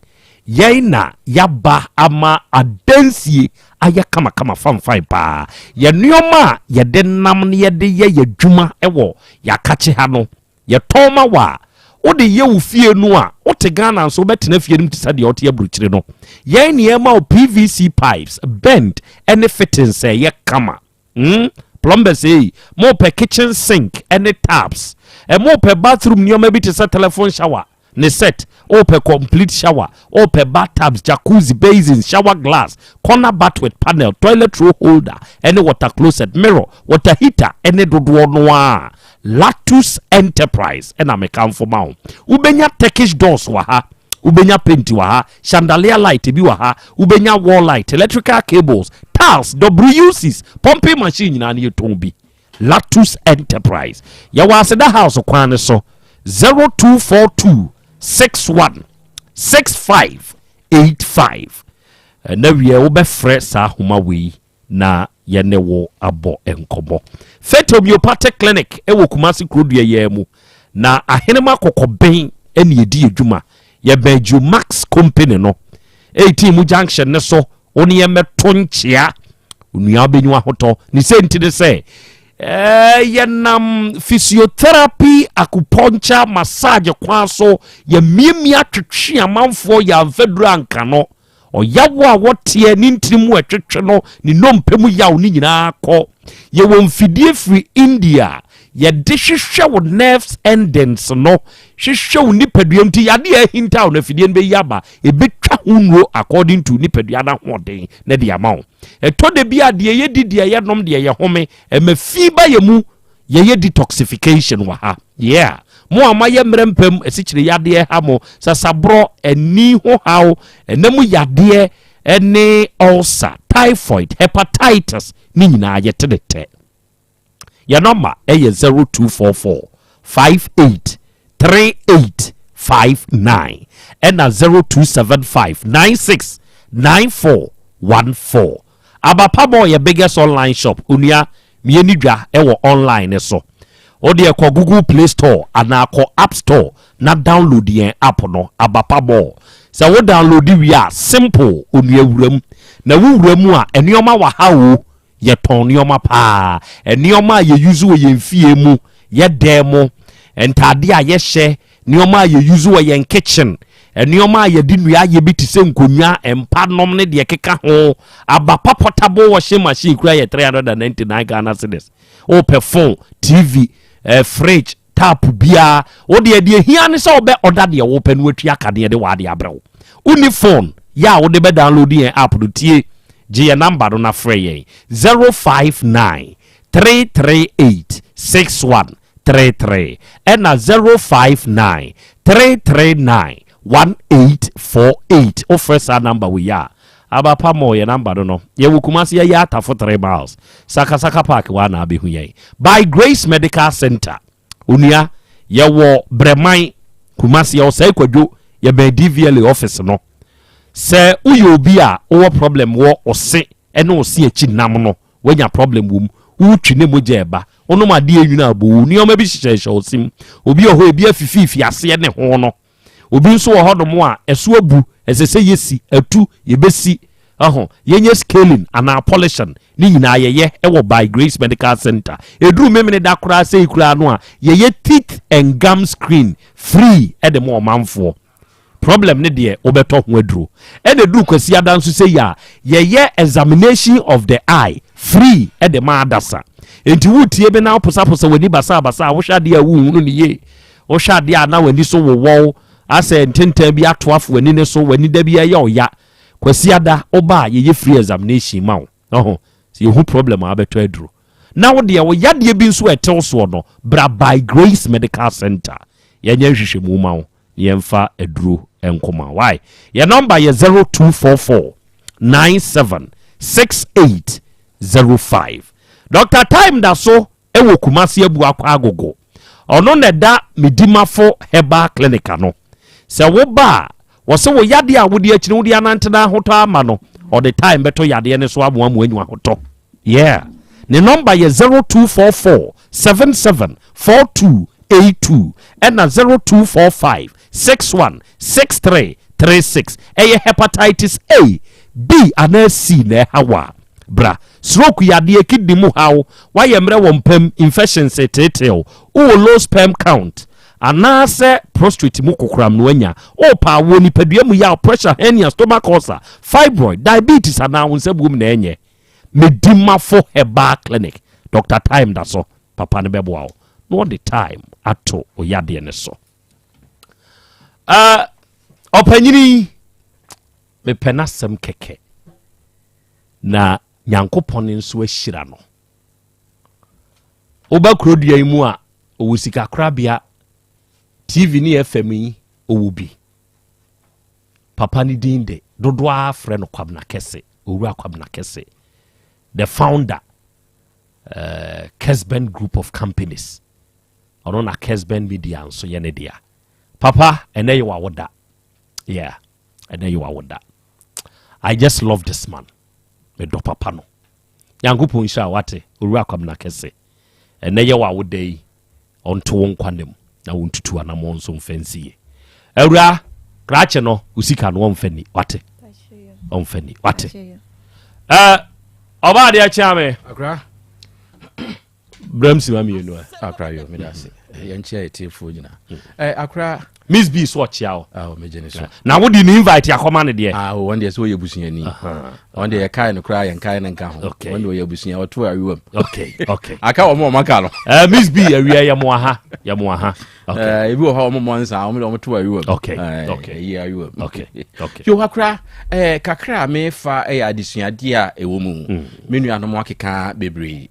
Yɛn na yaba ama adansie ayɛ kamakama fanfan paa. Yɛ nneɛma a yɛde nam na yɛde yɛ yɛ adwuma ɛwɔ yɛakakye ha no, yɛtɔn ma wɔ a wode yɛ wo fie no a wote. Wote Ghana nso wobɛtena fie no mu te sɛ deɛ wote aburukyire no. Yɛn ne yɛma wo PVC pipes, bend ne fittings a ɛyɛ kama. Hmm? Plumbers ei, mopɛ kitchen sink ne taps, mopɛ bathroom nneɛma bi te sɛ telephone shower ne set, wopɛ complete shower, wopɛ bathtubs, jacuzzi, basins, shower glass, corner bath with panel, toilet roll holder, ɛne water closet, mirror, water heater, ɛne dodoɔ no a Latus Enterprise ɛna mekamfo ma wo. Wobɛnya Turkish doors wɔ ha, wobɛnya paint wɔ ha, chandelier light bi wɔ ha, wobɛnya wall light, electrical cables, tiles, WCs, pumping machine nyinaa no yɛtɔn bi. Latus Enterprise, yɛwɔ Aseda House kwan no so, 0242 61 65 85. Ɛna wie wobɛfrɛ saa ahoma wei na yɛne wo abɔ nkɔmmɔ. Faith Homeopathic Clinic ɛwɔ Kumase kurodua yɛn mu na Ahenema Kɔkɔbɛn ɛne yɛdi adwuma. Yɛbɛn Geomax company no 18 mu junction ne so. Wo ne yɛmmɛto nkyea, onua, wobɛnyi ahotɔ ne sɛ nti ne sɛ yɛnam physiotherapy, acupuncture, massage kwan so yɛmiamia twetwe amanfoɔ. Yɛamfa duru anka no ɔyawo a wɔteɛ ne ntiri mu ɛtwetwe no, ne nnompe mu yaw ne nyinaa kɔ. Yɛwɔ mfidie firi India yɛde hwehwɛ wo nerves endings no, hwehwɛ wo nipadua nti yadeɛ a ahinta wo no, afidie no bɛyi aba, ɛbɛtwa ho nnuro according to nipadua no ahoɔden na de ama wo. Ɛtɔ da bi a deɛ yɛdi, deɛ yɛnom, deɛ yɛhome ɛma fi ba yɛ mu. Yɛyɛ detoxification wɔ ha. Yeah, mo a mayɛ mmerɛ mpam, asikyire yadeɛ ha mo, sasaborɔ, ani ho haw, ɛnam yadeɛ, ɛne ulcer, typhoid, hepatitis ne nyinaa yɛte ne tɛ. Yɛ nɔma ɛyɛ 0244 58 38 59 ɛna 0275 96 94 14. Abapabɔ yɛ biggest online shop. Onua, mmieni dwa ɛwɔ online ne so. Wode kɔ Google Play Store anaa kɔ App Store na download yɛn app no, Abapabɔ. Sɛ wo download wie a, simple, onua, wuram na wowura mu a, nneɛma wɔ ha o. Yɛtɔn nneɛma paa, nneɛma a yɛuse wɔ yɛn fie mu, yɛ dan mu ntaade a yɛhyɛ, nneɛma a yɛuse wɔ yɛn kitchen, nneɛma a yɛde nnua ayɛ bi te sɛ nkonnwa, mpa nom ne deɛ keka ho. Abapa portable washing machine kura yɛ 399 Ghana cedis. Wopɛ phone, TV, fridge, tap biara, wodeɛ deɛ hia ne sɛ wobɛ ɔda deɛ wopɛ no, watua kadeɛ de wade abrɛ wo. Wonni phone yɛ a wode bɛ download yɛn app no, tie, gye yɛn number no na frɛ yɛn, 059 338 6133 ɛna 059 339 1848. Wofrɛ saa number wei a, Abapa mɔ yɛ number no. Yɛwɔ Kumase, yɛyɛ Atafo 3 Miles, Sakasaka Park wa na abɛhu yɛn. By Grace Medical Center, onua, yɛwɔ Brɛman Kumase, yɛwɔ Sɛe Kwadwo, yɛbɛn DVLA office no. Sɛ woyɛ obi a wowɔ problem wɔ ɔse ɛne ɔse akyi nam no, woanya problem wɔ mu, wotwi ne mogya ɛba, wonom adeɛ nwunu abɔwu, nneɛma bi hyehyɛhyɛ wo sim. Obi wɔ hɔ, ebi afifiifi aseɛ ne ho no. Obi nso wɔ hɔnom a ɛso abu, ɛsɛ sɛ yɛsi atu, yɛbɛsi ɛho, yɛnyɛ scaling anaa polishing ne nyinaa yɛyɛ ɛwɔ By Grace Medical Center. Ɛduru Memene da koraa sɛ koraa no a, yɛyɛ teeth and gum screen free ɛde ma ɔmanfoɔ. Problem ne deɛ wobɛtɔ ho aduro. Ɛna duru Kwasi ada nso sɛ yi a, yɛyɛ examination of the eye free ɛde ma adasa. Nti wotie bi na woposaposa w'ani basabasa a, wohwɛ adeɛ a wohunu ne yie, wohwɛ adeɛ a na w'ani so wowɔw asɛ ntenten bi ato afo w'ani ne so, w'ani da bi ɛyɛ ɔya, Kwasi ada woba a, yɛyɛ free examination ma wo. Ɔho sɛ yɛhu problem a, wabɛtɔ aduro. Na wo deɛ wo yadeɛ bi nso ɛtew soɔ no, bra By Grace Medical Center, yɛnyɛ nhwehwɛmu ma wo, yɛmfa aduro nkɔma. Why yɛ number yɛ 0244 97 68 05. Dr Time da so ɛwɔ Kumase abu akɔ Agogo. Ɔno na ɛda Medimafo Herbal Clinic ano. Sɛ woba a, wɔsɛ wo yadeɛ a wode akyiri wode anantena ahotɔ ama no, ɔde time bɛtɔ yadeɛ no so amoa mo anyu ahotɔ. Yeah, ne number yɛ 0244 77 4282 ɛna 0245 61 63 36. Ɛyɛ hepatitis A, B anaa C na ɛha wɔ a, bra. Stroke yadeɛ, kidney mu haw, wayɛ mmerɛ wɔ mpam, infections teetew, wowɔ low sperm count. Anaasɛ prostrate mu kokoram na wanya. Wopɛ awoɔ, nipadua mu yaw, pressure, hernia, stomach ulcer, fibroid, diabetes anaa wo nsa buom na ɛnyɛ. Medimafo Herbal Clinic, Dr. Time da so. Papa no bɛboa wo na ɔde time ato wo yadeɛ no so. Ɔpanyini yi, mepɛ n'asɛm kɛkɛ na Nyankopɔn nso ahyira no. Woba kurodua yi mu a, ɔwɔ sikakorabea, TV ne FM yi ɔwɔ bi. Papa no din de dodoɔ ara frɛ no Kwabena Kɛse, Owura Kwabena Kɛse, the founder Kesben Group of Companies. Ɔno na Kesben Media nso yɛ ne dea. Papa, ɛnɛ yɛ wawoda. Yeah, ɛnɛ yɛ wawoda. I just love this man. Medɔ papa no. Nyankopɔn nhyira wate, Owura Kwabena Kɛse. Ɛnɛ yɛ wawoda yi, ɔnto wo nkwa nam na wontutu anammɔn nso mfa nsi yie. Awura, krakye no, wo sika no ɔmfa ni, wate. Ɔmfa ni, wate. Ɔbaa adeɛ kyea me. Akra. Bram sima mmienu a. Akra yo, meda ase. Yɛnkyea yɛtiefoɔ nyinaa. Akra. Miss B so ɔkyea wo. Ah, megye ne so. Na wode ne invite akɔma no deɛ. Ah, wɔn deɛ sɛ ɔyɛ busuani. Wɔn deɛ yɛkae no koraa yɛnkae no nka ho. Okay. Wɔn deɛ ɔyɛ busua ɔto awiwam. Okay. Aka wɔn a wɔn aka no. Miss B awia yɛ mo aha, yɛ mo aha. Okay. Ebi wɔ hɔ a wɔn mmɔ nsa, wɔn deɛ wɔn to awiwam. Okay. Ɛyi awiwam. Okay. Yo akora, kakra a mefa ɛyɛ adesuadeɛ a ɛwɔ mu. Me nuanom akeka bebree.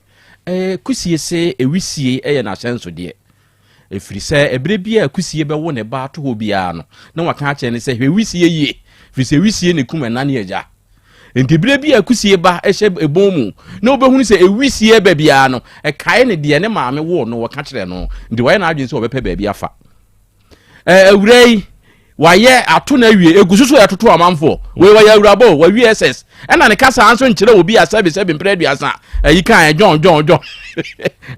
Kusie se ewisie ɛyɛ n'ahyɛnsodeɛ. Ɛfiri sɛ ɛberɛ biara a kusie bɛwo ne ba ato hɔ biara no, na waka akyerɛ no sɛ, hwɛ wisie yie, ɛfiri sɛ wisie na ɛkum ɛna ne agya. Enti berɛ bi a kusie ba hyɛ ɛbɔn mu na ɔbɛhunu sɛ ɛwisie reba biara no, ɛkae no deɛ ne maame woo no wɔka kyerɛɛ no. Nti wayɛ n'adwene sɛ ɔbɛpɛ baabi afa. Awura yi, wayɛ ato no awie, ɛgu so so ɛtoto amanfoɔ. Wei wɔyɛ awuraba o, wawie SS. Ɛna ne kasa nso nkyerɛ obi a sɛbe sɛbe mprɛ aduasa ayi kan John John John.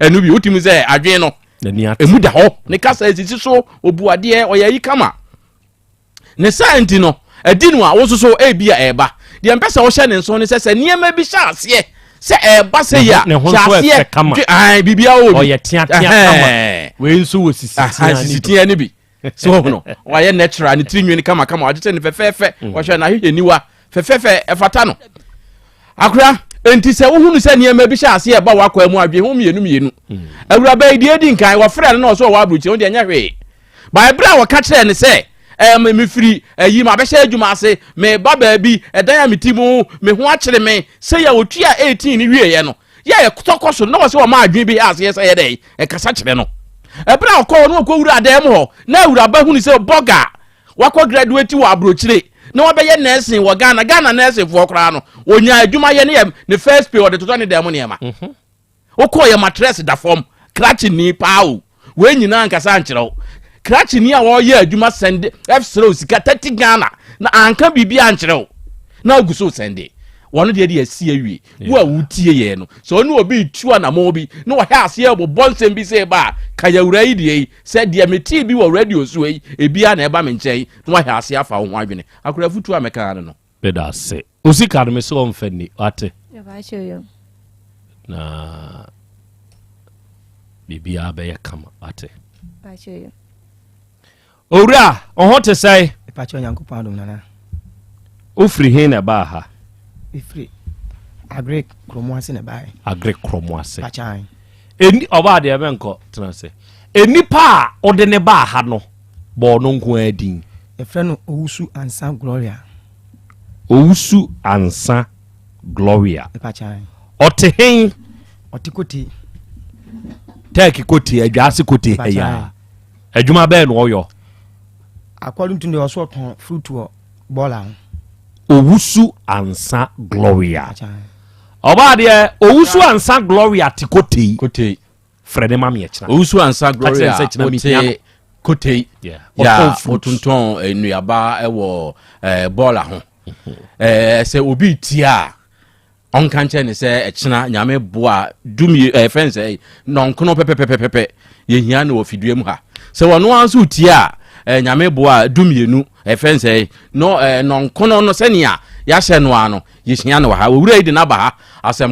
Ɛno bi, wotumi sɛ adwene no, ɛmu da hɔ. Ne kasa esisi so, obu adeɛ, ɔyɛ ayi kama. Ne saa nti no, adi no a wososo ebi a ɛreba. Deɛ mpɛ sɛ wohyɛ ne nso ne sɛ sɛ nneɛma bi hyɛ aseɛ sɛ ɛreba sɛ yi a, hyɛ aseɛ dwe ahan biribiara wɔ bi. Ɔyɛ teatea kama. Wei nso wɔ sisi tea ne bi. So wɔn no, wɔayɛ natural ne tiri nwini kama kama, wɔakyekyɛ ne fɛfɛɛfɛ, mm. wɔhwɛ n'ahwehwɛ niwa fɛfɛɛfɛ ɛfata no. Akora, enti sɛ wohunu sɛ nneɛma bi hyɛ aseɛ ɛba w'akwan mu adwe ho mmienu mmienu. Mm. Awuraba yi deɛ edi nkan wɔfrɛ no na ɔsɛ ɔwɔ aburukyire, wɔn deɛ ɛnyɛ hwee. By berɛ a wɔka kyerɛɛ no sɛ, Ɛɛ, mefiri ayi, mabɛhyɛ adwuma ase, mereba baabi, ɛdan a mete mu, me ho akyere me, sei a ɔtuaa 18 no wieeɛ no, yɛ a ɛtɔ kɔ so no, na wɔ sɛ wɔma adwene bi hɛ aseɛ sɛ yɛ dɛn, ɛkasa kyerɛ no. Ɛberɛ a ɔkɔɔ hɔ no, ɔkɔwuraa dan mu hɔ, na awuraba hunu sɛ bɔga a wakɔ graduate wɔ aburokyire na wabɛyɛ nursing wɔ Ghana, Ghana nursing foɔ koraa no, ɔnyaa adwuma yɛ ne yɛ ne first pay ɔde totɔ ne dan mu nneɛma. Wokɔɔ yɛ matress da fam. Krakye ni paa o. Wei nyinaa ankasa ankyerɛ wo. Krakye ni a ɔreyɛ adwuma sɛnde ɛsrɛ wo sika 30 Ghana na anka biribi ankyerɛ wo. Na ogu so sɛnde. Wɔn deɛ deɛ asi awie. Wo a wotie yɛn no, sɛ ɔne obi retu anamɔn bi na ɔhɛ aseɛ rebobɔ nsɛm bi sɛ ba a, ka yɛ awuraa yi deɛ yi sɛ deɛ metee bi wɔ radio so yi, ebi ara na ɛba me nkyɛn na wahɛ aseɛ afa wo ho adwene. Akora afutuo a mɛka ara no no. Meda ase. Wo sika no mese ɔmfa nni wate. Na biribiara bɛyɛ kama wate. Owura, wo ho te sɛe? Mepakyɛ Onyankopɔn adom nana. Wofiri he na ɛbaa ha? Mefiri Agric kuromu ase na ɛbaeɛ. Agric kuromu ase. Pakyɛ. Eni ɔbaa deɛ mɛnkɔ tena ase. Enipa a wode ne baa ha no bɔɔ no nko ara din. Yɛfrɛ no Owusu Ansah Gloria. Owusu Ansah Gloria. Mepakyɛ. Ɔte hen? Ɔte Kote. Tɛɛki Kote, Adwaase Kote ha yi ara. Adwuma bɛn na ɔyɔ? According to deɛ ɔso ɔtɔn fruit wɔ bɔɔla ho. Owusu Ansah Gloria. Ɔbaa deɛ Owusu Ansah Gloria te Kotei. Kotei. Frɛ ne ma me ɛkyena. Owusu Ansah Gloria wote Kotei. Yeah. Ya ɔtontɔn eh, nnuaba wɔ eh, bɔɔla ho. Mhm. Eh, sɛ obi tia a ɔnka nkyerɛ ne sɛ ɛkyena nyame boa dumie ɛɛ fɛn sɛ nɔnkono pɛpɛpɛpɛpɛ yɛhia no wɔ fidua mu ha sɛ wɔn ara nso tie a ɛɛ nyame boa dumienu ɛfɛn sɛ nɔ ɛɛ nɔnkono no sɛnea yɛahyɛ no ano yɛhia no wɔ ha owura yi de n'aba ha asɛm.